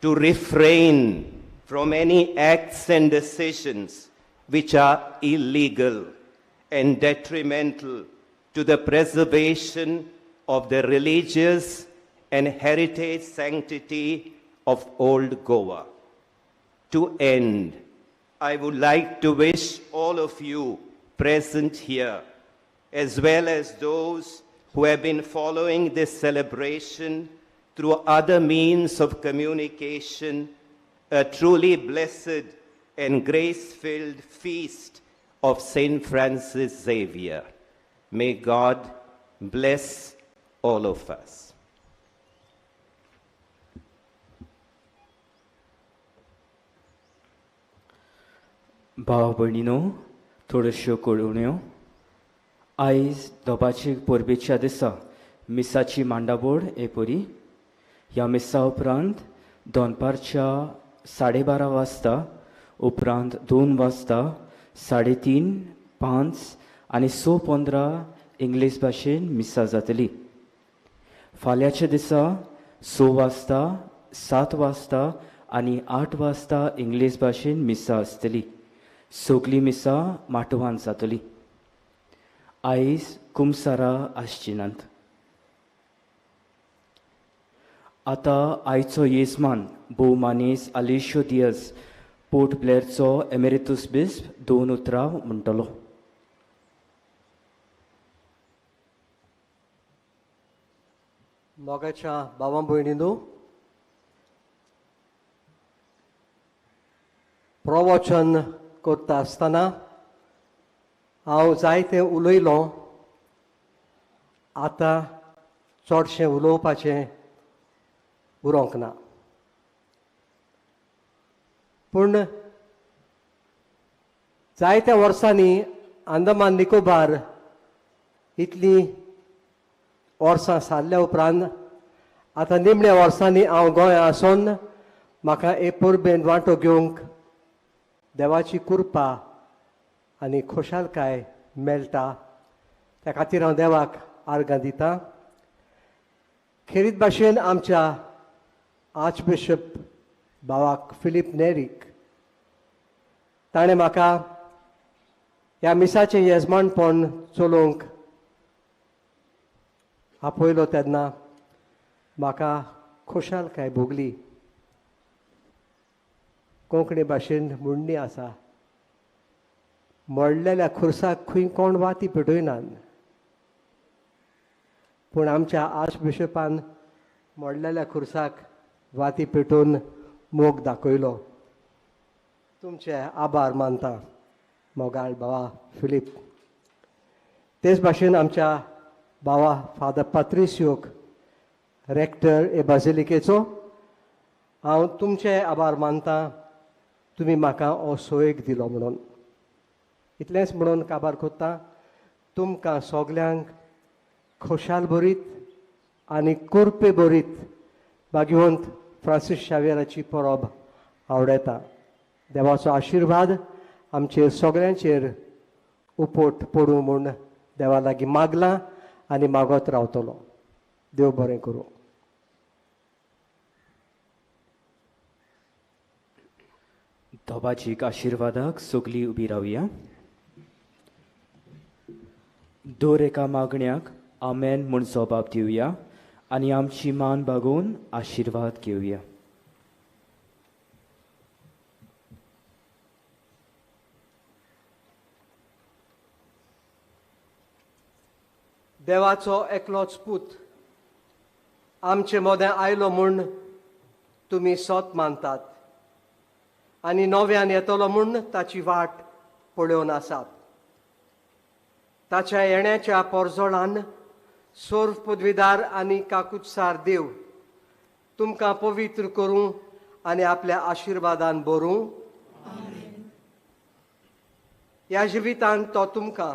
to refrain from any acts and decisions which are illegal and detrimental to the preservation of the religious and heritage sanctity of Old Goa. To end, I would like to wish all of you present here, as well as those who have been following this celebration through other means of communication, a truly blessed and grace-filled feast of Saint Francis Xavier. May God bless all of us. भाव भयणीनो, थोड्योश्यो कळोवण्यो. आयज दोबाचे परबेच्या दिसा मिसाची मांडावळ हे परी. ह्या मिसा उपरांत दनपारच्या 12:30 वाजता, उपरांत 2 वाजता, 3:30, 5 आनी 6:15 इंग्लीश भाशेन मिसा जातली. फाल्यांच्या दिसा 6 वाजता, 7 वाजता आनी 8 वाजता इंग्लीश भाशेन मिसां आसतली. सगलीं मिसां माटवान जातली. आयज कुमसारां आसची नात. आतां आयचो येजमान भोवमानेस आलेशो दियस पोर्ट ब्लेअरचो एमेरितूस बिस्प 2 उतरां म्हणटलो. मोगाच्या भावां भयणींनो, प्रवचन करता आसतना हांव जायतें उलयलो. आतां चडशें उलोवपाचें उरोंक ना, पूण जायत्या वर्सांनी अंदमान निकोबार इतलीं वर्सां सारल्या उपरांत आतां निमण्या वर्सांनी हांव गोंया आसून म्हाका हे परबेन वांटो घेवंक देवाची कृपा आनी खोशालकाय मेळटा. त्या खातीर हांव देवाक आर्गां दितां. खेरीत भाशेन आमच्या आर्चबिशप भावाक फिलीप नेरीक, ताणें म्हाका ह्या मिसाचें येजमानपण चलोवंक आपयलो तेन्ना म्हाका खोशालकाय भोगली. कोंकणी भाशेन म्हणणी आसा, मोडलेल्या खुर्साक खंय कोण वाती पेटयनात, पूण आमच्या आर्चबिशपान मोडलेल्या खुर्साक वाती पेटोवन मोग दाखयलो. तुमचे आभार मानता मोगाळ बाबा फिलीप. तेच भाशेन आमच्या बाबा फादर पात्रिसियोक, रेक्टर हे बाजिलिकेचो हांव तुमचे आभार मानता, तुमी म्हाका हो सोयेक दिलो म्हणून. इतलेंच म्हणून काबार कोत्ता. तुमकां सगल्यांक खोशाल भरीत आनी कुरपे भरीत भाग्यवंत फ्रांसीस शावेराची परब आवडयता. देवाचो आशिर्वाद आमचेर सगल्यांचेर उपोट पडूं म्हूण देवा लागीं मागलां आनी मागत रावतलो. देव बरें करूं. दोबाजीक आशिर्वादाक सगलीं उबी रावया. दर एका मागण्याक आमेन म्हूण जबाब दिवया आनी आमची मान बागोवन आशिर्वाद घेवया. देवाचो एकलोच पूत आमचे मोदें आयलो म्हूण तुमी सोत मानतात आनी नव्यान येतलो म्हूण ताची वाट पळोवन आसात. ताच्या येण्याच्या पोरजोळान सोर्व पदवीदार आनी काकुत्सार देव तुमकां पवित्र करूं आनी आपल्या आशिर्वादान भरूं. ह्या जिवितांत तो तुमकां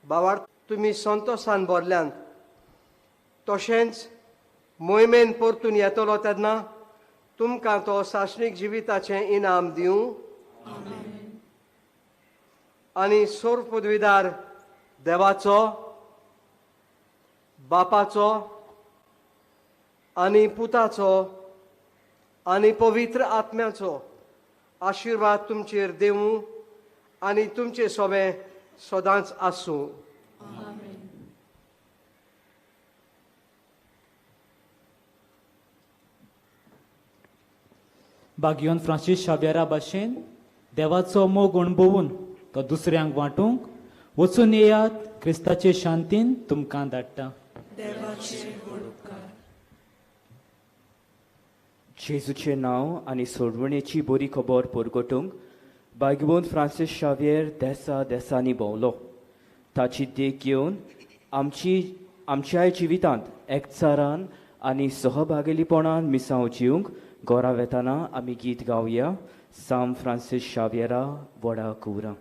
बावार तुमी संतोसान भरल्यात, तशेंच मोहिमेन परतून येतलो तेन्ना तुमकां तो सासणीक जिविताचें इनाम दिवं. आनी सोर्व पदवीदार देवाचो, बापाचो आनी पुताचो आनी पवित्र आत्म्याचो आशिर्वाद तुमचेर देवूं आनी तुमचे सोबे सदांच आसूं. बागियोन फ्रांसीस शाव्येरा भाशेन देवाचो मोग अणभवून तो दुसऱ्यांक वांटूंक वचून येयात. क्रिस्ताचे शांतीन तुमकां धाडटा. जेजूचें नांव आनी सोडवणेची बरी खबर परगटूंक बागवंत फ्रांसीस शाव्येर देसा देसांनी भोंवलो. ताची देख घेवन आमच्याय जिवितांत एकचारान आनी सहभागेलीपणान मिसांव जिवंक घरा वेताना आमी गीत गावया. साम फ्रांसीस शाव्येरा व्हडा कुवरां.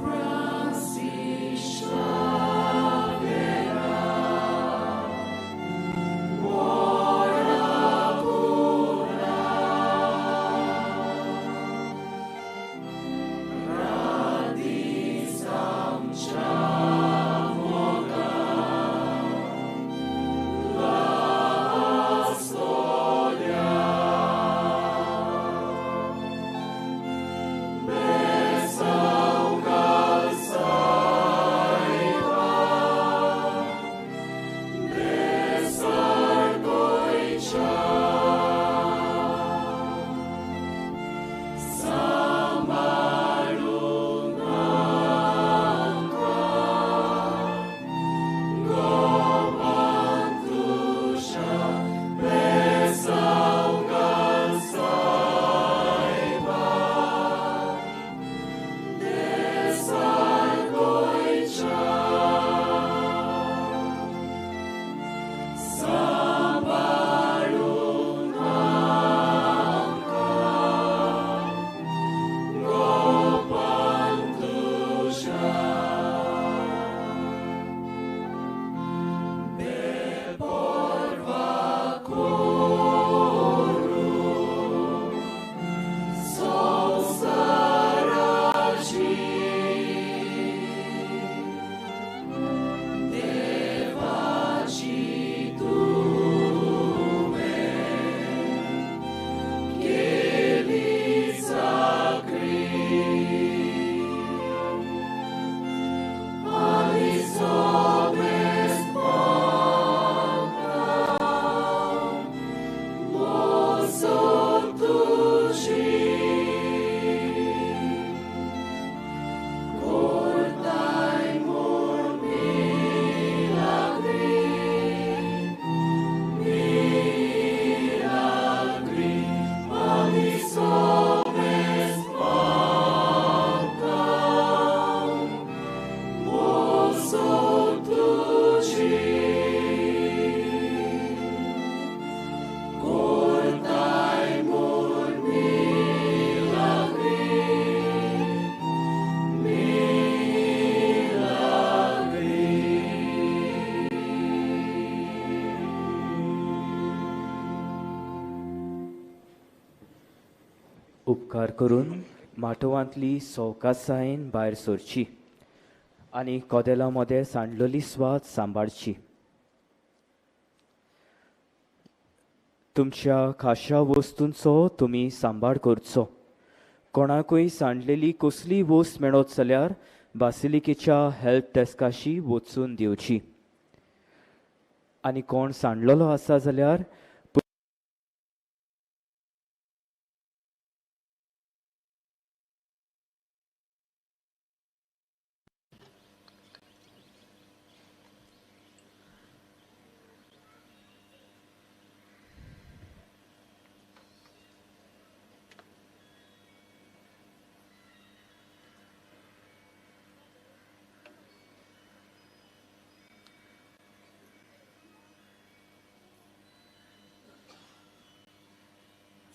Francis Xavier. उपकार करून माटवांतली सवकासायेन भायर सरची आनी कदेलां मदें सांडलेली स्वाद सांबाळची. तुमच्या खाशा वस्तूंचो तुमी सांबाळ करचो. कोणाकूय सांडलेली कसलीय वस्त मेळत जाल्यार बासिलिकेच्या हेल्प डेस्काशी वचून दिवची. आनी कोण सांडलेलो आसा जाल्यार